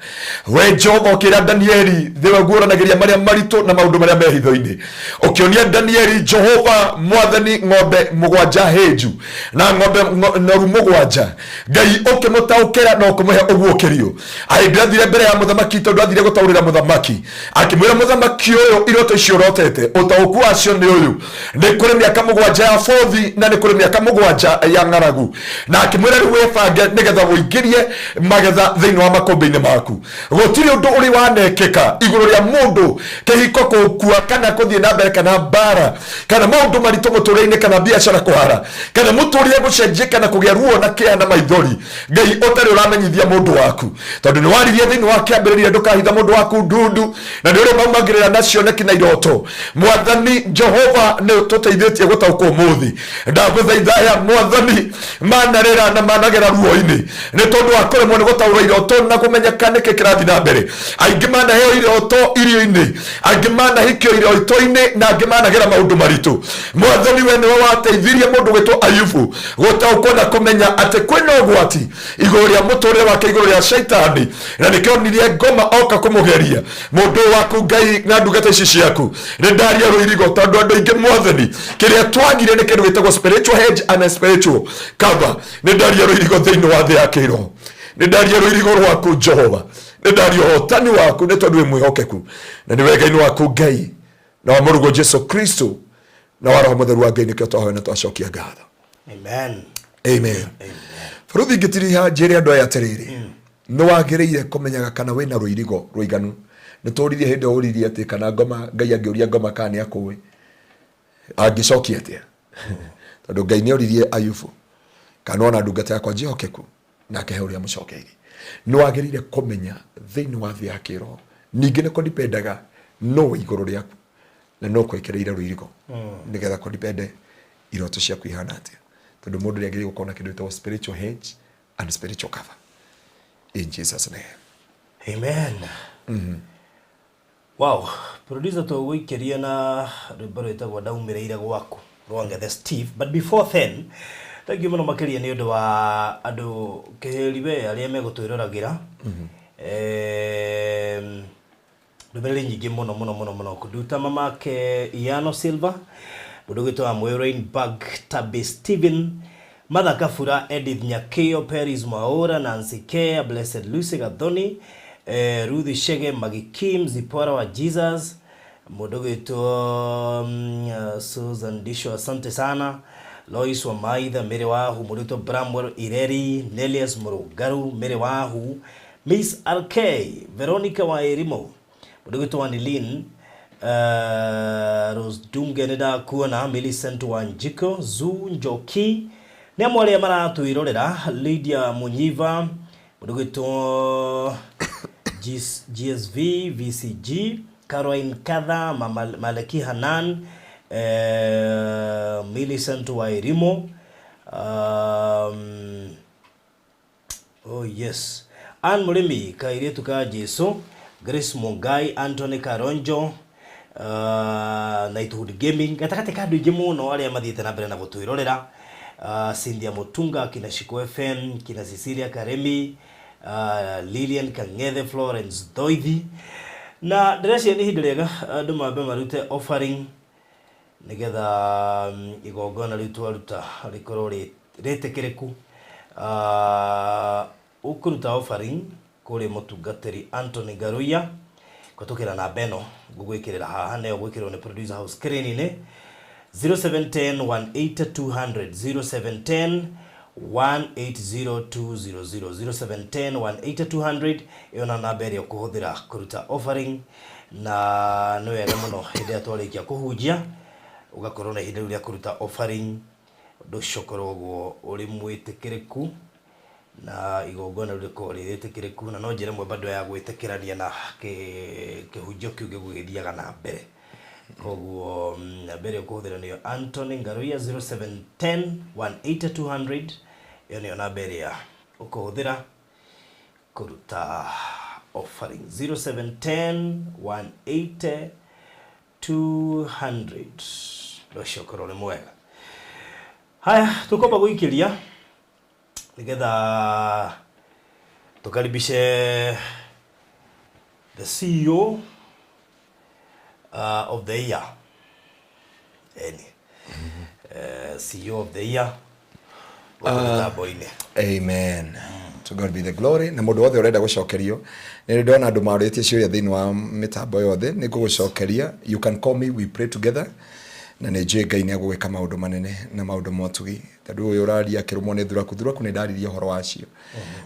We Jehova, ũkĩra Danieli thĩwe guũranagĩria marĩa maritũ na maũndũ marĩa me hitho-inĩ. Ũkĩonia Danieli, Jehova Mwathani, ng'ombe mũgwanja hĩnju na ng'ombe noru mũgwanja. Ngai, ũkĩmũtaũkĩra na ũkĩmũhe ũguũkĩrio. Hĩndĩ athire mbere ya mũthamaki, tondũ athire gũtaũrĩra mũthamaki, akĩmwĩra mũthamaki ũyũ, "Iroto icio ũrotete, ũtaũku wacio nĩ ũyũ: nĩ kũrĩ mĩaka 7 ya bothi na nĩ kũrĩ mĩaka 7 ya ng'aragu." Na akĩmwĩra, "Rĩu wĩbange nĩgetha ũingĩrie magetha thĩinĩ wa makũmbĩ-inĩ maku." Gũtirĩ ũndũ ũrĩ wanekĩka igũrũ rĩa mũndũ, kĩhiko gũkua kana kũthiĩ na mbere, kana mbara, kana maũndũ maritũ mũtũrĩre-inĩ, kana biacara kũhara, kana mũtũrĩre gũcenjia, kana kũgĩa ruo na kĩeha na maithori, Ngai, ũtarĩ ũramenyithia mũndũ waku, tondũ nĩ waririe thĩinĩ wa kĩambĩrĩria, ndũkahitha mũndũ waku ndundu, na nĩ ũrĩ maumagĩrĩra na cioneki. Cioneki na iroto. Mwathani Jehova, nĩ ũtũteithĩtie gũtaũkwo ũmũthĩ. Ndagũthaitha aya Mwathani manarĩra na managera ruo-inĩ nĩ tondũ wa kũremwo nĩ gũtaũra iroto na kũmenyeka nĩkĩ kĩrathiĩ na mbere. Aingĩ manaheo iroto irio-inĩ, angĩ manahikio iroto-inĩ, na angĩ managera maũndũ maritũ. Mwathani, we nĩwe wateithirie mũndũ gwĩtwo Ayubu gũtaũkwo na kũmenya atĩ kwĩna ũgwati igũrũ rĩa mũtũrĩre wake, igũrũ rĩa Shaitani, na nĩkĩo onirie ngoma oka kũmũgeria. Mũndũ waku Ngai na ndungata ici ciaku, nĩ ndaria rũirigo, tondũ andũ aingĩ, Mwathani, kĩrĩa twagire nĩ kĩndũ gĩtagwo spiritual hedge and spiritual cover. Nĩ ndaria rũirigo thĩinĩ wa thĩ ya kĩroho. Nĩ ndaria rũirigo rwaku, Jehova. Nĩ ndaria ũhotani waku, nĩ tondũ wĩ mwĩhokeku na nĩ wega-inĩ waku, Ngai, na wa mũrũguo Jesu Kristo, na wa Roho Mũtheru wa Ngai, nĩkĩo twahoya na twacokia ngatho. Amen. Amen. Baruthi, ngĩtiriha njĩre andũ aya atĩrĩrĩ, nĩ wagĩrĩire kũmenyaga kana wĩna rũirigo rũiganu. Nĩ tũririe hĩndĩ ĩyo ũririe atĩ kana ngoma, Ngai angĩũria ngoma kana nĩ akũĩ, angĩcokia atĩa? Tondũ Ngai nĩ oririe Ayubu kana ona ndungata yakwa njĩhokeku, nake he ũrĩa mũcokeirie. Nĩ wagĩrĩire kũmenya thĩinĩ wa thĩ ya kĩroho ningĩ nĩ kũdipendaga no igũrũ rĩaku na no kwĩkĩrĩire rũirigo, nĩgetha kũdipende iroto ciaku ihana atĩa, tondũ mũndũ nĩ agĩrĩire gũkorwo na kĩndũ gĩtagwo spiritual hedge and spiritual cover, in Jesus' name. Amen. Wow, producer, tũgũikĩria na rwĩmbo rwĩtagwo "Ndaumĩrĩire Gwaku" rwa Ngethe Steve. But before then, thank you mũno makĩria nĩ ũndũ wa andũ kĩhĩri we arĩa megũtwĩroragĩra. Ndũmĩrĩri nyingĩ mũno mũno mũno mũno. Kunduta mamake Iano Silva, mũndũ ũgwĩtwo wa Rainbag, Tabi Steven, Martha Kabura, Edith Nyakeo, Peris Mwaura, Nancy Kea, Blessed Lucy Gathoni, Ruth Shege, Maggie Kim, Zipora wa Jesus, mũndũ ũgwĩtwo Susan Disho, asante sana, Lois wa Maitha, Mary Wahu, mũndũ ũgwĩtwo Bramwell Ireri, Nelius Mũrũngaru, Mary Wahu, Miss RK, Veronica wa Erimo, mũndũ ũgwĩtwo Anilin, Rose Dunge, nĩ ndakuona, Millicent Wanjiko, Zu Njoki, nĩ amwe arĩa maratwĩrorera, Lydia Munyiva, mũndũ ũgwĩtwo GSV, VCG, Caroline Katha, Mama Maleki Hanan, Millicent Wairimo, oh yes, Ann Mũrĩmi, kairĩtu ka Jesu, Grace Mungai, Anthony Karonjo, Knighthood Gaming, gatagatĩ ka andũ aingĩ mũno arĩa mathiĩte na mbere na gũtwĩrorera, Cynthia Mutunga, kina Shiko FM, kina Cecilia Karemi, Lilian Kang'ethe, Florence Thoithi. Na ndĩreciria nĩ ihinda rĩega andũ mambe marute offering, nĩgetha igongona rĩu twaruta rĩkorwo rĩtĩkĩrĩku. Ũkũruta offering kũrĩ mũtungatĩri Anthony Ngaruiya kũhetũkĩra namba ĩno ngũgwĩkĩrĩra haha, nĩyo gwĩkĩrwo nĩ producer hau screen-inĩ, 0710 180 200, 0710 180200, 0710 180 200. Ĩyo na namba ĩrĩa ũkũhũthĩra kũruta offering. Na nĩ wega mũno hĩndĩ ĩrĩa twarĩkia kũhunjia ũgakorwo na ihinda rĩu rĩa kũruta offering, ũndũ ũcio ũkoragwo ũrĩ mwĩtĩkĩrĩku na igongona rĩu rĩkoragwo rĩ rĩtĩkĩrĩku, na no njĩra ĩmwe bado ya gwĩtĩkĩrania na kĩhunjio kĩu gĩgũgĩthiaga na mbere. Koguo namba ĩrĩa ũkũhũthĩra nĩyo Anthony Ngaruiya, 0710 180 200. Ĩyo nĩyo namba ĩrĩa ũkũhũthĩra kũruta offering, 0710 180 200. Ũndũ ũcio ũkorwo ũrĩ mwega. Haya, tũkwamba gũikĩria nĩgetha tũkaribishe the CEO of the year, eni CEO of the year gũkũ mĩtambo-inĩ. Amen. To God be the glory. Na mũndũ wothe ũrenda gũcokerio, nĩ ndona andũ marĩtie ciũria thĩinĩ wa mĩtambo yothe, nĩ ngũgũcokeria. You can call me, we pray together. Na nĩ njũĩ Ngai nĩ agũgĩka maũndũ manene na maũndũ motugi. Tondũ ũyũ ũraria akĩrũmwo nĩ thuraku, thuraku nĩ ndaririe ũhoro wacio.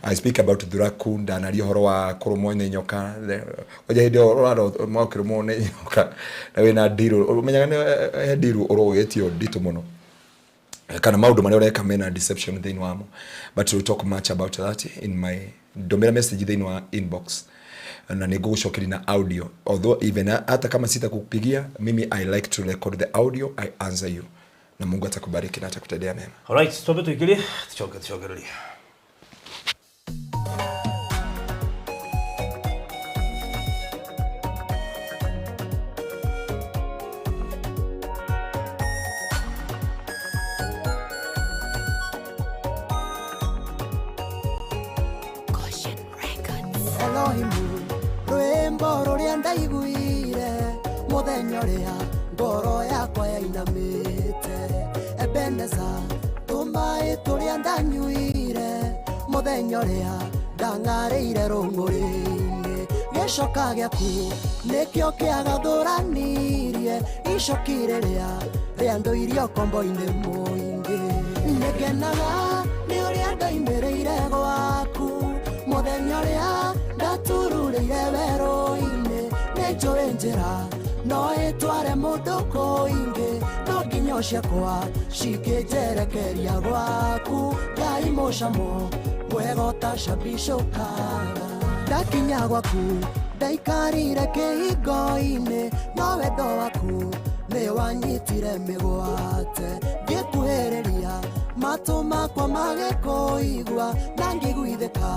I speak about thuraku, ndanaria ũhoro wa kũrũmwo nĩ nyoka. Kwanja hĩndĩ ĩyo ũrarora ũkĩrũmwo nĩ nyoka na wĩna ndiru, ũmenyaga nĩ he ndiru ũrũgĩtio nditũ mũno, kana maũndũ marĩa ũreka mena deception thĩinĩ wamo. But we'll talk much about that in my ndũmĩra message thĩinĩ wa inbox. Na nĩ ngũgũcokeria na audio, although even hata kama sitakupigia mimi, I like to record the audio, I answer you, na Mungu atakubariki na atakutendea mema. Alright, twambe tuikirie tucoke tucokererie. Elohimu, rwĩmbo rũrĩa ndaiguire mũthenya ũrĩa ngoro yakwa yainamĩte. Ebeneza, tũmaĩ tũrĩa ndanyuire mũthenya ũrĩa ndang'arĩire rũng'ũrĩ-inĩ. Gĩcoka gĩaku nĩkĩo kĩagathũranirie icoki rĩrĩa rĩandũirio kombo-inĩ mũingĩ. Nĩngenaga nĩ ũrĩa ndoimĩrĩire gwaku mũthenya ũrĩa ndatururĩire werũ-inĩ. Nĩ njũĩ njĩra no ĩtware mũndũ kũingĩ, no nginyo ciakwa cikĩnjerekeria gwaku. Ngai mũcamo mwega ũtacabicũkaga. Ndakinya gwaku ndaikarire kĩhingo-inĩ, no wendo waku nĩ wanyitire mĩgwate. Ngĩkuhĩrĩria matũ makwa magĩkũigua, na ngĩiguithĩka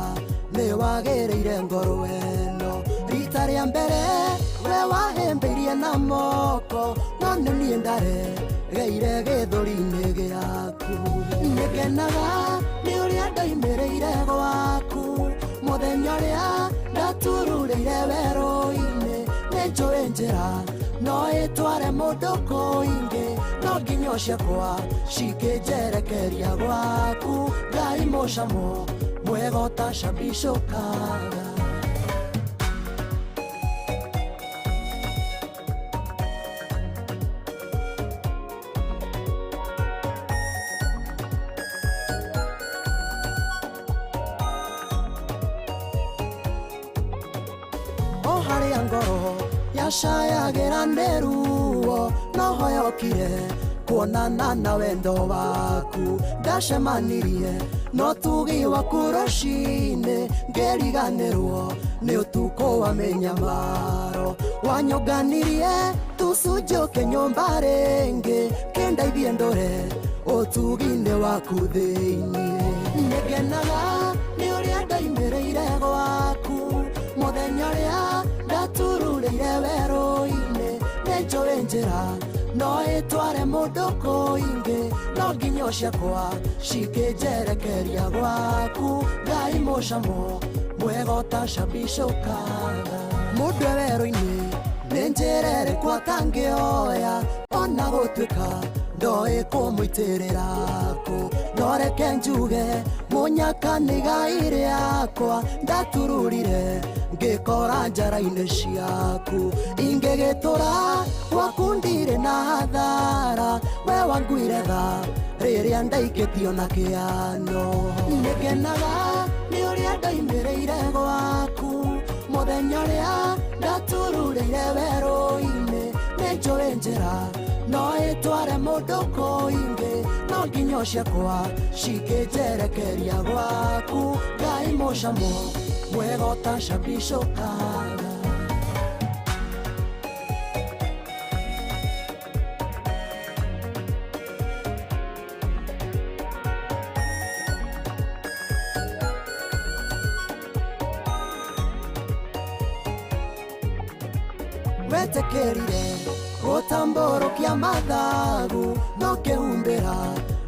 nĩ wagĩrĩire ngoro ĩno. Rita rĩa mbere we wahĩmbĩirie na moko, no nĩ niĩ ndaregeire gĩthũri-inĩ gĩaku. Nĩngenaga nĩ ũrĩa ndoimĩrĩire gwaku mũthenya ũrĩa ndatururĩire werũ-inĩ. Nĩ njũĩ njĩra no ĩtware mũndũ kũingĩ, no nginyo ciakwa cikĩnjerekeria gwaku. Ngai mũcamo mwega ũtacabicũkaga. O harĩa ngoro yacayagĩra nĩ ruo, no hoyokire kuonana na wendo waku. Ndacemanirie no tugi waku rũcinĩ, ngĩriganĩrwo nĩ ũtukũ wa mĩnyamaro. Wanyũnganirie tũcunjũke nyũmba rĩngĩ, kĩndeithie ndũre ũtugi-inĩ waku thĩinĩ. Nĩngenaga nĩ ũrĩa ndoimĩrĩire gwaku mũthenya ũrĩa ndatururĩire werũ-inĩ. Nĩ njũĩ njĩra no ĩtware mũndũ kũingĩ, no nginyo ciakwa cikĩnjerekeria gwaku. Ngai mũcamo mwega ũtacabicũkaga. Mũndũ e werũ-inĩ nĩ njĩra ĩrĩkũ atangĩoya, ona gũtuĩka ndoĩ kũmũitĩrĩra kũ. No reke njuge mũnyaka nĩ igai rĩakwa, ndatururire ngĩkora njara-inĩ ciaku. Ingĩgĩtũra gwaku ndirĩ na hathara, we wanguire tha rĩrĩa ndaikĩtio na kĩano. Nĩngenaga nĩ ũrĩa ndoimĩrĩire gwaku mũthenya ũrĩa ndatururĩire werũ-inĩ. Nĩ njũĩ njĩra no ĩtware mũndũ kũingĩ, no nginyo ciakwa cikĩnjerekeria gwaku. Ngai mũcamo mwega ũtacabicũkaga. Wetĩkĩrire gũtambũrũkia mathagu, no kĩhumbĩra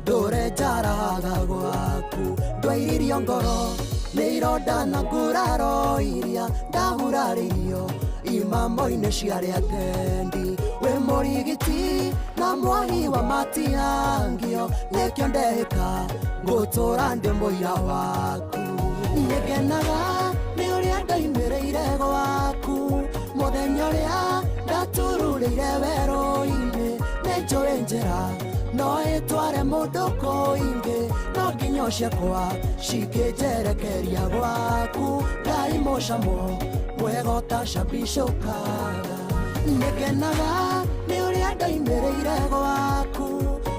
ndũre njaraga gwaku. Ndwairirio ngoro nĩ ironda na nguraro iria ndahurarĩirio imamo-inĩ cia arĩa atendi. Wĩ mũrigiti na mwahi wa matihangio, nĩkĩo ndehĩka ngũtũra ndĩ mũira waku. Nĩngenaga nĩ ũrĩa ndoimĩrĩire gwaku mũthenya ũrĩa ndatururĩire werũ-inĩ. Nĩ njũĩ njĩra no ĩtware mũndũ kũingĩ, no nginyo ciakwa cikĩnjerekeria gwaku. Ngai mũcamo mwega ũtacabicũkaga. Nĩngenaga nĩ ũrĩa ndoimĩrĩire gwaku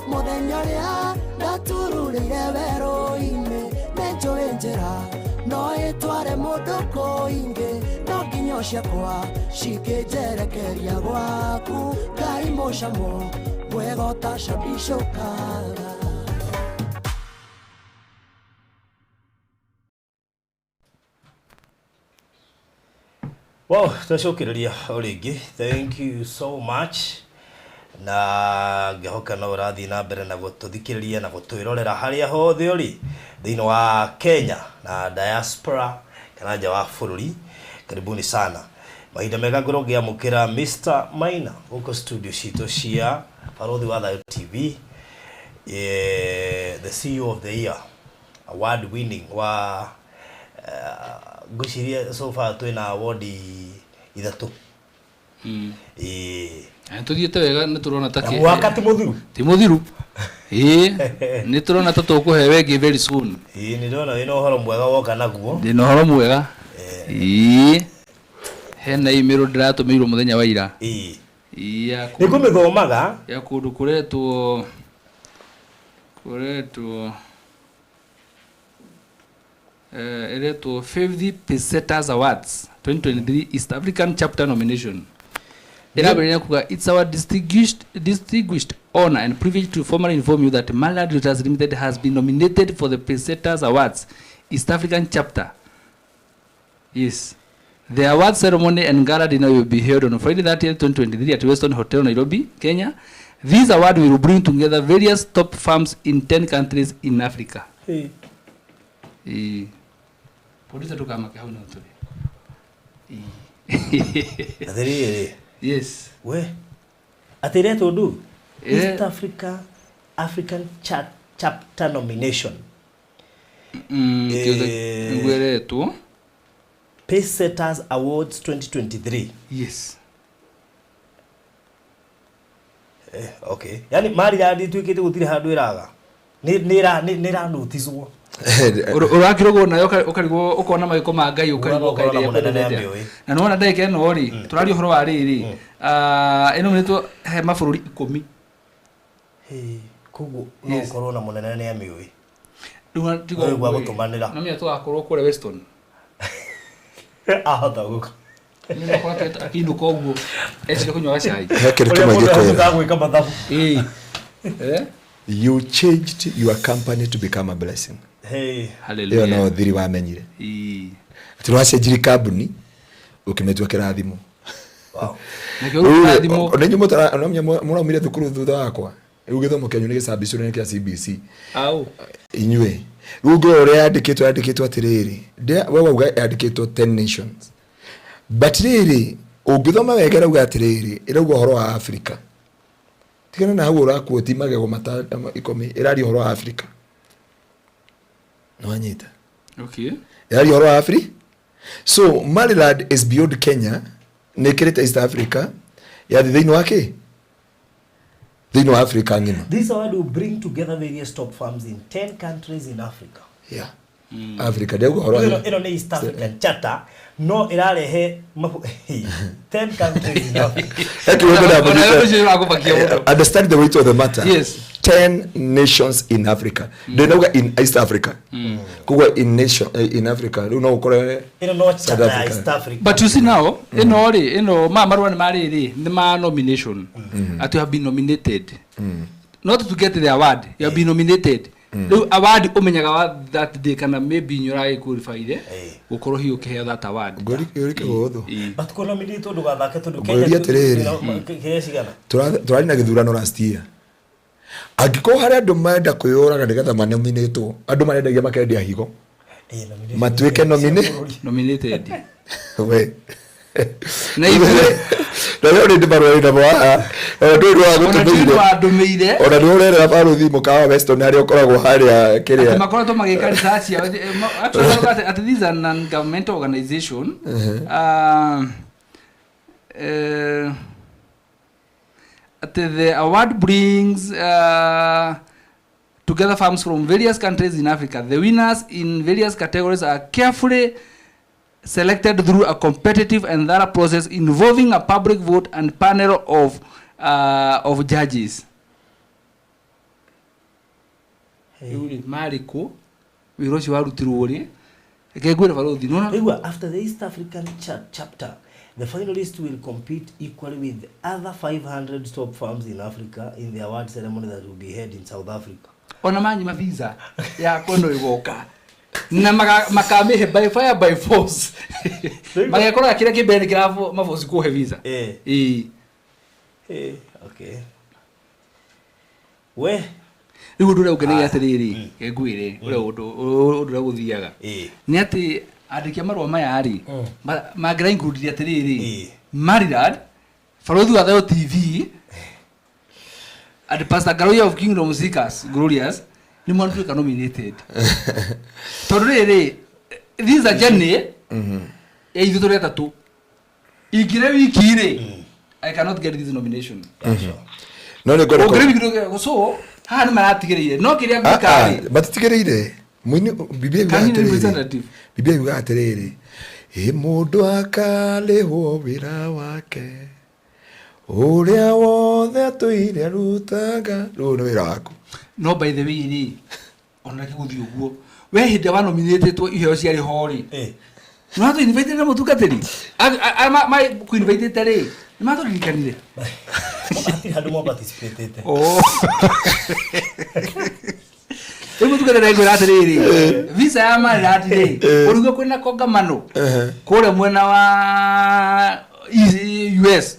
mũthenya ũrĩa ndatururĩire werũ-inĩ. Nĩ njũĩ njĩra no ĩtware mũndũ kũingĩ, no nginyo Nginyo ciakwa cikĩnjerekeria gwaku Ngai mũcamo mwega ũtacambicũkaga. Wow, twacokereria o rĩngĩ. Thank you so much. Na ngĩhoka no ũrathiĩ na mbere na gũtũthikĩrĩria na gũtwĩrorera harĩa hothe ũrĩ thĩinĩ wa Kenya na diaspora kana nja wa bũrũri. Karibuni sana. Mahinda mega ngorwo ngĩamũkĩra Mr. Maina gũkũ studio citũ cia Barũthi wa Thayũ TV, the CEO of the year, award winning wa ngwĩciria so far twĩna award ithatũ. Ĩĩ. Tũthiĩte wega nĩ tũrona ta Na mwaka ti mũthiru. Ti mũthiru. Ĩĩ, nĩ tũrona ta tũkũheo ĩngĩ very soon. Ĩĩ, nĩ ndĩrona wĩna ũhoro mwega woka naguo. Ndĩna ũhoro mwega. Ĩĩ, hena email ndĩratũmĩirwo mũthenya wa ira. Ĩĩ. Ĩĩ, ya Nĩ kũndũ ngũmĩthomaga. Ya kũndũ kũretwo ĩretwo Fifth Pacesetters Awards 2023 East African Chapter Nomination. Ĩrambĩrĩria kuga, "It's our distinguished honor and privilege to formally inform you that Maryland Realtors Limited has been nominated for the Pacesetters Awards East African Chapter. Yes. The award ceremony and gala dinner will be held on Friday 30th, 2023 at Weston Hotel, Nairobi, Kenya. This award will bring together various top firms in 10 countries in Africa." Hey. Ĩĩ. Producer, ndũkamake hau no tũrĩ. Atĩrĩrĩ. Yes. We. Atĩrĩtwo ndu. Eh. East African Chapter nomination. Nĩguo ĩretwo. Pacesetters Awards 2023. Yes. Okay. Yani Maryland ituĩkĩte gũtirĩ handũ ĩraga. Nĩ ĩranotizwo. Ũrakĩrogwo nayo ũkarigwo ũkona magĩko ma Ngai ũkarigwo Ũgakora ũkaithia mũnene kwendete. nĩamĩũĩ. Na nĩwona ndagĩka ĩno rĩ, tũraria ũhoro wa rĩrĩ, ĩno nĩtwo he mabũrũri 10. Hey, koguo no Yes. ũkorwo na mũnene nĩamĩũĩ. Rĩu tiga No ũguo ĩ. gũtũmanĩra. No menya tũgakorwo kũrĩa Weston. Ahota gũka. Nĩũgakora akĩinũka ũguo eciria kũnyua gacai. He kĩndũ Ũrĩa kĩmwe mũndũ ngĩkwĩra. ahotaga gwĩka mathabu. Ĩĩ. Eh? You changed your company to become a blessing. Hey. Ĩyo Hallelujah. no thiri wamenyire. Ĩĩ. Atĩ nĩwacenjirie kambuni ũkĩmĩtua kĩrathimo. Wow. Nakĩo rĩu kĩrathimo. Nĩ inyuĩ mũraumire thukuru thutha wakwa. Rĩu gĩthomo kĩanyu nĩ gĩcambicũre nĩ kĩa CBC. Au. Inyuĩ. Rĩu ngĩrora ũrĩa yandĩkĩtwo atĩrĩrĩ. We wauga yandĩkĩtwo 10 nations. But rĩrĩ, ũngĩthoma wega ĩrauga atĩrĩrĩ, ĩrauga ũhoro wa Africa. Tigana na hau ũrakuoti magego 10, ĩraria ũhoro wa Africa. Nĩwanyita? Okay. Ĩraria ũhoro wa Africa. So Maryland is beyond Kenya, nĩ ĩkĩrĩte East Africa, yathi thĩinĩ wa kĩ? Thĩinĩ wa Africa ng'ima. This award will bring together various top firms in 10 countries in Africa. Yeah. Africa ndĩrauga ũhoro wa Ĩno nĩ East African Charter no ĩrarehe 10 countries in Africa. He kiugo Ona ndamũnyita. ũcio ũrakũmakia mũno. Understand the weight of the matter. Yes. 10 nations in Africa. Ndĩnauga in East Africa. Koguo in nation in Africa rĩu no ũkore Ĩno no South charter ya Africa. East Africa. But you see now, ĩno rĩ, ĩno maya marũa nĩ ma rĩrĩ, nĩ ma nomination. Atĩ you have been nominated. Not to get the award, you have been nominated. Rĩu award ũmenyaga wa that day kana maybe nĩ ũragĩqualifyire gũkorwo hihi ũkĩheo that award. Ngũri kĩhũthũ. Ĩĩ. But kũ nominate ndũgathake tondũ Ngũria atĩrĩrĩ. kĩrĩa cigana? Tũrarĩ na gĩthurano last year. Angĩkorwo harĩ andũ marenda kwĩyũraga nĩgetha manominĩtwo, andũ marendagia makendia higo. Ĩĩ, nomination Matuĩke nomine. Nominated. We. Na ithuĩ Na we ũrĩ marũa namo haha. Ona ndũĩ nĩ ona ti wagũtũmĩire. wandũmĩire Ona nĩ ũrerera barũthi mũkawa Weston harĩa ũkoragwo harĩa atĩ kĩrĩa. makoretwo magĩka research yao. Actually, atĩ this is a non-governmental organization. Atĩ the award brings together firms from various countries in Africa. The winners in various categories are carefully selected through a competitive and thorough process involving a public vote and panel of judges. Rĩu rĩ, marĩ kũ wĩra ũcio warutirwo rĩ? Reke ngwĩre barũthi, nĩwona Rĩu after the East African chapter The finalists will compete equally with other 500 top firms in Africa in the award ceremony that will be held in South Africa. Ona manyima visa yakwa no igoka na makamĩhe by fire by force, magekoraga kĩrĩa kĩ mbere nĩ kĩra maboci kũhe visa. Ĩĩ. Okay. We Rĩu ũndũ ũrĩa ũngenagia atĩrĩrĩ, ngwĩre ũrĩa ũndũ ũrĩa gũthiaga nĩ atĩ andĩki a marũa maya rĩ, mangĩra include atĩrĩrĩ, Maryland, Barothi wa Thayo TV and Pastor Ngaruiya of Kingdom Seekers Glorious nĩ mwanatuĩka nominated, tondũ rĩrĩ, this is a journey ya ithuĩ tũrĩ atatũ. Ingĩrĩ wiki rĩ, I cannot get this nomination. No nĩ ngwenda Ũngĩrĩ wiki so haha nĩ maratigĩrĩire, no kĩrĩa ngwĩka rĩ, Matitigĩrĩire mũini Biblia yugaga Can you atĩrĩrĩ, representative? Biblia yugaga atĩrĩrĩ, ĩ mũndũ akarĩhwo wĩra wake ũrĩa wothe atũire arutaga. Rĩu nĩ wĩra waku. No by the way rĩ, ona reke gũthiĩ ũguo, we hĩndĩ ĩrĩa wanominĩtĩtwo iheo ciarĩ ho rĩ, nĩ watũ invite na mũtungatĩri kũ invitĩte rĩ, nĩ matũririkanire? Hatirĩ handũ mwa participatĩte. Oh. Rĩu mũtungatĩri ngwĩra atĩrĩrĩ, visa ya Maryland rĩ, ũruge kwĩna kongamano kũrĩa mwena wa US,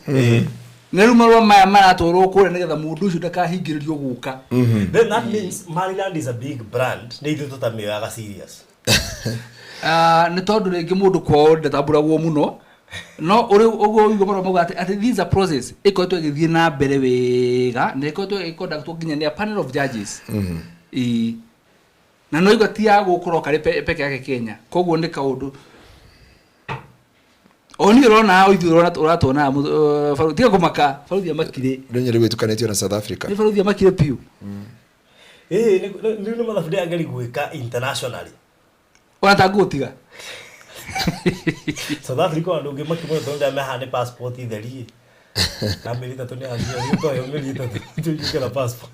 na rĩu marũa maya maratwarwo kũrĩa nĩgetha mũndũ ũcio ndakahingĩrĩrio gũka. Then that means Maryland is a big brand. Nĩ ithuĩ tũtamĩoyaga serious. Ah, nĩ tondũ rĩngĩ mũndũ kwao ndatambũragwo mũno, no ũrĩ ũguo ũigua marũa mauga atĩ this is a process ĩkoretwo ĩgĩthiĩ na mbere wega na ĩkoretwo ĩgĩconductwo nginya nĩ a panel of judges. Ĩĩ. Na no igua ti ya gũkũ roka rĩ peke yake Kenya, koguo nĩ kaũndũ o niĩ ũrona, o ithuĩ ũratuona. Tiga kũmaka, baruthi amakire. Ndonye rĩu ĩtukanĩtio na South Africa. Nĩ baruthi amakire biũ. Ĩĩ, rĩu nĩ mathabu ndĩrageri gwĩka internationally. Ona tangũtiga. South Africa ona ndũngĩmaki mũno tondũ ndĩramenya nĩ passport theri na mĩeri 3 nĩ yathira, rĩu toyo mĩeri 3 tũiyũke na passport.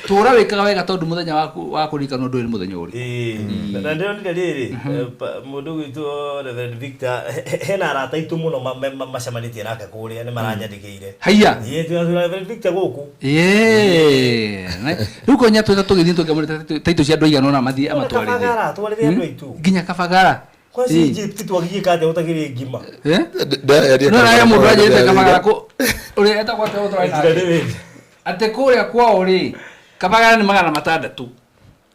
Tũra wĩkaga wega tondũ mũthenya waku wa kũririkana ũndũ ũyũ nĩ mũthenya ũrĩkũ. Ĩĩ, na ndĩronire rĩrĩ, mũndũ gwitũ Reverend Victor hena arata aitũ mũno macemanĩtie nake kũrĩa, nĩ maranyandĩkĩire. Haiya. Ĩĩ, twĩna Reverend Victor gũkũ. Ĩĩ, rĩu konya twĩta tũgĩthiĩ tũkĩamũrĩte taitũ cia andũ aigana ũna mathiĩ amatwarĩre. Kabagara, twarĩre andũ aitũ. Nginya Kabagara. Kwaci Egypt twagiĩka atĩa gũtakĩrĩ ngima? Eh? Ndĩraria No naye mũndũ anjĩrĩte Kabagara Kabagara. kũ ũrĩa etagwo atĩa ũtwarĩ Njĩra nake nĩ wĩra. Atĩ kũrĩa kwao rĩ, Kabagara nĩ 600,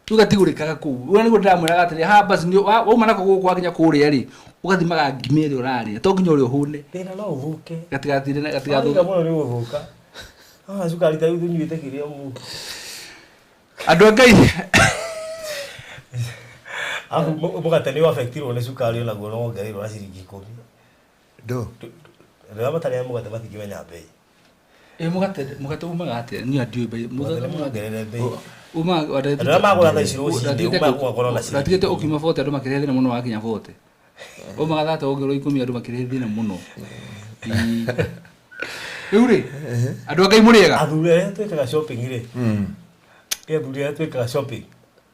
rĩu gatigũrĩkaga kũu. Ũrĩa nĩguo ndĩramwĩraga atĩrĩ, haha basi nĩ wauma nako gũkũ wakinya kũrĩa rĩ, ũgathimaga ngima ĩrĩa ũrarĩa, to nginya ũrĩa ũhũne. Thĩna no ũthũke. Gatigathire na Warĩka gatigathũke. mũno nĩ gũthũka. Ah, cukari ta rĩu tũnyuĩte kĩrĩa ũmũthĩ. Andũ a Ngai. Arabu mũgate nĩ ũafektirwo nĩ cukari, onaguo no wongereirwo na ciringi 10. Ndo. Andũ arĩa matarĩ a mũgate matingĩmenya mbei. Ĩ mũgate umaga atĩa? Niĩ ndiũĩ mbei. Mũgate nĩ muongerere mbei. Umaga Andũ arĩa magũra thaa ici rũcinĩ, umaga gũgakorwo na ciringi ndatigĩte 10. ũkiuma 40 andũ makĩrehe thĩna mũno, wakinya 40 umaga thate wongererwo 10, andũ makĩrehe thĩna mũno. Ĩĩ. Rĩu rĩ, andũ a Ngai, mũrĩega. Athuri arĩa twĩkaga shopping rĩ, ĩ athuri arĩa twĩkaga shopping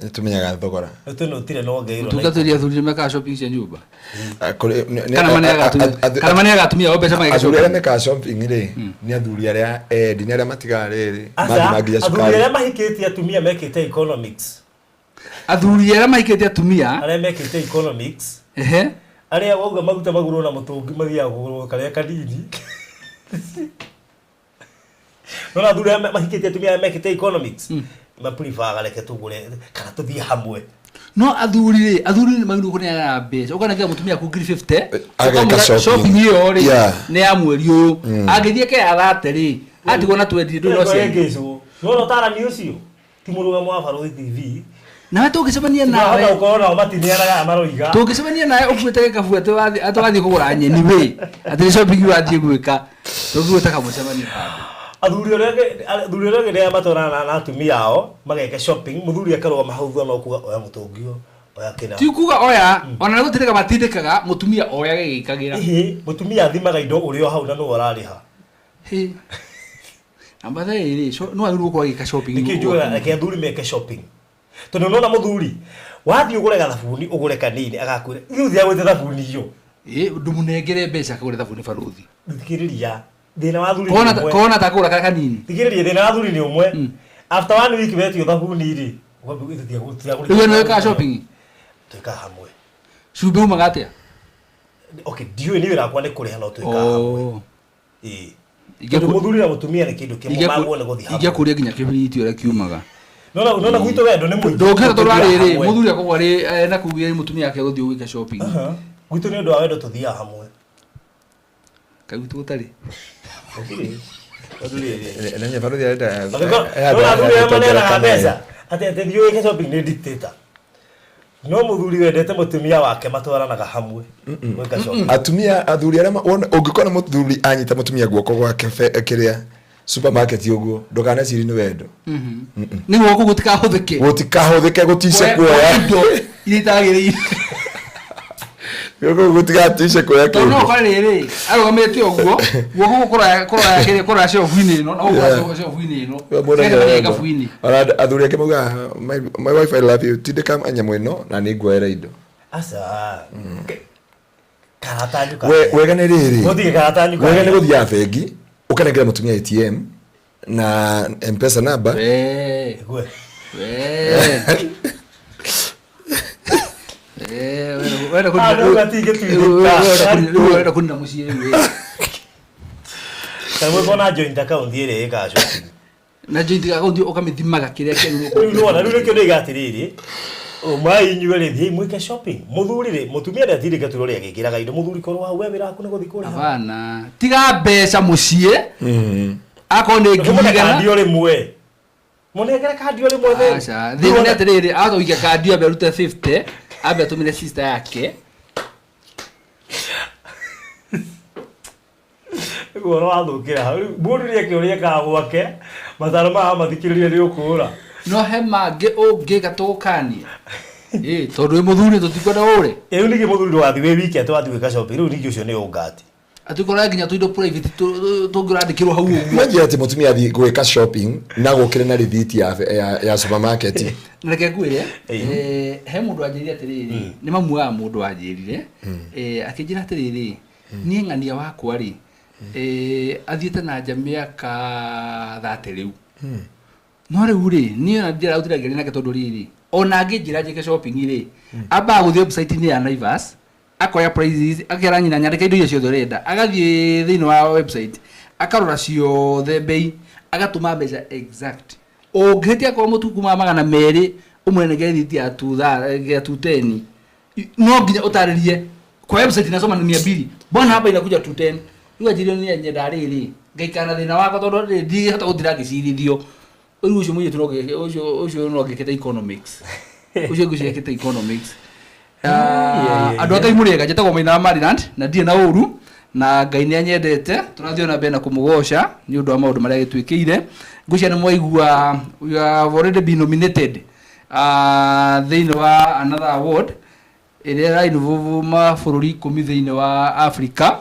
Nĩ tũmenyaga thogora. nĩ twĩnotire no wongereirwo na Mũtungatĩri, athuri nĩ mekaga shopping cia nyũmba? Ah, Kana maneaga atumia, kana maneaga atumia ao mbeca mageka athuri arĩa shopping? mekaga shopping rĩ, nĩ athuri arĩa endi, nĩ arĩa matigaga rĩrĩ Aca, mathima nginya athuri cukari. arĩa mahikĩtie atumia mekĩte economics. Athuri arĩa mahikĩtie atumia Arĩa mekĩte economics, arĩa wauga maguta magũrwo na mũtũngi, mathiaga kũgũrwo karĩa kanini. Nona athuri arĩa mahikĩtie atumia arĩa mekĩte economics mapreferga reke tũgũre kana tũthiĩ hamwe. No athuri rĩ, athuri nĩ magĩrĩirwo kũneana mbeca, ũkanengera mũtumia aku ngiri 50, Ageka ũkamwĩra shopping. shopping ĩyo rĩ, nĩ ya mweri ũyũ, angĩthiĩ ke ya thate rĩ, atigwo na 20, ndũrĩ no ciana. Ngĩcwo nona ũtarani ũcio ti mũrũgamo wa Barũthi TV. Nawe tũngĩcemania Mahota nawe gũkorwo nao matineanaga aya maroiga. Tũngĩcemania nawe ũkuĩte gĩkabu atĩ wathiĩ kũgũra nyeni wĩ atĩ nĩ shopping wathiĩ gwĩka, tũngĩgwĩta kamũcemanio handũ. Athuri arĩa angĩ nĩ arĩa matwaranaga na atumia ao mageke shopping, mũthuri akarũgama hau thutha no kuga oya mũtũngi ũyũ, oya kĩna. Ti kuga oya, ona nĩ gũtindĩka matindĩkaga mũtumia oya gĩgĩkagĩra. Ĩhĩ, mũtumia athimaga indo ũrĩ o hau na nĩwe ũrarĩha. Hĩ. Namba thaa ĩrĩ no wagĩrĩirwo gũkorwo agĩka shopping. Nĩkĩo njugaga reke athuri meke shopping, tondũ nona mũthuri wathiĩ ũgũre gathabuni, ũgũre kanini, agakwĩra ithuĩ ũthiaga gwĩte thabuni iyo. Ĩ, ndũmũnengere mbeca akagũre thabuni baruthi. Thikĩrĩria thĩna wa athuri nĩ Kona ũmwe. kona takũgũra karĩa kanini. Thikĩrĩria thĩna wa athuri nĩ ũmwe. After one week wetio thabuni rĩ, Rĩu we nĩwe wĩkaga shopping? Twĩkaga hamwe. Cumbĩ umaga atĩa? Okay, ndiũĩ nĩ wĩra wakwa nĩ kũrĩha no twĩkaga hamwe. Oh. Ĩĩ. Ingĩaku- Tondũ mũthuri na mũtumia nĩ kĩndũ kĩmwe magwo nĩ gũthiĩ hamwe. Ingĩakũria nginya kĩbiriti ũrĩa kiumaga. Nona nona gwitũ wendo nĩ mũingĩ. Ndũngĩhota tondũ Tũthiaga rĩrĩ hamwe. mũthuri akoragwo arĩ na kũu ĩ mũtumia ake gũthiĩ gwĩka shopping. Aha. Gwitũ nĩ ũndũ wa wendo tũthiaga hamwe. Kaĩ gwitũ gũtarĩ? Gũtirĩ. Tondũ rĩrĩ. Nenya baruthi arenda. Nona athuri arĩa maneanaga mbeca atĩ atĩ thiĩ wĩke shopping nĩ dictator. No mũthuri wendete mũtumia wake matwaranaga hamwe gwĩka shopping. Atumia athuri arĩa ũngĩkora mũthuri anyita mũtumia guoko gwake kĩrĩa supermarket ũguo ndũkaneciri nĩ wendo. Nĩ guoko gũtikahũthĩke. Gũtikahũthĩke gũtice kuoya. Indo iria itagĩrĩire. Guoko gũtigatice kuoya Tondũ no kĩndũ. ũkore rĩrĩ arũgamĩte ũguo guoko gũkũraya kũraya kĩrĩa kũraya shelf-inĩ ĩno na gũkũ Yeah. shelf-inĩ ĩno. Mũndũ Cigathĩ arenda. gĩkabu-inĩ. Ona athuri angĩ maugaga my wife I love you tindĩka nyamũ ĩno na nĩ nguoera indo. Aca. Karata nyuka. Wega nĩ rĩrĩ. Gũtirĩ karata nyuka. Wega nĩ gũthiaga bengi ũkanengera mũtumia ATM na M-Pesa number. Wee. Gwe. Wee. Wee, wenda Ah, rĩu gatingĩtuĩka. rĩu wenda kũnina mũciĩ rĩu we. Kana mwĩkona joint account ĩrĩa ĩkaga shopping. Na joint account ũkamĩthimaga kĩrĩa kĩagĩrĩirwo Rĩu nĩwona rĩu nĩkĩo ndoiga atĩrĩrĩ ũmai inyuĩ rĩ thiĩi mwĩke shopping mũthuri rĩ mũtumia ndatindĩke tu ũrĩa agĩkĩraga indo mũthuri korwo hau we wĩra waku nĩ gũthiĩ kũrĩha Hapana. Tiga mbeca mũciĩ. Akorwo nĩ ngiri Mũne igana. kandi o rĩmwe mũnengere kandi o rĩmwe then. Aca. Thĩna nĩ atĩrĩrĩ, ahota gũikia kandi ambe arute 50, ambe atũmĩre sister yake. Rĩu ũhoro wathũkĩra hau Rĩu mũndũ nĩ eke ũrĩa ekaga gwake mataro maya mathikĩrĩria nĩ ũkũra No he mangĩ ũngĩka tũgũkania. Ĩ, tondũ wĩ mũthuri tũtikwenda ũre. Ĩ, rĩu ningĩ mũthuri ndũgathiĩ wĩ wiki atĩ wathiĩ gwĩka shopping rĩu ningĩ ũcio nĩ ũngati Atĩkorwo nginya tũindo private tũngĩrandĩkĩrwo hau ũguo. Imagine atĩ mũtumia athiĩ gwĩka shopping na gũkĩre na rĩthiti ya supermarket. Na reke ngwĩre, Ĩĩ. he mũndũ wanjĩrire atĩrĩrĩ, nĩ mamu wa mũndũ wanjĩrire, akĩnjĩra atĩrĩrĩ, niĩ ng'ania wakwa rĩ, athiĩte na nja mĩaka 30 rĩu. No rĩu rĩ, niĩ ona ndĩra ngĩaria nake tondũ rĩrĩ, ona angĩnjĩra njĩke shopping rĩ, ambaga gũthiĩ website-inĩ ya Naivas, akoya prices, akera nyina nyandĩka indo iria ciothe ũrenda, agathiĩ thĩinĩ wa website, akarora ciothe bei, agatũma mbeca exact. Ũngĩhĩtia akorwo mũtu kuma 200 ũmũnengere rĩthiti ya ya 210, no nginya ũtarĩrie kwa website inasoma ni 200, mbona hapa inakuja 210? Rĩu anjĩrire niĩ nyendaga rĩrĩ, ngaikara na thĩna wakwa tondũ rĩrĩ ndingĩhota gũtira ngĩcirithio. Rĩu ũcio mũirĩtu no ũcio no ngĩkĩte economics. Ũcio ngwĩciria ekĩte economics. Andũ a Ngai mũrĩega njĩtagwo Maina wa Maryland na ndirĩ na ũru na Ngai nĩ anyendete tũrathiĩ ona mbere na kũmũgoca nĩ ũndũ wa maũndũ marĩa agĩtwĩkĩire. Ngwĩciria nĩ mwaigua we have already been nominated thĩinĩ wa another award ĩrĩa ĩra involve mabũrũri 10 thĩinĩ wa Africa.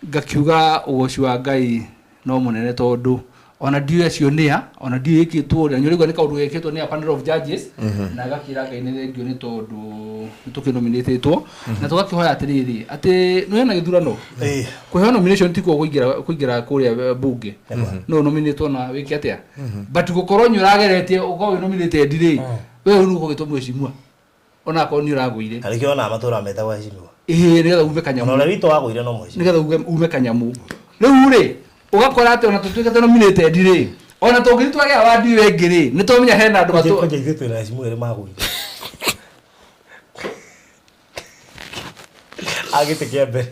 Ngakiuga ũgoci wa Ngai no mũnene tondũ ona ndiũĩ acio nĩa ona ndiũĩ ĩkĩtwo ũrĩa nĩ ũraigua nĩ kaũndũ gekĩtwo nĩ a panel of judges na gakĩra Ngai nĩ thengio nĩ tondũ nĩ tũkĩnominĩtĩtwo na tũgakĩhoya atĩrĩrĩ atĩ nĩ wena gĩthurano Ĩĩ. kũheo nomination tikuo kũingĩra kũrĩa bunge no nominĩtwo na wĩke atĩa but gũkorwo nĩ ũrageretie ũkorwo wĩ nominated rĩ we rĩu ũgũgĩtwo mheshimiwa ona akorwo nĩ ũragũire Na nĩkĩo onaga matũra metagwo heshimiwa ĩĩ nĩgetha ume kanyamũ ona ũrĩa witũ wagũire no mũheshimiwa nigetha ume kanyamu rĩu rĩ ũgakora atĩ ona tũtuĩkĩte nominated rĩ ona tũngĩthiĩ twagĩa award ĩyo ĩngĩ rĩ nĩ tũmenya hena andũ matũ Kwanja ithuĩ twĩna heshimiwa erĩ magũire a gĩtĩ kĩa mbere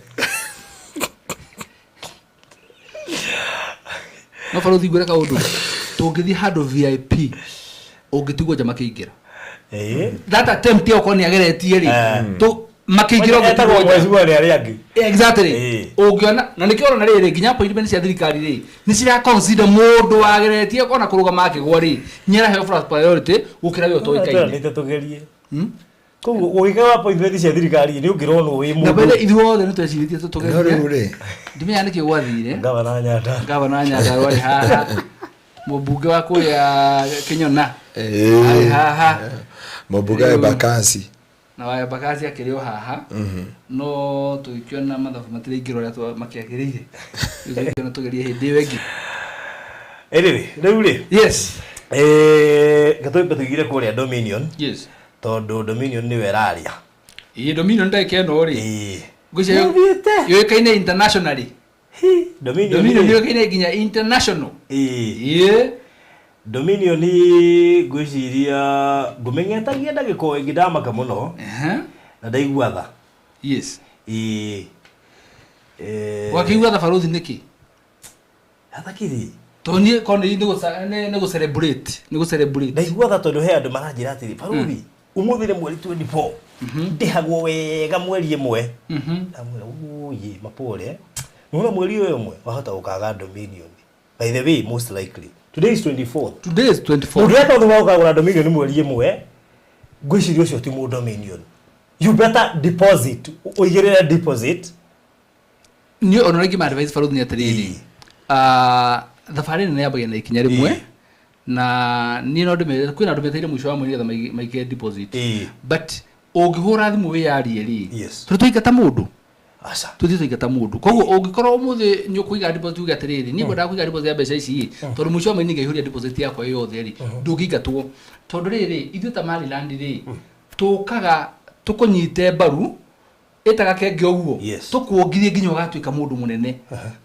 no barothi ngwĩre kaũndũ tũngĩthiĩ handũ VIP ũngĩtigwo nja makĩingĩra Ĩĩ. that attempt ĩyo okorwo nĩ ageretie rĩ Eh. makĩingĩra Etagwo ũngĩtigwo nja mheshimiwa nĩ arĩa angĩ Exactly. Ĩĩ. Ũngĩona na nĩkĩo ũrona rĩrĩ nginya appointment cia thirikari rĩ nĩ cira consider mũndũ wageretie ona kũrũgama akĩgwa rĩ nĩ araheo first priority gũkĩra we ũtoĩkaine. Tũranĩte tũgerie koguo ũgĩkaga appointment cia thirikari nĩ ũngĩronwo wĩ Na mbere mũndũ ithuothe nĩ twecirĩtie No tũgerie. rĩu rĩ Ndimenya nĩkĩ gwathire. ngavana Nyandarua Ngavana Nyandarua arĩ haha. Mũmbunge wa kũrĩa Kĩnyona Ĩĩ. arĩ haha. Mũmbunge wa Embakasi. Na wa Embakasi akĩrĩ o haha no tũgĩkĩona mathabu matiraingĩra ũrĩa makĩagĩrĩire. Rĩu tũgĩkĩona tũgerie hĩndĩ ĩyo ĩngĩ. Anyway, rĩu rĩ, Yes. Gatũimbe tũigire kũrĩa Dominion. Yes. Tondũ Dominion nĩwe ĩraria. Ĩĩ, Dominion ndagĩka ĩno rĩ, ngwĩciria Nĩũthiĩte? yũĩkaine internationally. Hi, Dominion. Dominion yũĩkaine nginya international. Ĩĩ. Dominion ngwĩciria ngũmĩng'etagia ndagĩka o ĩngĩ ndamaka mũno. Na ndaigua tha. Yes. Ĩĩ. Wakĩigua tha barothi nĩkĩ? Athakiri. Tondũ niĩ korwo nĩ nĩ gũ celebrate, nĩ gũ celebrate. Ndaigua tha tondũ he andũ maranjĩra atĩrĩ, barothi, ũmũthĩ nĩ mweri 24. Ndĩhagwo wega mweri ĩmwe. Ndamwĩra, ũyĩ, mapore. Nĩwona mweri ũyũ ũmwe wahota gũkaga Dominion. By the way, most likely. Today is 24th. Today is 24th. Mũndũ ũrĩa tondũ wa gũkagũra Dominion mweri ĩmwe, ngwĩciria ũcio ti mũ Dominion. You better deposit. Ũigĩrĩre deposit. Niĩ ona ũrĩa ingĩma advise barothi nĩ atĩrĩrĩ, thabarĩ nene yambagia na ikinya rĩmwe, na niĩ no ndĩmere kwĩna andũ metereire mũico wa mweri nĩgetha maige deposit. But ũngĩhũra thimũ wĩyarie rĩ, tondũ twaingata mũndũ. Tũthiĩ twaingata mũndũ. Koguo ũngĩkorwo ũmũthĩ nĩ ũkũiga deposit uge atĩrĩrĩ, niĩ ngwendaga kũiga deposit ya mbeca ici, tondũ mũico wa mweri nĩngaihũria deposit yakwa yothe rĩ, ndũngĩingatwo. Tondũ rĩrĩ, ithuĩ ta Maryland rĩ, tũkaga tũkũnyite mbaru ĩtaga kenge ũguo, tũkuongithie nginya ũgatuĩka mũndũ mũnene.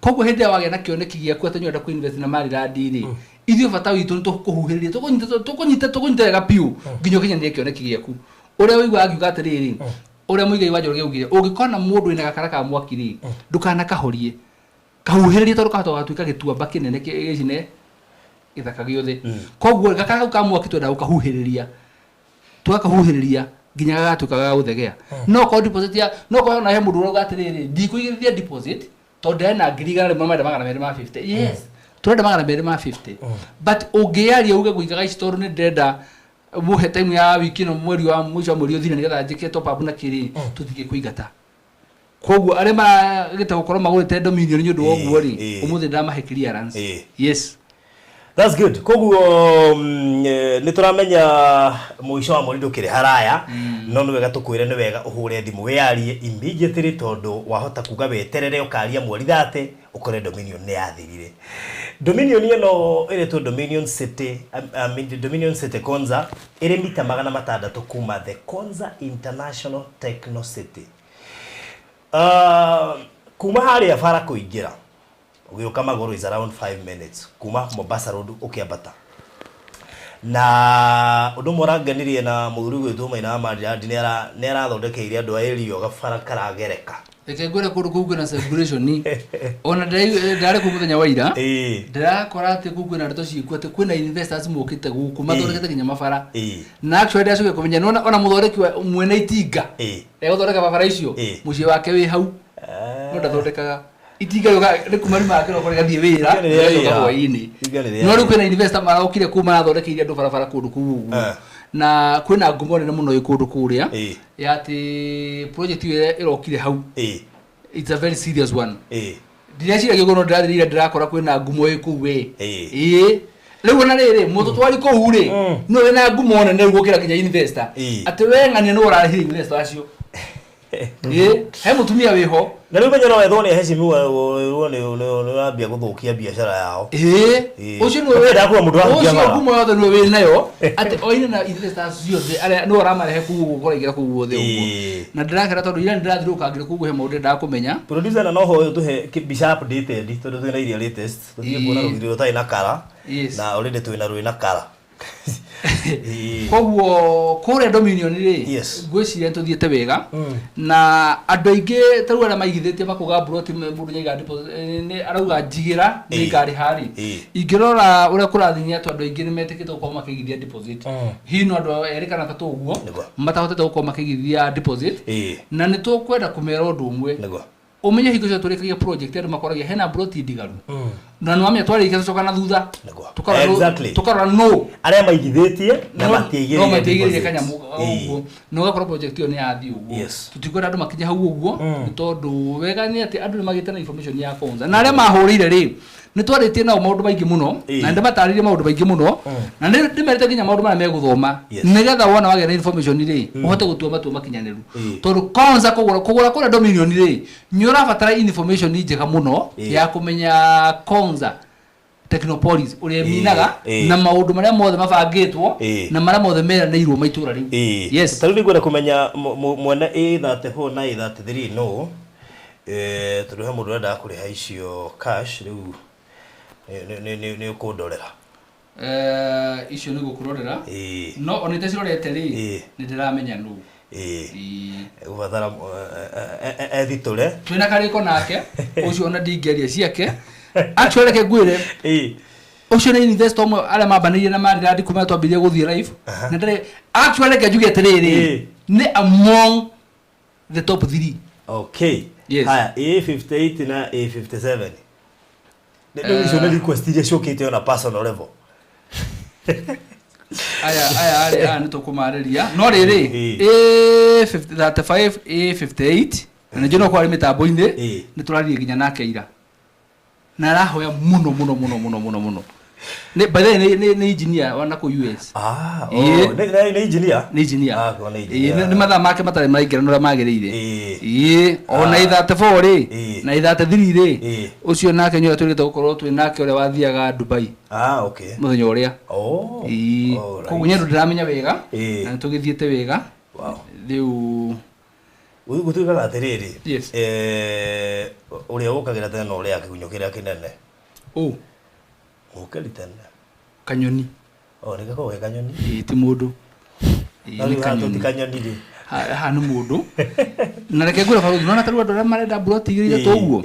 Koguo hĩndĩ ĩrĩa wagĩa na kĩoneki gĩaku atĩ nĩũrenda kũ-invest na Maryland rĩ, ithuĩ bata witũ nĩ tũkũhuhĩrĩria, tũkũnyite wega biũ nginya ũkinyanĩrie kĩoneki gĩaku. Ũrĩa ũiguaga akiuga atĩrĩrĩ, ũrĩa Muigai wa Njoroge augire, ũngĩkona mũndũ wĩna gakara ka mwaki rĩ, ndũkanakahorie, kahuhĩrĩrie tondũ kahota gũgatuĩka gĩtuamba kĩnene gĩcine gĩthaka gĩothe. Koguo gakara kau ka mwaki twendaga gũkahuhĩrĩria, tũgakahuhĩrĩria nginya gagatuĩka ga gũthegea. No korwo deposit ya, no korwo ona he mũndũ ũrauga atĩrĩrĩ, ndikũigithia deposit tondũ ndĩrenda ngiri igana rĩmwe marenda 250. Yes, tũrenda 250. But ũngĩaria uge ngũigaga ici tondũ nĩ ndĩrenda mũhe time ya wiki ĩno mweri wa mũico wa mweri ũthire nĩgetha njĩke top up na kĩrĩ, tũtingĩ kũingata. Koguo arĩa maragĩte gũkorwo magũrĩte Dominion nĩ ũndũ wa ũguo rĩ, ũmũthĩ ndamahe clearance. Yes. That's good. Koguo nĩ tũramenya mũico wa mweri ndũkĩrĩ haraya, no nĩ wega tũkwĩre nĩ wega ũhũre thimũ wĩyarie immediately tondũ wahota kuga weterere ũkaria mweri 30 ũkore Dominion nĩ yathirire. Dominion ĩno ĩretwo Dominion City, Dominion City Konza, ĩrĩ mita 600 kuma the Konza International Techno City. Kuma harĩa bara kũingĩra ũgĩũka magũrũ is around 5 minutes kuma Mombasa Road ũkĩambata. Na ũndũ ũmwe ũrangenirie na mũthuri ũgwĩtwo Maina wa Maryland nĩ arathondekeire andũ a area gabara karagereka. Reke ngwĩre kũndũ kũu kwĩna celebration. Ona ndarĩ kũu mũthenya wa ira, ndĩrakora atĩ kũu kwĩna ndeto ciĩkuo atĩ kwĩna investors mokĩte gũkũ mathondekete nginya mabara. Na actually ndacokire kũmenya nĩwona ona mũthondeki wa mwene itinga egũthondeka barabara icio, mũciĩ wake wĩ hau. No ndathondekaga. Itinga rĩũka nĩ kuma riumaga kĩroko rĩgathiĩ wĩra, Itinga nĩ rĩa rĩgacoka wĩra. hwaĩ-inĩ. Itinga nĩ rĩa No rĩu wĩra. kwĩna investor marokire kũu marathondekeire andũ barabara kũndũ kũu ũguo. Na kwĩna ngumo nene mũno ĩ kũndũ kũrĩa, ya atĩ project ĩyo ĩrokire hau. It's a very serious one. Ndireciria ũguo no ndĩrathirire ndĩrakora kwĩna ngumo ĩ kũu we. Ĩĩ. Rĩu ona rĩrĩ, mũtũtwari kũu rĩ, nĩwe wĩna ngumo nene rĩu gũkĩra nginya investor. Atĩ we ng'ania nĩwe ũrarĩhire investor acio. Ĩĩ, he mũtumia wĩho. Na rĩu menya no wethwo nĩ aheshimiwa wĩrwo nĩ ũrambia gũthũkia biacara yao. Ĩĩ. Ũcio nĩwe Ũkĩenda kuga mũndũ wa ũcio bara. ngumo yothe nĩwe wĩ nayo, atĩ oine na investors ciothe arĩa nĩwe ũramarehe kũu ũguo ũkoraingĩra kũu guothe ũguo. Na ndĩrakena tondũ ira nĩndĩrathiũrũrũkangire kũu he maũndũ ndendaga kũmenya. Producer na no hoyo tũhe mbica updated tondũ twĩna iria latest. Tũthiĩ kuona rũgiri rũtarĩ na kara. Na already twĩna rwĩna kara. Koguo kũrĩa Dominion rĩ, ngwĩciria nĩtũthiĩte wega. Na andũ aingĩ ta rĩu arĩa maigithĩtie makuga mburoti mũndũ nĩaiga deposit, nĩ arauga njigĩra nĩ ngarĩha rĩ. Ingĩrora ũrĩa kũrathiĩ nĩ atĩ andũ aingĩ nĩ metĩkĩte gũkorwo makĩigithia deposit. Hihi no andũ erĩ kana atatũ ũguo matahotete gũkorwo makĩigithia deposit. Na nĩ tũkwenda kũmera ũndũ ũmwe. Ũmenye hingo ciothe tũrĩkagia project andũ makoragia hena mburoti ndigaru. Na nĩ wamenya twarĩkia tũcoka na thutha. Nĩguo. Tũkarora Exactly. Tũkarora no Arĩa maigithĩtie na matiaigĩrĩire no matiaigĩrĩire deposit. kanyamũ ũguo na ũgakorwo project ĩyo nĩ yathiĩ ũguo. Tũtikwenda andũ makinye hau ũguo, nĩ tondũ wega nĩ atĩ andũ nĩ magĩte na information ya Konza, na arĩa mahũrĩire rĩ, nĩ twarĩtie nao maũndũ maingĩ mũno, na ndĩmatarĩrie maũndũ maingĩ mũno, na nĩ ndĩmerĩte nginya maũndũ marĩa megũthoma, nĩgetha wona wagĩa na information rĩ, ũhote gũtua matua makinyanĩru, tondũ Konza kũgũra kũrĩa Dominion rĩ, nĩ ũrabatara information njega mũno ya kũmenya Konza Technopolis ũrĩa ĩminaga na maũndũ marĩa mothe mabangĩtwo na marĩa mothe meranĩirwo ma itũra rĩu. Yes. Ta rĩu nĩngwenda kũmenya mwene A34 na A33 no tondũ he mũndũ ũrendaga kũrĩha icio cash rĩu nĩ ũkũndorera. Icio nĩ gũkũrorera, no ona itacirorete rĩ, nĩ ndĩramenya nũ. Ũbatara ethitũre. Twĩna karĩko nake ũcio, ona ndingĩaria ciake. Actually, reke ngwĩre, ũcio nĩ investor ũmwe arĩa mambanĩirie na marĩ kuma twambĩrĩrie gũthiĩ live, na ndarĩ. Actually, reke njuge atĩrĩrĩ, nĩ among the top 3. Okay. Yes. Haya, A58 na A57. Rĩu icio nĩ request iria ciũkĩte ona personal level. Aya aya arĩ aya nĩ tũkũmarĩria, no rĩrĩ, A35, A58, na nĩnjũĩ no kwarĩ mĩtambo-inĩ. Nĩ tũraririe nginya nake ira, na arahoya mũno mũno mũno mũno mũno mũno. Nĩ by the way, nĩ engineer wa nakũu US. Ah, oh, nĩ engineer? Nĩ engineer. Ah, ko nĩ engineer. Nĩ mathaa make matarĩ maraingĩra ũrĩa magĩrĩire. Ĩĩ, ona 34 rĩ, na 33 rĩ, ũcio nake nĩ ũrĩa twĩrĩte gũkorwo twĩ nake, ũrĩa wathiaga Dubai Ah, okay. mũthenya ũrĩa. Oh. Ĩĩ. Alright. Koguo nyendũ ndĩramenya wega, na nĩ tũgĩthiĩte wega. Rĩu Gũtuĩkaga atĩrĩrĩ, Yes. Ũrĩa ũkagĩra tene na ũrĩa kĩgunyũ kĩrĩa kĩnene. Ũ? Mũkĩri tene. Kanyoni. O, nĩ gakoragwo ge kanyoni. Ĩĩ, ti mũndũ. Ĩĩ, No nĩ rĩu haha tũti kanyoni. Kanyoni rĩ. Haha nĩ mũndũ, na reke ngwĩre baruthi, nona tarĩu andũ arĩa marenda mburoti igĩrĩ ithatũ ũguo,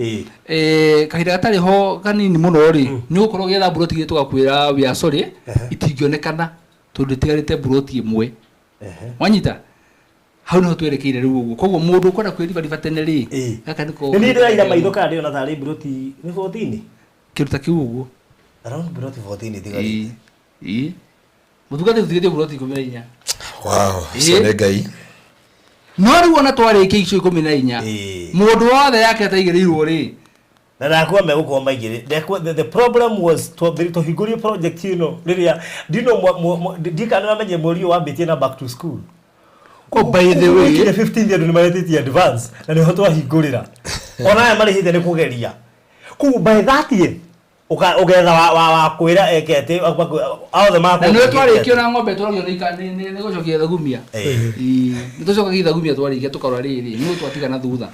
kahinda gatarĩ ho kanini mũno rĩ, nĩ ũgũkorwo ũgĩetha mburoti igĩrĩ, tũgakwĩra we are sorry, itingĩonekana tondũ itigarĩte mburoti ĩmwe. Wanyita hau nĩho twerekeire rĩu ũguo. Koguo mũndũ ũkwenda kwĩribariba tene rĩ, gaka nĩko. Nĩ niĩ ndĩraira maitho kana ndĩrona tarĩ mburoti nĩ 14? Kĩndũ ta kĩu ũguo. Around mburoti 14 itigarĩte. Ĩĩ, mũtungatĩri, tũtigĩtie mburoti 14. Wow, ũcio nĩ Ngai. No rĩu ona twarĩkia icio 14, mũndũ wothe yake ataigĩrĩirwo rĩ, Na ndakua megũkorwo maigĩrĩ the problem was tũhingũrie project ĩno rĩrĩa ndino ndikana namenye mweri ũyũ wambĩtie na back to school. Oh, by the way. Wĩkire 15, andũ nĩ maretĩtie advance na nĩho twahingũrĩra, ona aya marĩhĩte nĩ kũgeria. Koguo by 30th ũgetha wa kwĩra eke atĩ othe Na nĩwe twarĩkia makorwo na ng'ombe twaragio nĩ gũcokia ithagumia. Ĩĩ, nĩ tũcokagia ithagumia twarĩkia, tũkarora rĩrĩ nĩ twatiga na thutha,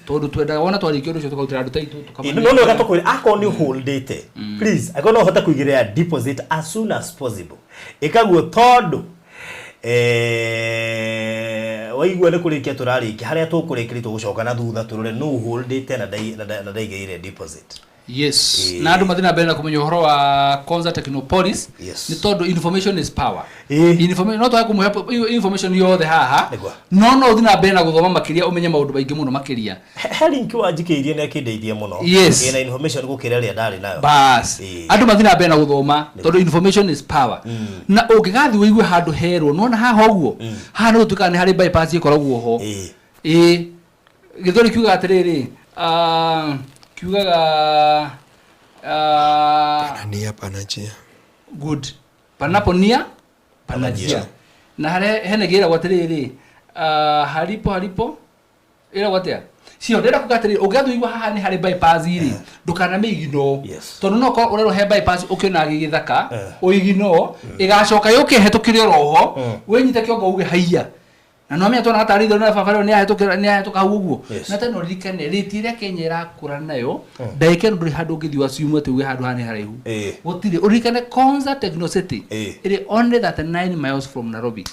tondũ twendaga wona twarĩkia ũndũ ũcio tũkarutĩra andũ ta itũ tũkamane. No no tũkwĩre akorwo nĩ ũholdĩte, please, akorwo no ũhote kũigĩrĩra deposit as soon as possible, ĩkaguo, tondũ waigua nĩ kũrĩkia tũrarĩkia, harĩa tũkũrĩkĩria tũgũcoka na thutha tũrore nũ ũholdĩte na ndaigĩrĩire deposit. Yes. Na andũ mathiĩ na mbere na kũmenya ũhoro wa Konza Technopolis, nĩ tondũ information is power. Information, no twage kũmũhe information yothe haha, Nĩguo. no ũthiĩ na mbere na gũthoma makĩria, ũmenye maũndũ maingĩ mũno makĩria. He link wanjikĩirie na ĩkĩndeithia mũno. Ĩna information gũkĩra ĩrĩa ndarĩ nayo. Bas, andũ mathiĩ na mbere na gũthoma, tondũ information is power, na ũngĩgathiĩ ũigue handũ herwo nona haha ũguo, haha nĩ gũtuĩkaga nĩ harĩ bypass ĩkoragwo ho. Ĩĩ, gĩthweri kiugaga atĩrĩrĩ, kiugaga Nia pana njia. Good, panapo nia pana njia, na harĩa hena ĩngĩ ĩragwo atĩrĩrĩ, haripo haripo ĩragwo atĩa cio. Ndĩrenda kuga atĩrĩrĩ, ũngĩgathiĩ ũigua haha nĩ harĩ bypass rĩ, ndũkanamĩignore, tondũ no korwo ũrerwo he bypass ũkĩonaga gĩgĩthaka, ũignore, ĩgacoka yũke ĩhetũkĩre oroho, wĩnyite kĩongo uge haiya, na no amenya twana gatarĩ itherũ na baba rĩo nĩ ahĩtũka hau ũguo. Na tene ũririkane rĩti ĩrĩa Kenya ĩrakũra nayo, ndagĩka ĩno ndũrĩ handũ ũngĩthiĩ waciumu atĩ uge handũ haha nĩ haraihu. Gũtirĩ. Ũririkane Konza Techno City ĩrĩ only 39 miles from Nairobi.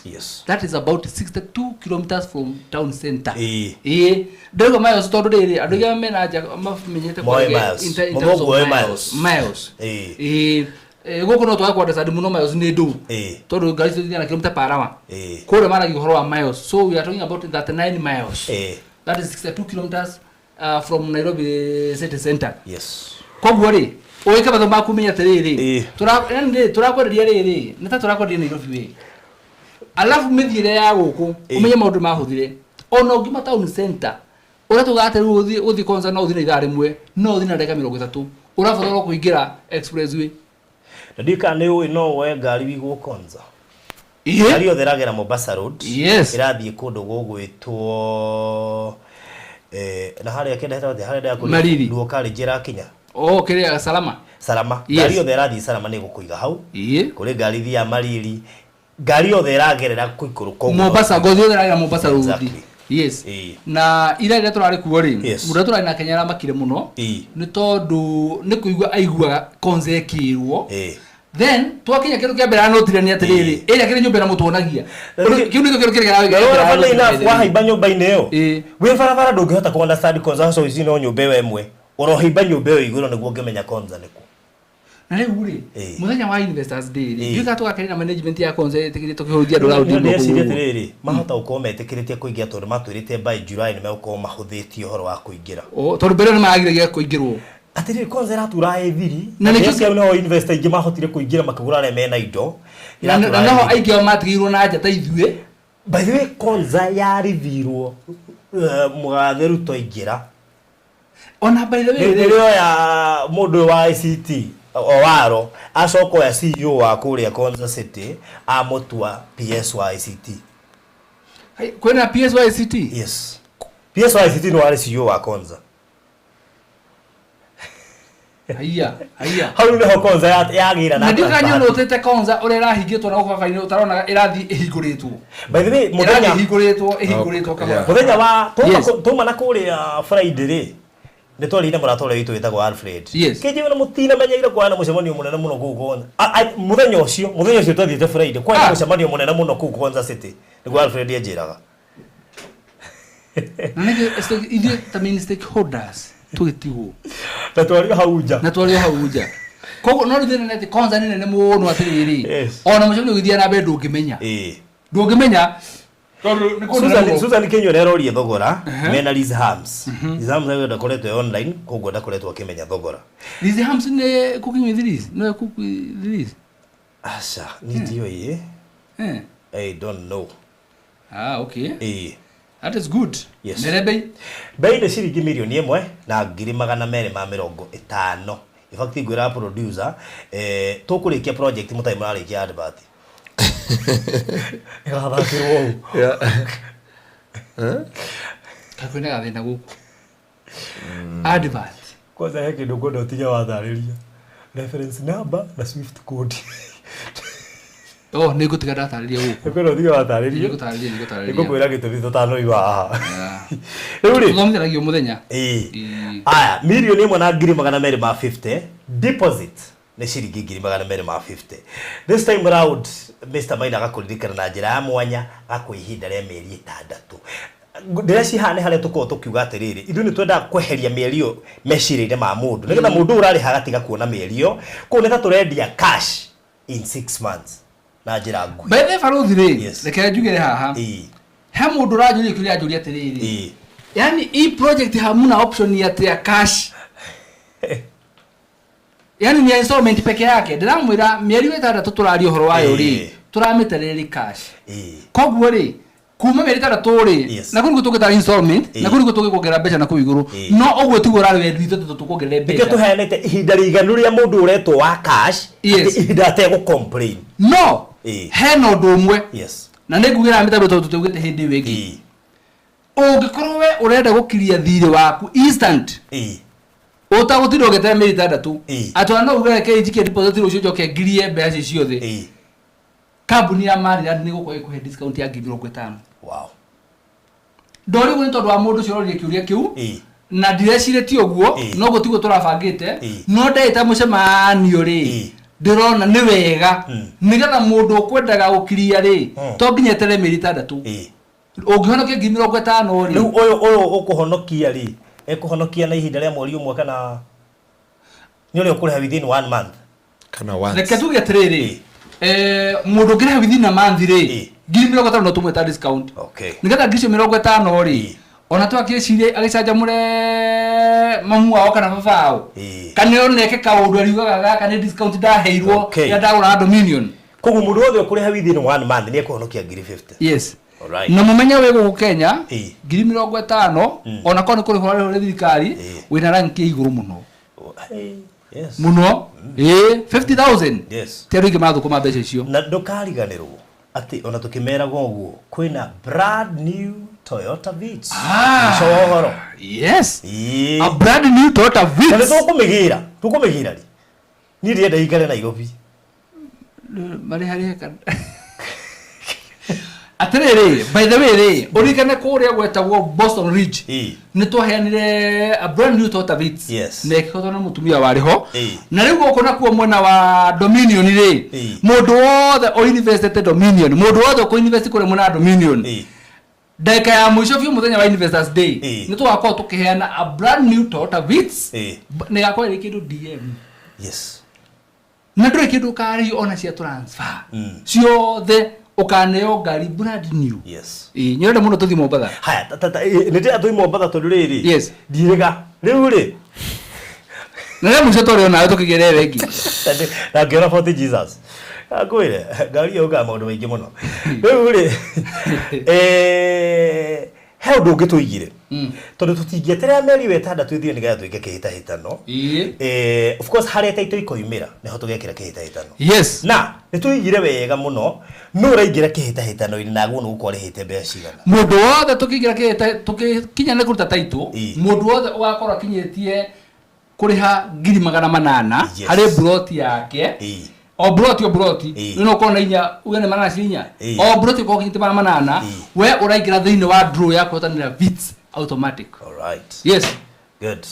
That is about 62 kilometers from town center. Ĩĩ, ndĩrauga miles tondũ rĩrĩ andũ aingĩ mena nja mamenyete Moe kwarĩria miles. in terms of Mũthũngũ oe miles. miles. Miles. Ĩĩ. Gũkũ no twage kũunderstand mũno miles nĩ ndũ, tondũ ngari icio na kilomita per hour. Kũrĩa maragia ũhoro wa miles, so we are talking about 39 miles. That is 62 kilometers from Nairobi city center. Koguo rĩ, ũgĩka mathomo maku menya atĩrĩrĩ, Ĩĩ. yani rĩ, tũrakwenderia rĩrĩ, nĩ ta tũrakwenderia Nairobi wĩ. Alafu mĩthiĩre ya gũkũ, Ĩĩ. ũmenye maũndũ mahũthire. Ona ũngiuma town center, ũrĩa tugaga atĩ rĩu ũthiĩ Konza no ũthiĩ na ithaa rĩmwe, no ũthiĩ na ndagĩka 30. Ũrabatara kũingĩra expressway. Na ndiũĩ kana nĩ ũĩ no woe ngari wĩigwo Konza. Ĩĩ. Ngari yothe ĩragera Mombasa Road. Yes. Ĩrathiĩ kũndũ gũgwĩtwo na harĩa kĩndũ hetagwo atĩa? Harĩa ndĩrakũria Mariri. Luo College ĩrakinya. Oh, kĩrĩa Salama. Salama. Yes. Ngari yothe ĩrathiĩ Salama nĩ ĩgũkũiga hau. Ĩĩ. Kũrĩ ngari ithiaga Mariri. Ngari yothe ĩragerera kũikũrũka ũguo. Mombasa, ngothi yothe ĩragera Mombasa Road. Exactly. Yes. Ĩĩ. Na ira rĩrĩa tũrarĩ kuo rĩ, Yes. mũndũ ũrĩa tũrarĩ nake nĩaramakire mũno. Ĩĩ. Nĩ tondũ nĩ kũigua aiguaga Konza ĩkĩrwo. Ĩĩ. Then twakinya kĩndũ kĩa mbere aranotire nĩ atĩrĩrĩ, ĩrĩa kĩrĩ nyũmba ĩrĩa mũtuonagia. Na nĩkĩ- Kĩu nĩkĩo kĩndũ kĩrĩa Na rĩu funny enough, kĩrĩa wahaimba nyũmba-inĩ ĩyo Ĩĩ. wĩ barabara ndũngĩhota kũ understand Konza so ici no nyũmba ĩyo ĩmwe ũrohaimba nyũmba ĩyo igũrũ nĩguo ũngĩmenya Konza nĩkũ. Na rĩu rĩ, Ĩĩ. mũthenya wa Investors Day rĩ, Ĩĩ. ndiũĩ kana tũgakenera na management ya Konza ĩtĩkĩrĩte tũkĩhũthia andũ raũndi ĩmwe Ndĩreciria kũu ũguo. atĩrĩrĩ, mahota gũkorwo metĩkĩrĩtie kũingĩra tondũ matwĩrĩte by July nĩ megũkorwo mahũthĩtie ũhoro wa kũingĩra. Oh, tondũ mbere ĩyo nĩmaragiragia kũingĩrwo. Atĩrĩrĩ, Konza ĩratura ĩthiri. Na nĩkĩo- Ndĩreciria nĩho investor aingĩ mahotire kũingĩra makĩgũra arĩa mena indo. Na Ĩratura na noho ĩthiri. aingĩ ao matigĩirwo na nja ta ithuĩ. By the way, Konza yarithirwo mũgathe Ruto aingĩra. Ona by the way rĩ, Nĩrĩo ya mũndũ ũyũ wa ICT Owaro acoka oya CEO wa kũrĩa Konza City amũtua PS wa ICT. hai, kwĩna PSYCT? Yes. PS wa ICT nĩ warĩ CEO wa Konza. Haiya, haiya. Hau nĩho Konza yagĩra Na ndiũĩ kana bahati. nĩũnotĩte Konza ũrĩa ĩrahingĩtwo na gũkũ gabara-inĩ ũtaronaga ĩrathiĩ ĩhingũrĩtwo. By the way, Ĩrathiĩ mũthenya ĩhingũrĩtwo, ĩhingũrĩtwo kahora. Yeah. mũthenya wa Yes. tuma na kũrĩa Friday rĩ nĩ twarĩire mũrata ũrĩa witũ wĩtagwo Alfred. Yes. Kĩnjiwe na mũtinamenyeire kwarĩ na mũcemanio mũnene mũno kũu Konza. Mũthenya ũcio twathiĩte Friday kwarĩ na Ah. mũcemanio mũnene mũno kũu Konza City nĩguo Alfred anjĩraga. Na nĩkĩo ithuĩ ta main stakeholders tũgĩtigwo. Na twarĩ hau nja. Na twarĩ hau nja. Koguo no rĩu thĩna nĩ atĩ Konza nĩ nene mũno atĩrĩrĩ. Yes. Ona mũcemanio ũgĩthiĩ na mbere ndũngĩmenya. Ĩĩ. Ndũngĩmenya tondũ nĩ kũndũ Susan mũno. Susan Kinyua nĩarorie thogora mena Liz Hams. Liz Hams nawe ndakoretwo e online koguo ndakoretwo akĩmenya thogora. Liz Hams nĩ cooking with Liz. No cook with Liz. Aca, niĩ ndiũĩ. Eh. I don't know. Ah, okay. Ĩĩ. That is good. Yes. Nere bei. Bei nĩ ciringi 1,250,000. In fact ngwĩra producer tũkũrĩkia project mũtarĩ mũrarĩkia advert. Ĩgathakĩrwo ũũ. Yeah. Kaĩ kwĩna gathĩna gũkũ. Advert. Kwanza he kĩndũ ngwenda ũtige watharĩria. Reference number na swift code. Oh, nĩ ngũtiga ndatarĩria gũkũ. Ngwenda ũtige watharĩria. Nĩngũtarĩria, nĩngũtarĩria. Nĩngũkwĩra gĩtũmi tũtanoima haha. Yeah. Rĩu rĩ, Tũthomithanagia o mũthenya. Ĩĩ. Ĩĩ. Aya, 1,250,000 deposit nĩ ciringi 250,000. This time round Mr. Maina agakũririkana na njĩra ya mwanya agakũhe ihinda rĩa mĩeri 6. Ndĩreciria haha nĩ harĩa tũkoragwo tũkiuga atĩrĩrĩ, ithuĩ nĩ twendaga kweheria mĩeri ĩyo meciria-inĩ ma mũndũ nĩgetha mũndũ ũyũ ũrarĩha agatiga kuona mĩeri ĩyo. Koguo nĩ ta tũrendia cash in 6 months na njĩra nguhĩ. By the way, barũthi rĩ, Yes. reke njugĩre haha. Ĩĩ. He mũndũ ũranjũria kĩũria anjũria atĩrĩrĩ. Ĩĩ. Yaani hii project hamuna option ya ya cash. Yaani ni installment peke yake. Ndĩramwĩra mĩeri 6 tũraria ũhoro wayo rĩ, Ĩĩ. tũramĩtereri cash. Ĩĩ. Koguo rĩ, kuma mĩeri 6 rĩ, Yes. na kũu nĩkuo tũngĩtara installment, Ĩĩ. na kũu nĩkuo tũngĩkuongerera mbeca na kũu igũrũ. Ĩĩ. No ũguo tiguo ũrarĩ wendi witũ atĩ tũkuongerere Nĩkĩo mbeca. tũheanĩte ihinda rĩiganu rĩa mũndũ ũretwo wa cash Yes. atĩ ihinda ategũ complain. No, Ĩĩ. hena ũndũ ũmwe. Yes. Na nĩ ngugĩra mĩtambo tondũ tũtiugĩte hĩndĩ ĩyo ĩngĩ. Ĩĩ. Ũngĩkorwo we ũrenda gũkiria thirĩ waku instant, Ĩĩ. ũtagũtinda ũgĩetera mĩeri 6. Ĩĩ. Atĩ ona no uge reke njikie deposit rũciũ njoke ngirie mbeca ici ciothe. Ĩĩ. Kambuni ya Maryland nĩ gũkorwo ĩkũhe discount ya 50,000. Wow. Ndori ũguo nĩ tondũ wa mũndũ ũcio ũroririe kĩũria kĩu. Ĩĩ. Na ndireciretie ũguo, Ĩĩ. no ũguo tiguo tũrabangĩte. Ĩĩ. No ndagĩta mũcemanio rĩ, Ĩĩ. ndĩrona nĩ wega. Nĩgetha mũndũ ũkwendaga gũkiria rĩ, to nginya eterere mĩeri 6. Ĩĩ. Ũngĩhonokia 50,000 rĩ. Rĩu ũyũ ũkũhonokia rĩ, ekũhonokia na ihinda rĩa mweri ũmwe kana nĩ ũrĩa ũkũrĩha within 1 month. Kana once. Reke tuge atĩrĩrĩ, mũndũ ũngĩrĩha within a month rĩ, Ĩĩ. 50,000 no tũmwe ta discount. Okay. Nĩgetha 50,000 rĩ, Ĩĩ. Ona twakĩcirie agĩcanjamũre mamu wao kana baba wao. Kana oneke kaũndũ ariugaga gaka nĩ discount ndaheirwo rĩrĩa ndagũraga Dominion. Koguo mũndũ wothe ũkũrĩha within one month nĩ ekũhonokia ngiri 50. Yes. Alright. Na mũmenye wĩ gũkũ Kenya 50,000 ona korwo nĩ kũrĩhwo ũrarĩhwo nĩ thirikari wĩna rank ya igũrũ mũno. Yes. Mũno. Ĩĩ 50,000. Yes. Ti andũ aingĩ marathũkũma mbeca icio. Na ndũkariganĩrwo atĩ ona tũkĩmeraga ũguo kwĩna brand new Toyota Vitz. Mũico wa ũhoro. Yes. A brand new Toyota Vitz. Na nĩ tũkũmĩgĩra, tũkũmĩgĩra rĩ? Niĩ ndĩrenda ikare Nairobi. Marĩ harĩa kana. Atĩrĩrĩ, by the way rĩ, ũririkane kũrĩa gwetagwo Boston Ridge. Nĩ twaheanire a brand new Toyota Vitz. Yes. Na ĩkĩhotwo nĩ mũtumia warĩ ho. Na rĩu gũkũ nakuo mwena wa Dominion rĩ, mũndũ wothe ũ investete Dominion, mũndũ wothe ũkũ invest kũrĩa mwena wa Dominion. Ndagĩka ya mũico biũ mũthenya wa Investors Day, nĩ tũgakorwo tũkĩheana a brand new Toyota Vitz. Na ĩgakorwo ĩrĩ kĩndũ DM. Yes. Na ndũrĩ kĩndũ ũkarĩhio ona cia transfer. Ciothe ũkaneo ngari brand new. Yes. Ĩĩ, nyonete mũno tũthiĩ Mombatha. Haya, nĩ ndĩrenda tũthiĩ Mombatha tondũ rĩrĩ. Yes. Ndirĩga. Rĩu rĩ. Na rĩrĩa mũico twarĩ onawe tũkĩgĩra ĩyo ĩngĩ. Na ngĩona Fort Jesus. Ngwĩre, ngari ĩyo yũkaga maũndũ maingĩ mũno. Rĩu rĩ, he ũndũ ũngĩ tũigire. Tondũ tũtingĩeterera mĩeri ĩyo ĩtandatũ ĩthire nĩgetha twĩke kĩhĩtahĩtano. Of course harĩa taitũ ikoimĩra nĩho tũgekĩra kĩhĩtahĩtano. Yes. Na nĩ tũigire wega mũno nũ ũraingĩra kĩhĩtahĩtano-inĩ na agwo nĩ gũkorwo arĩhĩte mbeca cigana. Mũndũ wothe tũkĩingĩra tũkĩkinya nĩ kũruta taitũ, mũndũ wothe ũgakorwo akinyĩtie kũrĩha 800,000 harĩ mburoti yake. O mburoti o mburoti, nĩ ũkorwo na inya, uge nĩ manana cinya. O mburoti ũkorwo ũkinyĩtie 800, we ũraingĩra thĩinĩ wa draw ya kũhotanĩra Vitz automatic. Alright. Yes. Good.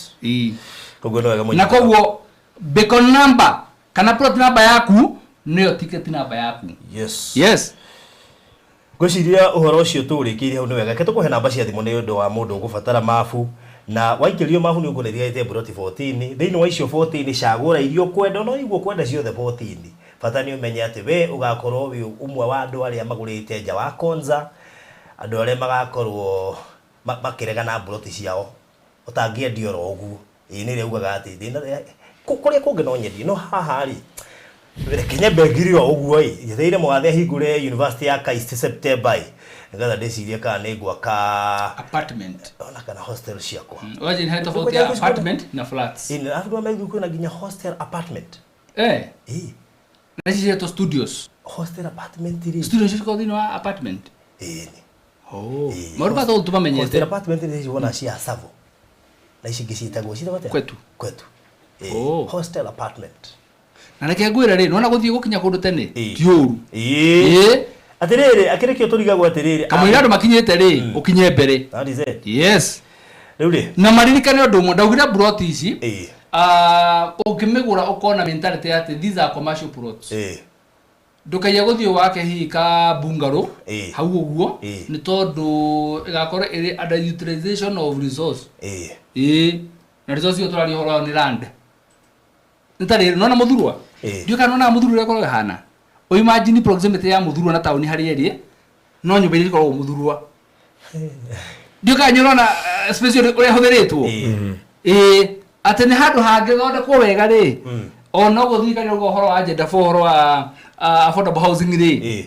Koguo nĩ wega mũno. Na koguo beacon number kana plot number yaku nĩyo ticket number yaku. Yes. Yes. Ngwĩciria ũhoro ũcio tũũrĩkĩirie hau nĩ wega. Reke tũkũhe namba cia thimũ nĩ ũndũ wa mũndũ ũgũbatara mabu. Na waikĩrio mabu nĩ ũkuona itigarĩte mburoti 14. Thĩinĩ wa icio 14 cagũra iria ũkwenda, ona ũigua ũkwenda ciothe 14. Bata nĩ ũmenye atĩ we ũgakorwo wĩ ũmwe wa andũ arĩa magũrĩte nja wa Konza, andũ arĩa magakorwo makĩregana mburoti ciao ũtangĩendia oro ũguo. Ĩĩ nĩ ĩrĩa ugaga atĩ kũrĩa kũngĩ no nyendie, no haha rĩ, reke nyambe ngiri o ũguo ĩ, njetereire mũgathe ahingũre University ya KAIST September ĩ, nĩgetha ndĩcirie kana nĩ ngwaka apartment ona kana hostel ciakwa. Waje ni tofauti ya apartment na flats. Ĩĩ, alafu nĩ wamenya kwĩna nginya hostel apartment. Na ici ciĩtwo studios. Hostel apartment rĩ. Studios cikoragwo thĩinĩ wa apartment. Ĩĩ. Oh. Maũndũ maya tondũ tũmamenyete. Hostel apartment nĩ ici wona cia Savo. Na ici ingĩ ciĩtagwo ciĩtagwo atĩa? Kwetu. Kwetu. Ĩĩ. Hostel apartment. Na reke ngwĩre rĩ, nĩwona gũthiĩ gũkinya kũndũ tene ti ũru. Ĩĩ. Atĩrĩrĩ, akĩrĩ kĩo tũrigagwo atĩrĩrĩ. Kamũira andũ makinyĩte rĩ, ũkinye mbere. That is it. Yes. Rĩu rĩ. Na maririkane ũndũ ũmwe, ndaugire mburoti ici. Ũngĩmĩgũra ũkona mentality ya atĩ these are commercial plots. Ndũkaiye gũthiĩ wake hihi ka bungalow hau ũguo, nĩ tondũ ĩgakorwo ĩrĩ under utilization of resource. Na resource ĩyo tũraria ũhoro wayo nĩ land. Nĩ ta rĩrĩ, nĩwona Mũthurwa? Ndiũĩ kana nĩwonaga Mũthurwa ũrĩa ĩkoragwo ĩhana. Ũ imagine proximity ya Mũthurwa na taũni harĩa ĩrĩ, no nyũmba iria ikoragwo Mũthurwa. Ndiũĩ kana nĩũrona, space ĩyo ũrĩa ĩhũthĩrĩtwo. Atĩ nĩ handũ hangĩthondekwo wega rĩ, ona ũguo thirikari ĩrauga ũhoro wa agenda for ũhoro wa, affordable housing rĩ,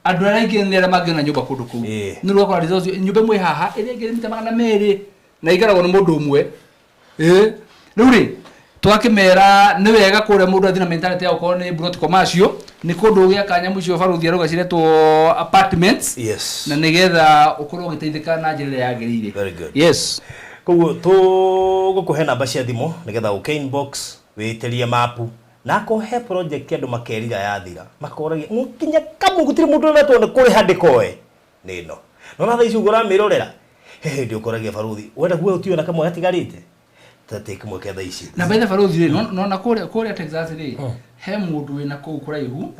andũ arĩa aingĩ nĩ arĩa mangĩona nyũmba kũndũ kũu. Nĩ ũgakora resource, nyũmba ĩmwe haha, ĩrĩa ĩngĩ mita magana merĩ, na ĩikaragwo nĩ mũndũ ũmwe. Rĩu rĩ, twakĩmera nĩ wega kũrĩa mũndũ athiĩ na mentality ya gũkorwo nĩ plot commercial, nĩ kũndũ gĩaka nyamũ icio barũthi arauga ciretwo apartments. Yes. Na nĩgetha ũkorwo ũgĩteithĩka na njĩra ĩrĩa yagĩrĩire. Very good. Yes. Koguo tũgũkũhe namba cia thimũ nĩgetha ũke inbox wĩtĩrie mapu na akũhe project andũ makerira yathira makoragia nginya kamwe gũtirĩ mũndũ ũretwo nĩ kũrĩha ndĩkoe nĩ ĩno. Nona thaa ici ũguo ũramĩrorera he hĩndĩ ũkoragia barũthi wenda kuoya ũtiũĩ ona kamwe gatigarĩte ta take kamwe ke thaa ici. Na by the barũthi rĩ, nona kũrĩa Texas rĩ, he mũndũ wĩna kũu kũraihu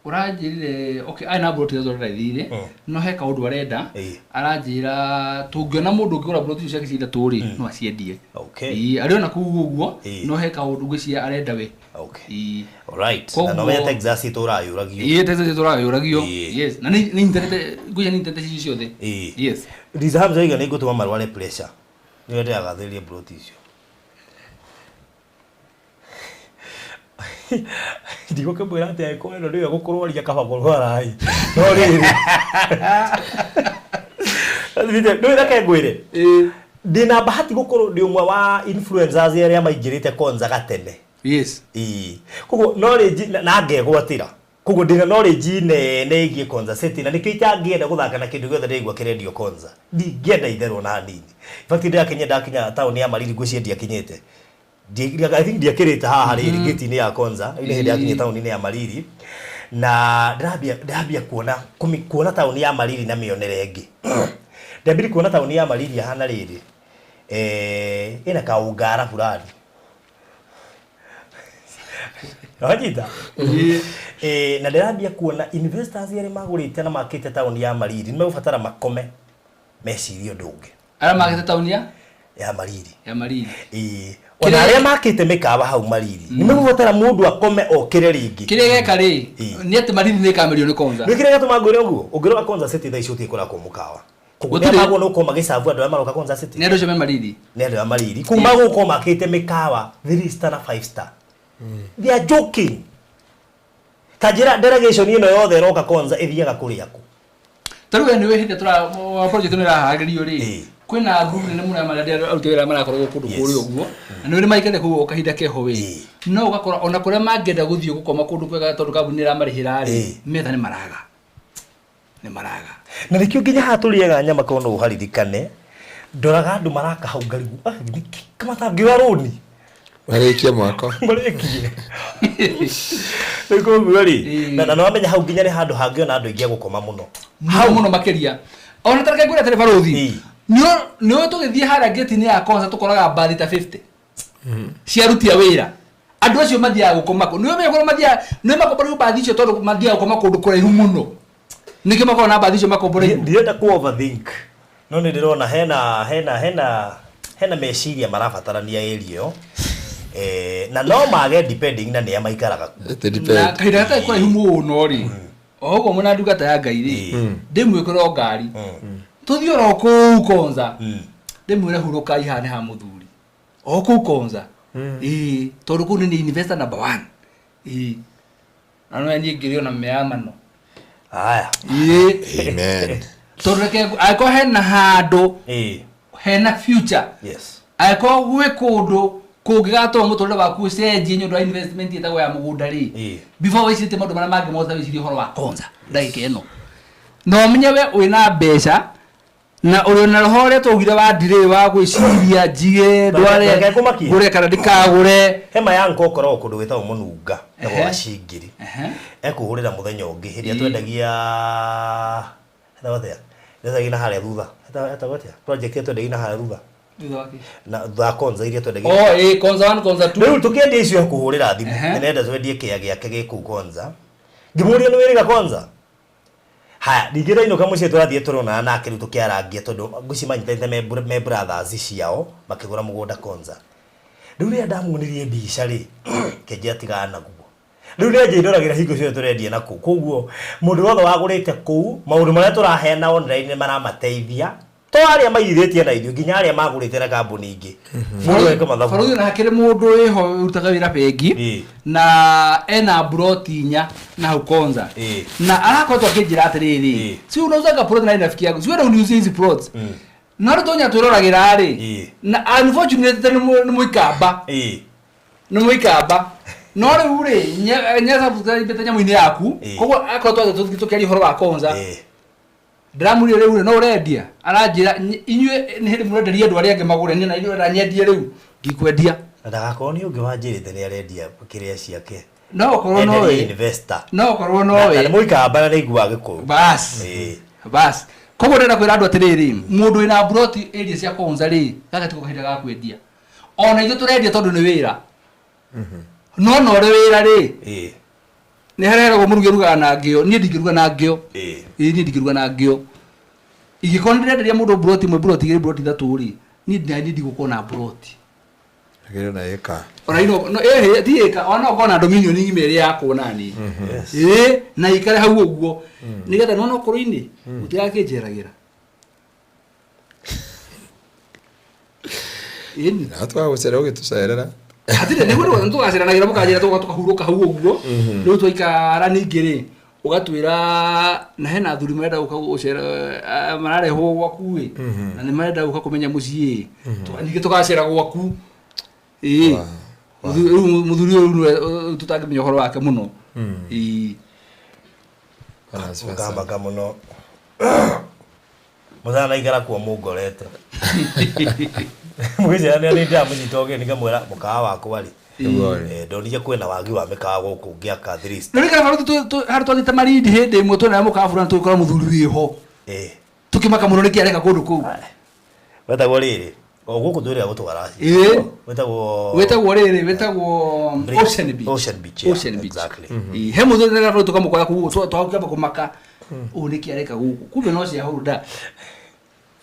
ũranjĩrire, okay, aya na mburoti iria tũrathire, no he kaũndũ arenda, aranjĩra tũngĩona mũndũ ũngĩgũra mburoti icio ciake cia ithatũ rĩ, no aciendie. Ĩĩ, arĩ ona kũu ũguo, no he kaũndũ ngwĩciria arenda we. Okay. Alright. Na no we Texas itũraga yũragio. Ĩĩ, Texas itũraga yũragio. Yes. Na nĩ internet, ngwĩciria nĩ internet ici ciothe. Yes. Liz Hamza oiga nĩ ngũtũma marware pressure. Nĩwe ndĩragathĩrĩria mburoti icio. Ndigũkĩmwĩra atĩ angĩkorwo ĩno nĩyo gũkũrwaria kaba kũrwara ĩ. No rĩrĩ. Ndũĩ reke ngwĩre. Ndĩna bahati gũkorwo ndĩ ũmwe wa influencers arĩa maingĩrĩte Konza gatene. Yes. Ĩĩ. Koguo knowledge na ngegwatĩra. Koguo ndĩna knowledge nene ĩgiĩ Konza City na nĩkĩo itangĩenda gũthaka na kĩndũ gĩothe ndĩraigua kĩrendio Konza. Ndingĩenda itherũ ona hanini. In fact ndĩrakinyire ndakinya taũni ya Malindi ngwĩciria ndiakinyĩte. I think ndiakĩrĩte haha rĩrĩ gate-inĩ ya Konza, rĩu nĩ hĩndĩ yakinyire taũni-inĩ ya Malindi. Na ndĩrambia kuona kuona taũni ya Malindi na mĩonere ĩngĩ. Ndĩrambia kuona taũni ya Malindi ĩhana rĩrĩ, ĩna kaũngara fulani. Wanyita? Na ndĩrambia kuona investors arĩa magũrĩte na makĩte taũni ya Malindi nĩ megũbatara makome mecirie ũndũ ũngĩ. Arĩa makĩte taũni ya? Ya Malindi. Ya Malindi. Ĩĩ. Ona arĩa makĩte mĩkawa hau Malindi nĩ megũbatara mũndũ akome okĩre rĩngĩ. Kĩrĩa geka rĩ, nĩ atĩ Malindi nĩ ĩkamerio nĩ Konza. Nĩ kĩrĩa gĩatũma ngwĩre ũguo? Ũngĩrora Konza City thaa ici gũtirĩ kũrakwo mũkawa. Koguo Gũtirĩ. nĩ magwo nĩ gũkorwo magĩcabu andũ arĩa maroka Konza City. Nĩ andũ acio me Malindi. Nĩ andũ a Malindi. Koguo magũkorwo makĩte mĩkawa 3 star na 5 star. They are joking. Ta njĩra delegation ĩno yothe ĩroka Konza ĩthiaga kũrĩa kũ? Ta rĩu we nĩũĩ hĩndĩ ĩrĩa project ĩno ĩraharĩrĩrio rĩ, kwĩna group nene mũno ya marĩa aruti wĩra marakoragwo kũndũ kũrĩa ũguo, na nĩũĩ nĩmaikarĩte kũu o kahinda keho wĩ. No ũgakora ona kũrĩa mangĩenda gũthiĩ gũkoma kũndũ kwega tondũ kambuni nĩĩramarĩhĩra rĩ, metha nĩ maraga. Nĩ maraga. Na nĩkĩo nginya haha tũrĩaga nyama korwo no ũharirikane, ndoraga andũ maraka hau ngarigwo, ah, nĩkĩ matangĩoya rũni? Marĩkie mwako. Marĩkie. Rĩu koguo rĩ, na nĩwamenya hau nginya nĩ handũ hangĩona andũ aingĩ a gũkoma mũno. Hau mũno makĩria. Ona ta reke ngwĩre atĩrĩ barũthi, nĩũĩ tũgĩthiĩ harĩa gate-inĩ ya Konza tũkoraga mbathi ta 50 ciarutia wĩra. Andũ acio mathiaga gũkoma kũ? Nĩũĩ menya kũrĩa mathiaga, nĩũĩ makomboreirwo mbathi icio tondũ mathiaga gũkoma kũndũ kũraihu mũno. Nĩkĩo makoragwo na mbathi icio makomboreirwo. Ndirenda kũ overthink. No nĩ ndĩrona hena hena hena hena meciria marabatarania area ĩyo. Na no mage depending na nĩa maikaraga kuo. It depends. Na kahinda gatarĩ kũraihu mũno rĩ, o ũguo mwĩna ndungata ya Ngai rĩ, ndĩmwĩkĩre o ngari. Tũthiĩ oro kũu Konza. Ndĩmwĩre hurũkai haha nĩ ha mũthuri. O kũu Konza. Ĩĩ, tondũ kũu nĩ investor number 1. Ĩĩ. Na no niĩ ngĩrĩ ona mĩamano. Haya. Ĩĩ. Amen. Tondũ reke angĩkorwo hena handũ, Ĩĩ. hena future. Yes. Angĩkorwo gwĩ kũndũ kũngĩgatũma mũtũrĩre waku ũcenjie nĩ ũndũ wa investment ĩtagwo ya mũgũnda rĩ, before wĩcirĩtie maũndũ marĩa mangĩ mothe wĩcirie ũhoro wa Konza ndagĩka ĩno. Na ũmenye we wĩna mbeca na ũrĩ na roho ũrĩa twaugire wa delay wa gwĩciria njige ndware Reke ngũmakie. ngũre kana ndikagũre. Hema ya nko ũkoragwo kũndũ gwĩtagwo Mũnunga, na Ehe. gwa Cingiri. Ehe. Ekũhũrĩra mũthenya ũngĩ hĩndĩ ĩrĩa twendagia hetagwo atĩa? Twendagia na harĩa thutha. Hetagwo atĩa? Project ĩrĩa twendagia na harĩa thutha. Thutha wa kĩ? Na thutha wa Konza iria twendagia. Oh, ĩ, Konza 1, Konza 2. Rĩu tũkĩendia icio ekũhũrĩra thimũ. Ehe. Nĩrenda twendie kĩea gĩake gĩ kũu Konza. Ngĩmũria nĩ wĩrĩga Konza? Haya, ningĩ ndainũka mũciĩ tũrathiĩ tũronana nake rĩu tũkĩarangia tondũ ngwĩciria manyitanĩte me brothers ciao makĩgũra mũgũnda Konza. Rĩu rĩrĩa ndamuonirie mbica rĩ, kĩnjĩra tigana naguo. Rĩu nĩ anjĩndoragĩra hingo ciothe tũrendia na kũu. Koguo mũndũ wothe wagũrĩte kũu, maũndũ marĩa tũraheana online nĩ maramateithia. To arĩa maigithĩtie na ithuĩ, nginya arĩa magũrĩte na kambuni ingĩ. Mũndũ eke mathabu. Barũthi ona hakĩrĩ mũndũ wĩho ũrutaga wĩra bengi, na ena mburoti inya na hau Konza. Na arakoretwo akĩnjĩra atĩrĩrĩ, si unauzanga plot na rafiki yangu, si wewe uniuzie hizi plots. No rĩu tonya twĩroragĩra rĩ, na unfortunately nĩ mũikamba. Nĩ mũikamba. No rĩu rĩ, nya subscribe nyamũ-inĩ yaku, koguo akorwo twathiĩ tũkĩaria ũhoro wa Konza. Ndĩramũria rĩu rĩ, no ũrendia? Aranjĩra, inyuĩ nĩ hĩndĩ mũrenderia andũ arĩa angĩ magũre, niĩ na inyuĩ ũranyendie rĩu, ndikwendia. Na ndagakorwo nĩ ũngĩ wanjĩrĩte nĩ arendia kĩrĩa ciake. No ũkorwo no Enderia we. investor. No ũkorwo no Na we. nĩ mũikamba na nĩ aiguaga Gĩkũyũ. Bas. Bas. Koguo ndĩrenda kwĩra andũ atĩrĩrĩ, mũndũ wĩna mburoti area cia Konza rĩ, gaka tiko kahinda ga kwendia. Ona ithuĩ tũrendia tondũ nĩ wĩra. No no ũrĩ wĩra rĩ, nĩ harĩa heragwo mũrugi arugaga na ngĩo, niĩ ndingĩruga na ngĩo. Ĩĩ, niĩ ndingĩruga na ngĩo. Ingĩkorwo nĩ ndĩrenderia mũndũ mburoti ĩmwe, mburoti igĩrĩ, mburoti ithatũ rĩ, niĩ na niĩ ndigũkorwo na mburoti. Agĩrĩ na ĩka. Ona ino, no, ĩhĩ, ti ĩka, ona no ngorwo na dominion ng'ima ĩrĩa yakwo nani. Ĩĩ, na ikare hau ũguo. Nĩgetha nĩwona ũkũrũ-inĩ, gũtigakĩnjeragĩra. Ĩni. Na twagũcera ũgĩtũcerera. Hatirĩ nĩguo rĩu tũgaceranagĩra mũkanjĩra tũgoka tũkahurũka hau ũguo. Rĩu twaikara ningĩ rĩ ũgatwĩra na hena athuri marenda gũka gũcera mararehwo gwaku ĩ na nĩ marenda gũka kũmenya mũciĩ ĩ. Ningĩ tũgacera gwaku ĩ. Rĩu mũthuri ũyũ nĩwe tũtangĩmenya ũhoro wake mũno ĩ. Bwana asifiwe sana. Mũkamaka mũno mũtanaikara kuo mũngorete mũgĩceranĩra nĩ ndĩramũnyita ũgeni ngamwĩra mũkawa wakwa rĩ. Nĩguo rĩ. Ndonire kwĩna wagi wa mĩkawa gũkũ ngĩaka three star. Rĩu kana harĩ twathiĩte Malindi hĩndĩ ĩmwe tuona mũkawa fulani tũgĩkora mũthuri wĩho tũkĩmaka mũno nĩkĩ areka kũndũ kũu. Wetagwo rĩrĩ o gũkũ twĩrĩga gũtwara. Wetagwo Wĩtagwo rĩrĩ wĩtagwo Ocean Beach. Ocean Beach, yeah, Ocean Beach. exactly. Ĩĩ, he mũthuri na bado tũkamũkora kũu twakĩamba kũmaka ũũ nĩkĩ areka gũkũ kumbe no cia hũrũ.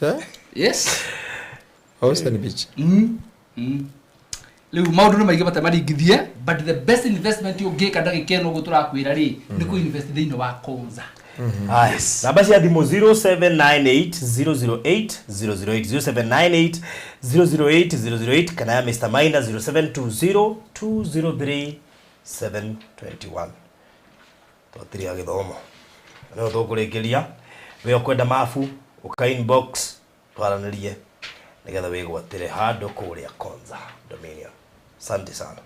Eh? Yes. Ocean Beach. Rĩu maũndũ nĩ maingĩ matemaringithie, but the best investment ũngĩka ndagĩka ĩno ũguo tũrakwĩra rĩ nĩ kũ invest thĩinĩ wa Konza. Aya, namba cia thimũ 0798 008 008, 0798 008 008, kana ya Mr Maina 0720 203 721. Twatiria gĩthomo nĩyo tũkũrĩkĩria. We ũkwenda mabu ũka inbox twaranĩrie nĩgetha wĩgwatĩre handũ kũrĩa Konza Dominion. Asante sana.